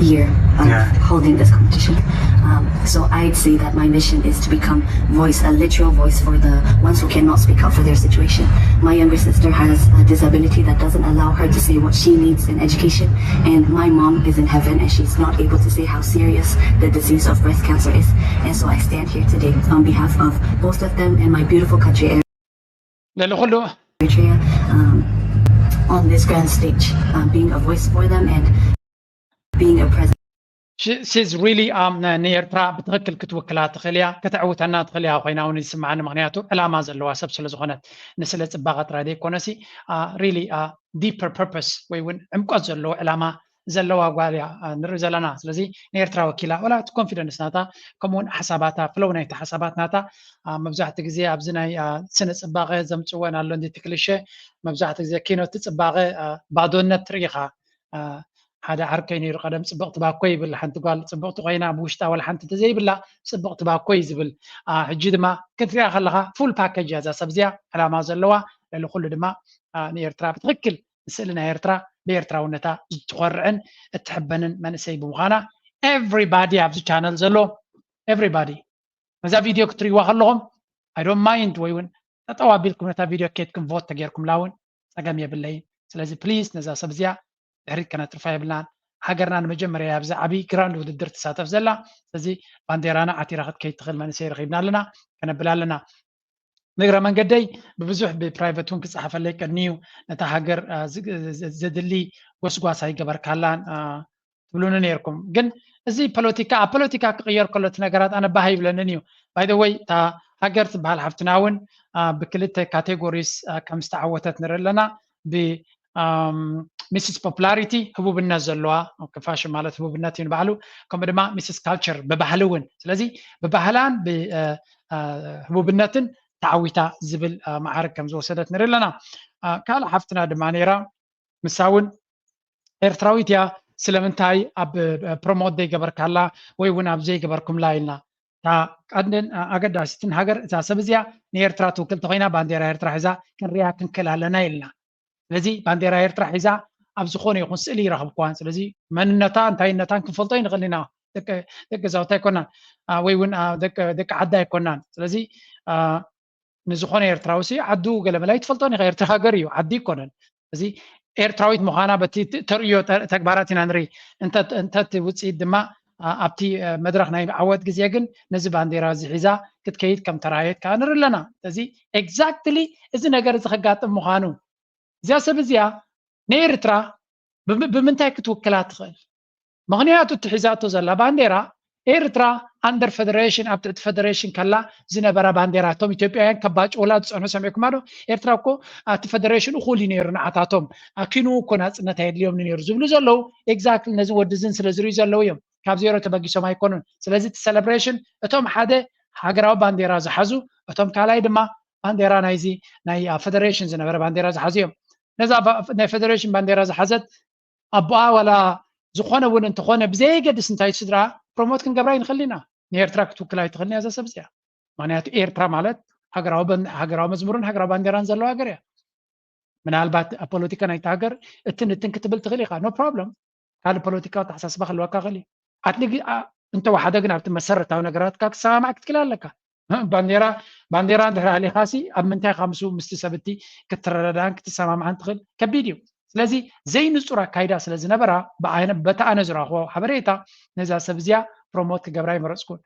year of yeah. holding this competition. Um, so I'd say that my mission is to become voice, a literal voice for the ones who cannot speak up for their situation. My younger sister has a disability that doesn't allow her to say what she needs in education, and my mom is in heaven and she's not able to say how serious the disease of breast cancer is. And so I stand here today on behalf of both of them and my beautiful country, Eritrea. ለልኩሉ um, on this grand stage, um, being a voice for them and being a present. She's really um, ንኤርትራ ብትኽክል ክትውክላ ትኽእል እያ፣ ከተዕውተና ትኽእል እያ ኮይና እውን ይስምዓኒ። ምክንያቱ ዕላማ ዘለዋ ሰብ ስለ ዝኾነት፣ ንስለ ፅባቐ ጥራይ ዘይኮነሲ really deeper purpose ወይ እውን ዕምቆት ዘለዎ ዕላማ ዘለዋ ጓል እያ ንርኢ ዘለና። ስለዚ ንኤርትራ ወኪላ ወላ እቲ ኮንፊደንስ ናታ ከምኡውን ሓሳባታ ፍለው ናይቲ ሓሳባት ናታ መብዛሕትኡ ግዜ ኣብዚ ናይ ስነ ፅባቐ ዘምፅወን ኣሎ እንዲ ክሊሸ መብዛሕትኡ ግዜ ኪኖ እቲ ፅባቐ ባዶነት ትርኢ ኢኻ። ሓደ ዓርከይ ነይሩ ቀደም ፅብቕቲ ባኮ ይብል። ሓንቲ ጓል ፅብቕቲ ኮይና ብውሽጣ ወላ ሓንቲ ተዘይብላ ፅብቕቲ ባኮ እዩ ዝብል። ሕጂ ድማ ክትሪኣ ከለኻ ፉል ፓኬጅ እያ እዛ ሰብ እዚኣ፣ ዕላማ ዘለዋ፣ ልዕሊ ኩሉ ድማ ንኤርትራ ብትኽክል ንስእሊ ናይ ኤርትራ ብኤርትራውነታ ዝትኾርዕን እትሕበንን መንእሰይ ብምዃና everybody ኣብዚ ቻነል ዘሎ everybody ነዛ ቪድዮ ክትሪእዋ ከለኹም I don't mind ወይ እውን ጠጠው ኣቢልኩም ነታ ቪድዮ ኬድኩም ቮት ተጌርኩምላ እውን ፀገም የብለይን። ስለዚ ፕሊዝ ነዛ ሰብ እዚኣ ድሕሪት ከነትርፋ የብልናን። ሃገርና ንመጀመርያ ኣብዚ ዓብዪ ግራንድ ውድድር ትሳተፍ ዘላ። ስለዚ ባንዴራና ዓቲራ ክትከይድ ትኽእል መንእሰይ ረኺብና ኣለና፣ ከነብል ኣለና። ንእግረ መንገደይ ብብዙሕ ብፕራይቨት እውን ክፀሓፈለይ ቀንዩ ነታ ሃገር ዘድሊ ጎስጓስ ኣይገበርካላን ትብሉኒ ነይርኩም። ግን እዚ ፖለቲካ ኣብ ፖለቲካ ክቕየር ከሎ እቲ ነገራት ኣነ ባህ ይብለንን እዩ። ባይ ዘ ወይ እታ ሃገር ትበሃል ሓፍትና እውን ብክልተ ካቴጎሪስ ከም ዝተዓወተት ንርኢ ኣለና። ብ ሚስስ ፖፑላሪቲ ህቡብነት ዘለዋ ፋሽን ማለት ህቡብነት እዩ ንባዕሉ፣ ከምኡ ድማ ሚስስ ካልቸር ብባህሊ እውን። ስለዚ ብባህላን ብህቡብነትን ተዓዊታ ዝብል ማዕርግ ከም ዝወሰደት ንርኢ ኣለና። ካልእ ሓፍትና ድማ ነይራ፣ ንሳ እውን ኤርትራዊት እያ፣ ስለምንታይ ኣብ ፕሮሞት ዘይገበርካላ ወይ እውን ኣብ ዘይገበርኩምላ ኢልና። እታ ቀንድን ኣገዳሲትን ሃገር እዛ ሰብ እዚኣ ንኤርትራ ትውክል ተኮይና ባንዴራ ኤርትራ ሒዛ ክንሪኣ ክንክእል ኣለና ኢልና። ስለዚ ባንዴራ ኤርትራ ሒዛ ኣብ ዝኾነ ይኹን ስእሊ ይረኽብኳን። ስለዚ መንነታ እንታይነታን ክንፈልጦ ይንኽእል ኢና። ደቂ ገዛውቲ ኣይኮናን ወይ እውን ደቂ ዓዲ ኣይኮናን። ስለዚ ንዝኾነ ኤርትራዊ ሲ ዓዱ ገለመለ ኣይትፈልጦን ኢኻ። ኤርትራ ሃገር እዩ፣ ዓዲ ኣይኮነን። እዚ ኤርትራዊት ምዃና በቲ ተርእዮ ተግባራት ኢና ንርኢ። እንተ እቲ ውፅኢት ድማ ኣብቲ መድረኽ ናይ ዓወት ግዜ ግን ነዚ ባንዴራ እዚ ሒዛ ክትከይድ ከም ተራእየት ከዓ ንርኢ ኣለና። ስለዚ ኤግዛክትሊ እዚ ነገር እዚ ከጋጥም ምዃኑ እዚኣ ሰብ እዚኣ ንኤርትራ ብምንታይ ክትውክላ ትኽእል? ምኽንያቱ እቲ ሒዛቶ ዘላ ባንዴራ ኤርትራ ኣንደር ፈደሬሽን ኣብ ትሕቲ ፈደሬሽን ከላ ዝነበራ ባንዴራ እቶም ኢትዮጵያውያን ከባጭውላ ዝፀንሑ ሰሚዕኩማ ዶ? ኤርትራ እኮ ኣቲ ፈደሬሽን እኹል እዩ ነይሩ ንዓታቶም፣ ኣኪኑ እኮ ናፅነት ኣየድልዮም ነይሩ ዝብሉ ዘለዉ ኤግዛክትሊ ነዚ ወዲ ዝን ስለ ዝርእዩ ዘለዉ እዮም። ካብ ዜሮ ተበጊሶም ኣይኮኑን። ስለዚ እቲ ሰለብሬሽን እቶም ሓደ ሃገራዊ ባንዴራ ዝሓዙ እቶም ካልኣይ ድማ ባንዴራ ናይዚ ናይ ፈደሬሽን ዝነበረ ባንዴራ ዝሓዙ እዮም። ነዛ ናይ ፈደሬሽን ባንዴራ ዝሓዘት ኣቦኣ ዋላ ዝኾነ እውን እንተኾነ ብዘየገድስ እንታይ ስድራ ፕሮሞት ክንገብራ ይንኽእል ኢና። ንኤርትራ ክትውክል ኣይትኽእልን እያ እዛ ሰብ እዚኣ። ምክንያቱ ኤርትራ ማለት ሃገራዊ መዝሙርን ሃገራዊ ባንዴራን ዘለዋ ሃገር እያ። ምናልባት ኣብ ፖለቲካ ናይቲ ሃገር እትን እትን ክትብል ትኽእል ኢኻ፣ ኖ ፕሮብለም። ካልእ ፖለቲካዊ ኣተሓሳስባ ክህልወካ ክእል እዩ። ኣትሊ እንተወሓደ ግን ኣብቲ መሰረታዊ ነገራትካ ክሰማማዕ ክትክእል ኣለካ። ባንዴራ ባንዴራ እንድሕር ኣሊኻሲ ኣብ ምንታይ ካብ ምስኡ ምስቲ ሰብቲ ክትረዳዳእን ክትሰማማዕን ትኽእል ከቢድ እዩ። ስለዚ ዘይንጹር ኣካይዳ ስለ ዝነበራ በቲ ኣነ ዝረኽቦ ሓበሬታ ነዛ ሰብ እዚኣ ፕሮሞት ክገብራ ይመረጽኩን።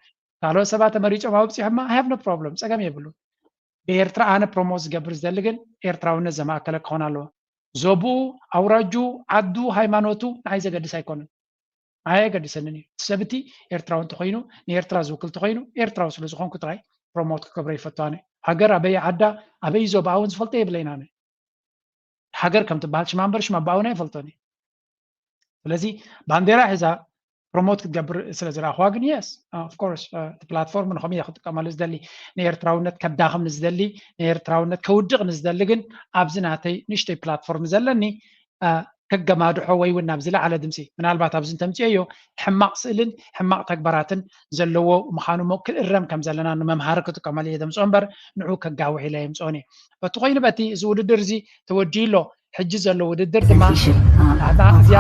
ካልኦት ሰባት ተመሪጾም ኣብፅሖማ I have no problem፣ ፀገም የብሉ። ብኤርትራ ኣነ ፕሮሞት ዝገብር ዝደሊ ግን ኤርትራውነት ዘማእከለ ክኾን ኣለዎ። ዞብኡ፣ ኣውራጁ፣ ዓዱ፣ ሃይማኖቱ ንዓይ ዘገድስ ኣይኮነን። ኣየገድሰንን እዩ። እቲ ሰብ እቲ ኤርትራዊ እንተኾይኑ ንኤርትራ ዝውክል እንተኾይኑ ኤርትራዊ ስለ ዝኾንኩ ጥራይ ፕሮሞት ክገብሮ ይፈቱ። ኣነ ሃገር ኣበይ ዓዳ ኣበይ ዞባኣ እውን ዝፈልጦ የብለይን። ኣነ ሃገር ከም ትበሃል ሽማ እምበር ሽም ኣቦኣ እውን ኣይፈልጦን እዩ። ስለዚ ባንዴራ ሒዛ ፕሮሞት ክትገብር ስለ ዝረኣኽዋ ግን የስ ኦፍኮርስ እቲ ፕላትፎርም ንኸምኡ እየ ክጥቀመሉ ዝደሊ። ንኤርትራውነት ከዳኽም ንዝደሊ ንኤርትራውነት ከውድቕ ንዝደሊ ግን ኣብዚ ናተይ ንእሽተይ ፕላትፎርም ዘለኒ ከገማድሖ ወይ እውን ናብ ዝለዓለ ድምፂ ምናልባት ኣብዚ እንተምፅኦዮ ሕማቕ ስእልን ሕማቕ ተግባራትን ዘለዎ ምዃኑ እሞ ክእረም ከም ዘለና ንመምሃሪ ክጥቀመሉ እየ ዘምፅኦ እምበር ንዑ ከጋውሕ ኢለ የምፅኦን እየ። በቲ ኮይኑ በቲ እዚ ውድድር እዚ ተወዲኡ ኣሎ። ሕጂ ዘሎ ውድድር ድማ እዚኣ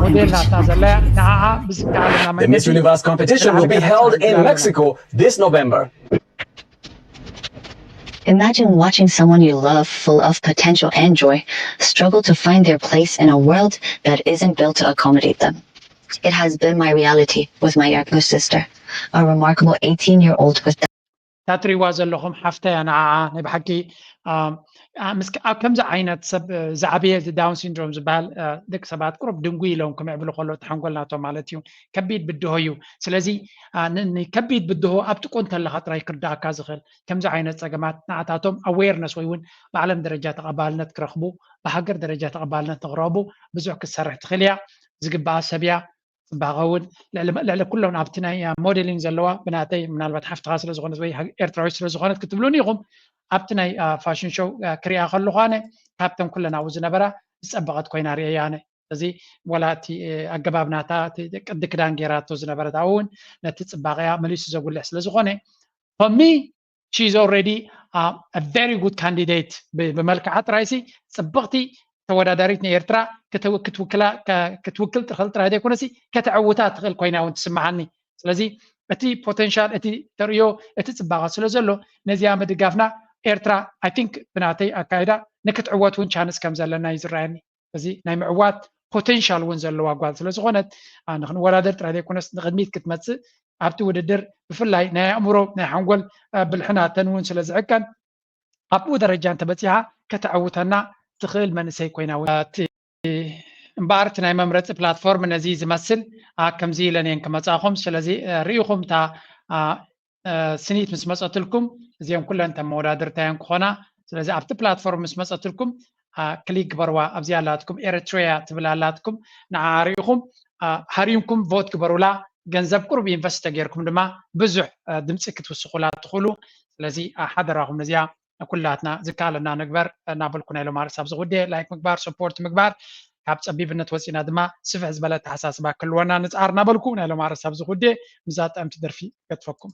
ሞዴል ናታ ዘላ ንዓኣ ብዝከኣለና The Miss Universe competition will be held in Mexico this November. Imagine watching someone you love, full of potential and joy, struggle to find their place in a world that isn't built to accommodate them. It has been my reality with my younger sister, a remarkable eighteen year old with እታ ትሪእዋ ዘለኹም ሓፍተያ ንዓኣ ናይ ብሓቂ ኣብ ከምዚ ዓይነት ሰብ ዝዓበየ ዳውን ሲንድሮም ዝበሃል ደቂ ሰባት ቁሩብ ድንጉይ ኢሎም ክምዕብሉ ከሎ እቲ ሓንጎል ናቶም ማለት እዩ ከቢድ ብድሆ እዩ። ስለዚ ከቢድ ብድሆ ኣብ ጥቁ እንተለካ ጥራይ ክርዳእካ ዝኽእል ከምዚ ዓይነት ፀገማት ንዓታቶም ኣዌርነስ ወይ እውን ብዓለም ደረጃ ተቐባልነት ክረኽቡ ብሃገር ደረጃ ተቐባልነት ንክረኽቡ ብዙሕ ክትሰርሕ ትኽእል እያ። ዝግባኣ ሰብ እያ። ፅባቐ እውን ልዕሊ ኩሎም ኣብቲ ናይ ሞዴሊንግ ዘለዋ ብናተይ ምናልባት ሓፍትኻ ስለዝኾነት ወይ ኤርትራዊ ስለዝኾነት ክትብሉን ኢኹም ኣብቲ ናይ ፋሽን ሾው ክሪኣ ከለኹ ኣነ ካብተን ኩለን ኣብኡ ዝነበራ ዝፀበቐት ኮይና ርእየያ ኣነ። እዚ ወላ እቲ ኣገባብ ናታ ቅዲ ክዳን ገይራቶ ዝነበረት ኣብኡ እውን ነቲ ፅባቐያ መሊሱ ዘጉልሕ ስለዝኾነ for me she is already very good candidate ብመልክዓ ጥራይሲ ፅብቕቲ ተወዳዳሪት ንኤርትራ ክትውክላ ክትውክል ትኽእል ጥራይ ዘይኮነሲ ከተዕውታ ትኽእል ኮይና እውን ትስምዓኒ። ስለዚ እቲ ፖቴንሻል እቲ ተርእዮ እቲ ፅባቐ ስለ ዘሎ ነዚኣ ምድጋፍና ኤርትራ I think ብናተይ ኣካይዳ ንክትዕወት እውን ቻንስ ከም ዘለና እዩ ዝረኣየኒ። እዚ ናይ ምዕዋት ፖቴንሻል እውን ዘለዋ ጓል ስለ ዝኾነት ንክንወዳደር ጥራይ ዘይኮነስ ንቅድሚት ክትመፅእ ኣብቲ ውድድር ብፍላይ ናይ ኣእምሮ ናይ ሓንጎል ብልሕናተን እውን ስለ ዝዕቀን ኣብኡ ደረጃ እንተበፂሓ ከተዕውተና ትኽእል መንእሰይ ኮይና እውን እምበኣር እቲ ናይ መምረፂ ፕላትፎርም ነዚ ዝመስል ከምዚ ኢለን እየን ክመፃኹም። ስለዚ ርኢኹም እታ ስኒት ምስ መፀትልኩም እዚኦም ኩለን እተን መወዳድርታ እየን ክኾና። ስለዚ ኣብቲ ፕላትፎርም ምስ መፀትልኩም ክሊክ ግበርዋ። ኣብዚኣ ኣላትኩም ኤሪትሪያ ትብል ኣላትኩም ንዓ ርኢኹም ሃሪምኩም ቮት ግበሩላ። ገንዘብ ቁሩብ ኢንቨስት ተገይርኩም ድማ ብዙሕ ድምፂ ክትውስኹላ ትኽእሉ። ስለዚ ሓደራኹም ነዚኣ ኩላትና ዝከኣለና ንግበር እናበልኩ ናይ ሎማርስ ኣብዚ ጉዳይ ላይክ ምግባር ሰፖርት ምግባር ካብ ፀቢብነት ወፂና ድማ ስፍሕ ዝበለ ኣተሓሳስባ ክህልወና ንፅዓር እናበልኩ ናይ ሎማርስ ኣብዚ ጉዳይ ምዛ ጥዕምቲ ደርፊ ገጥፈኩም።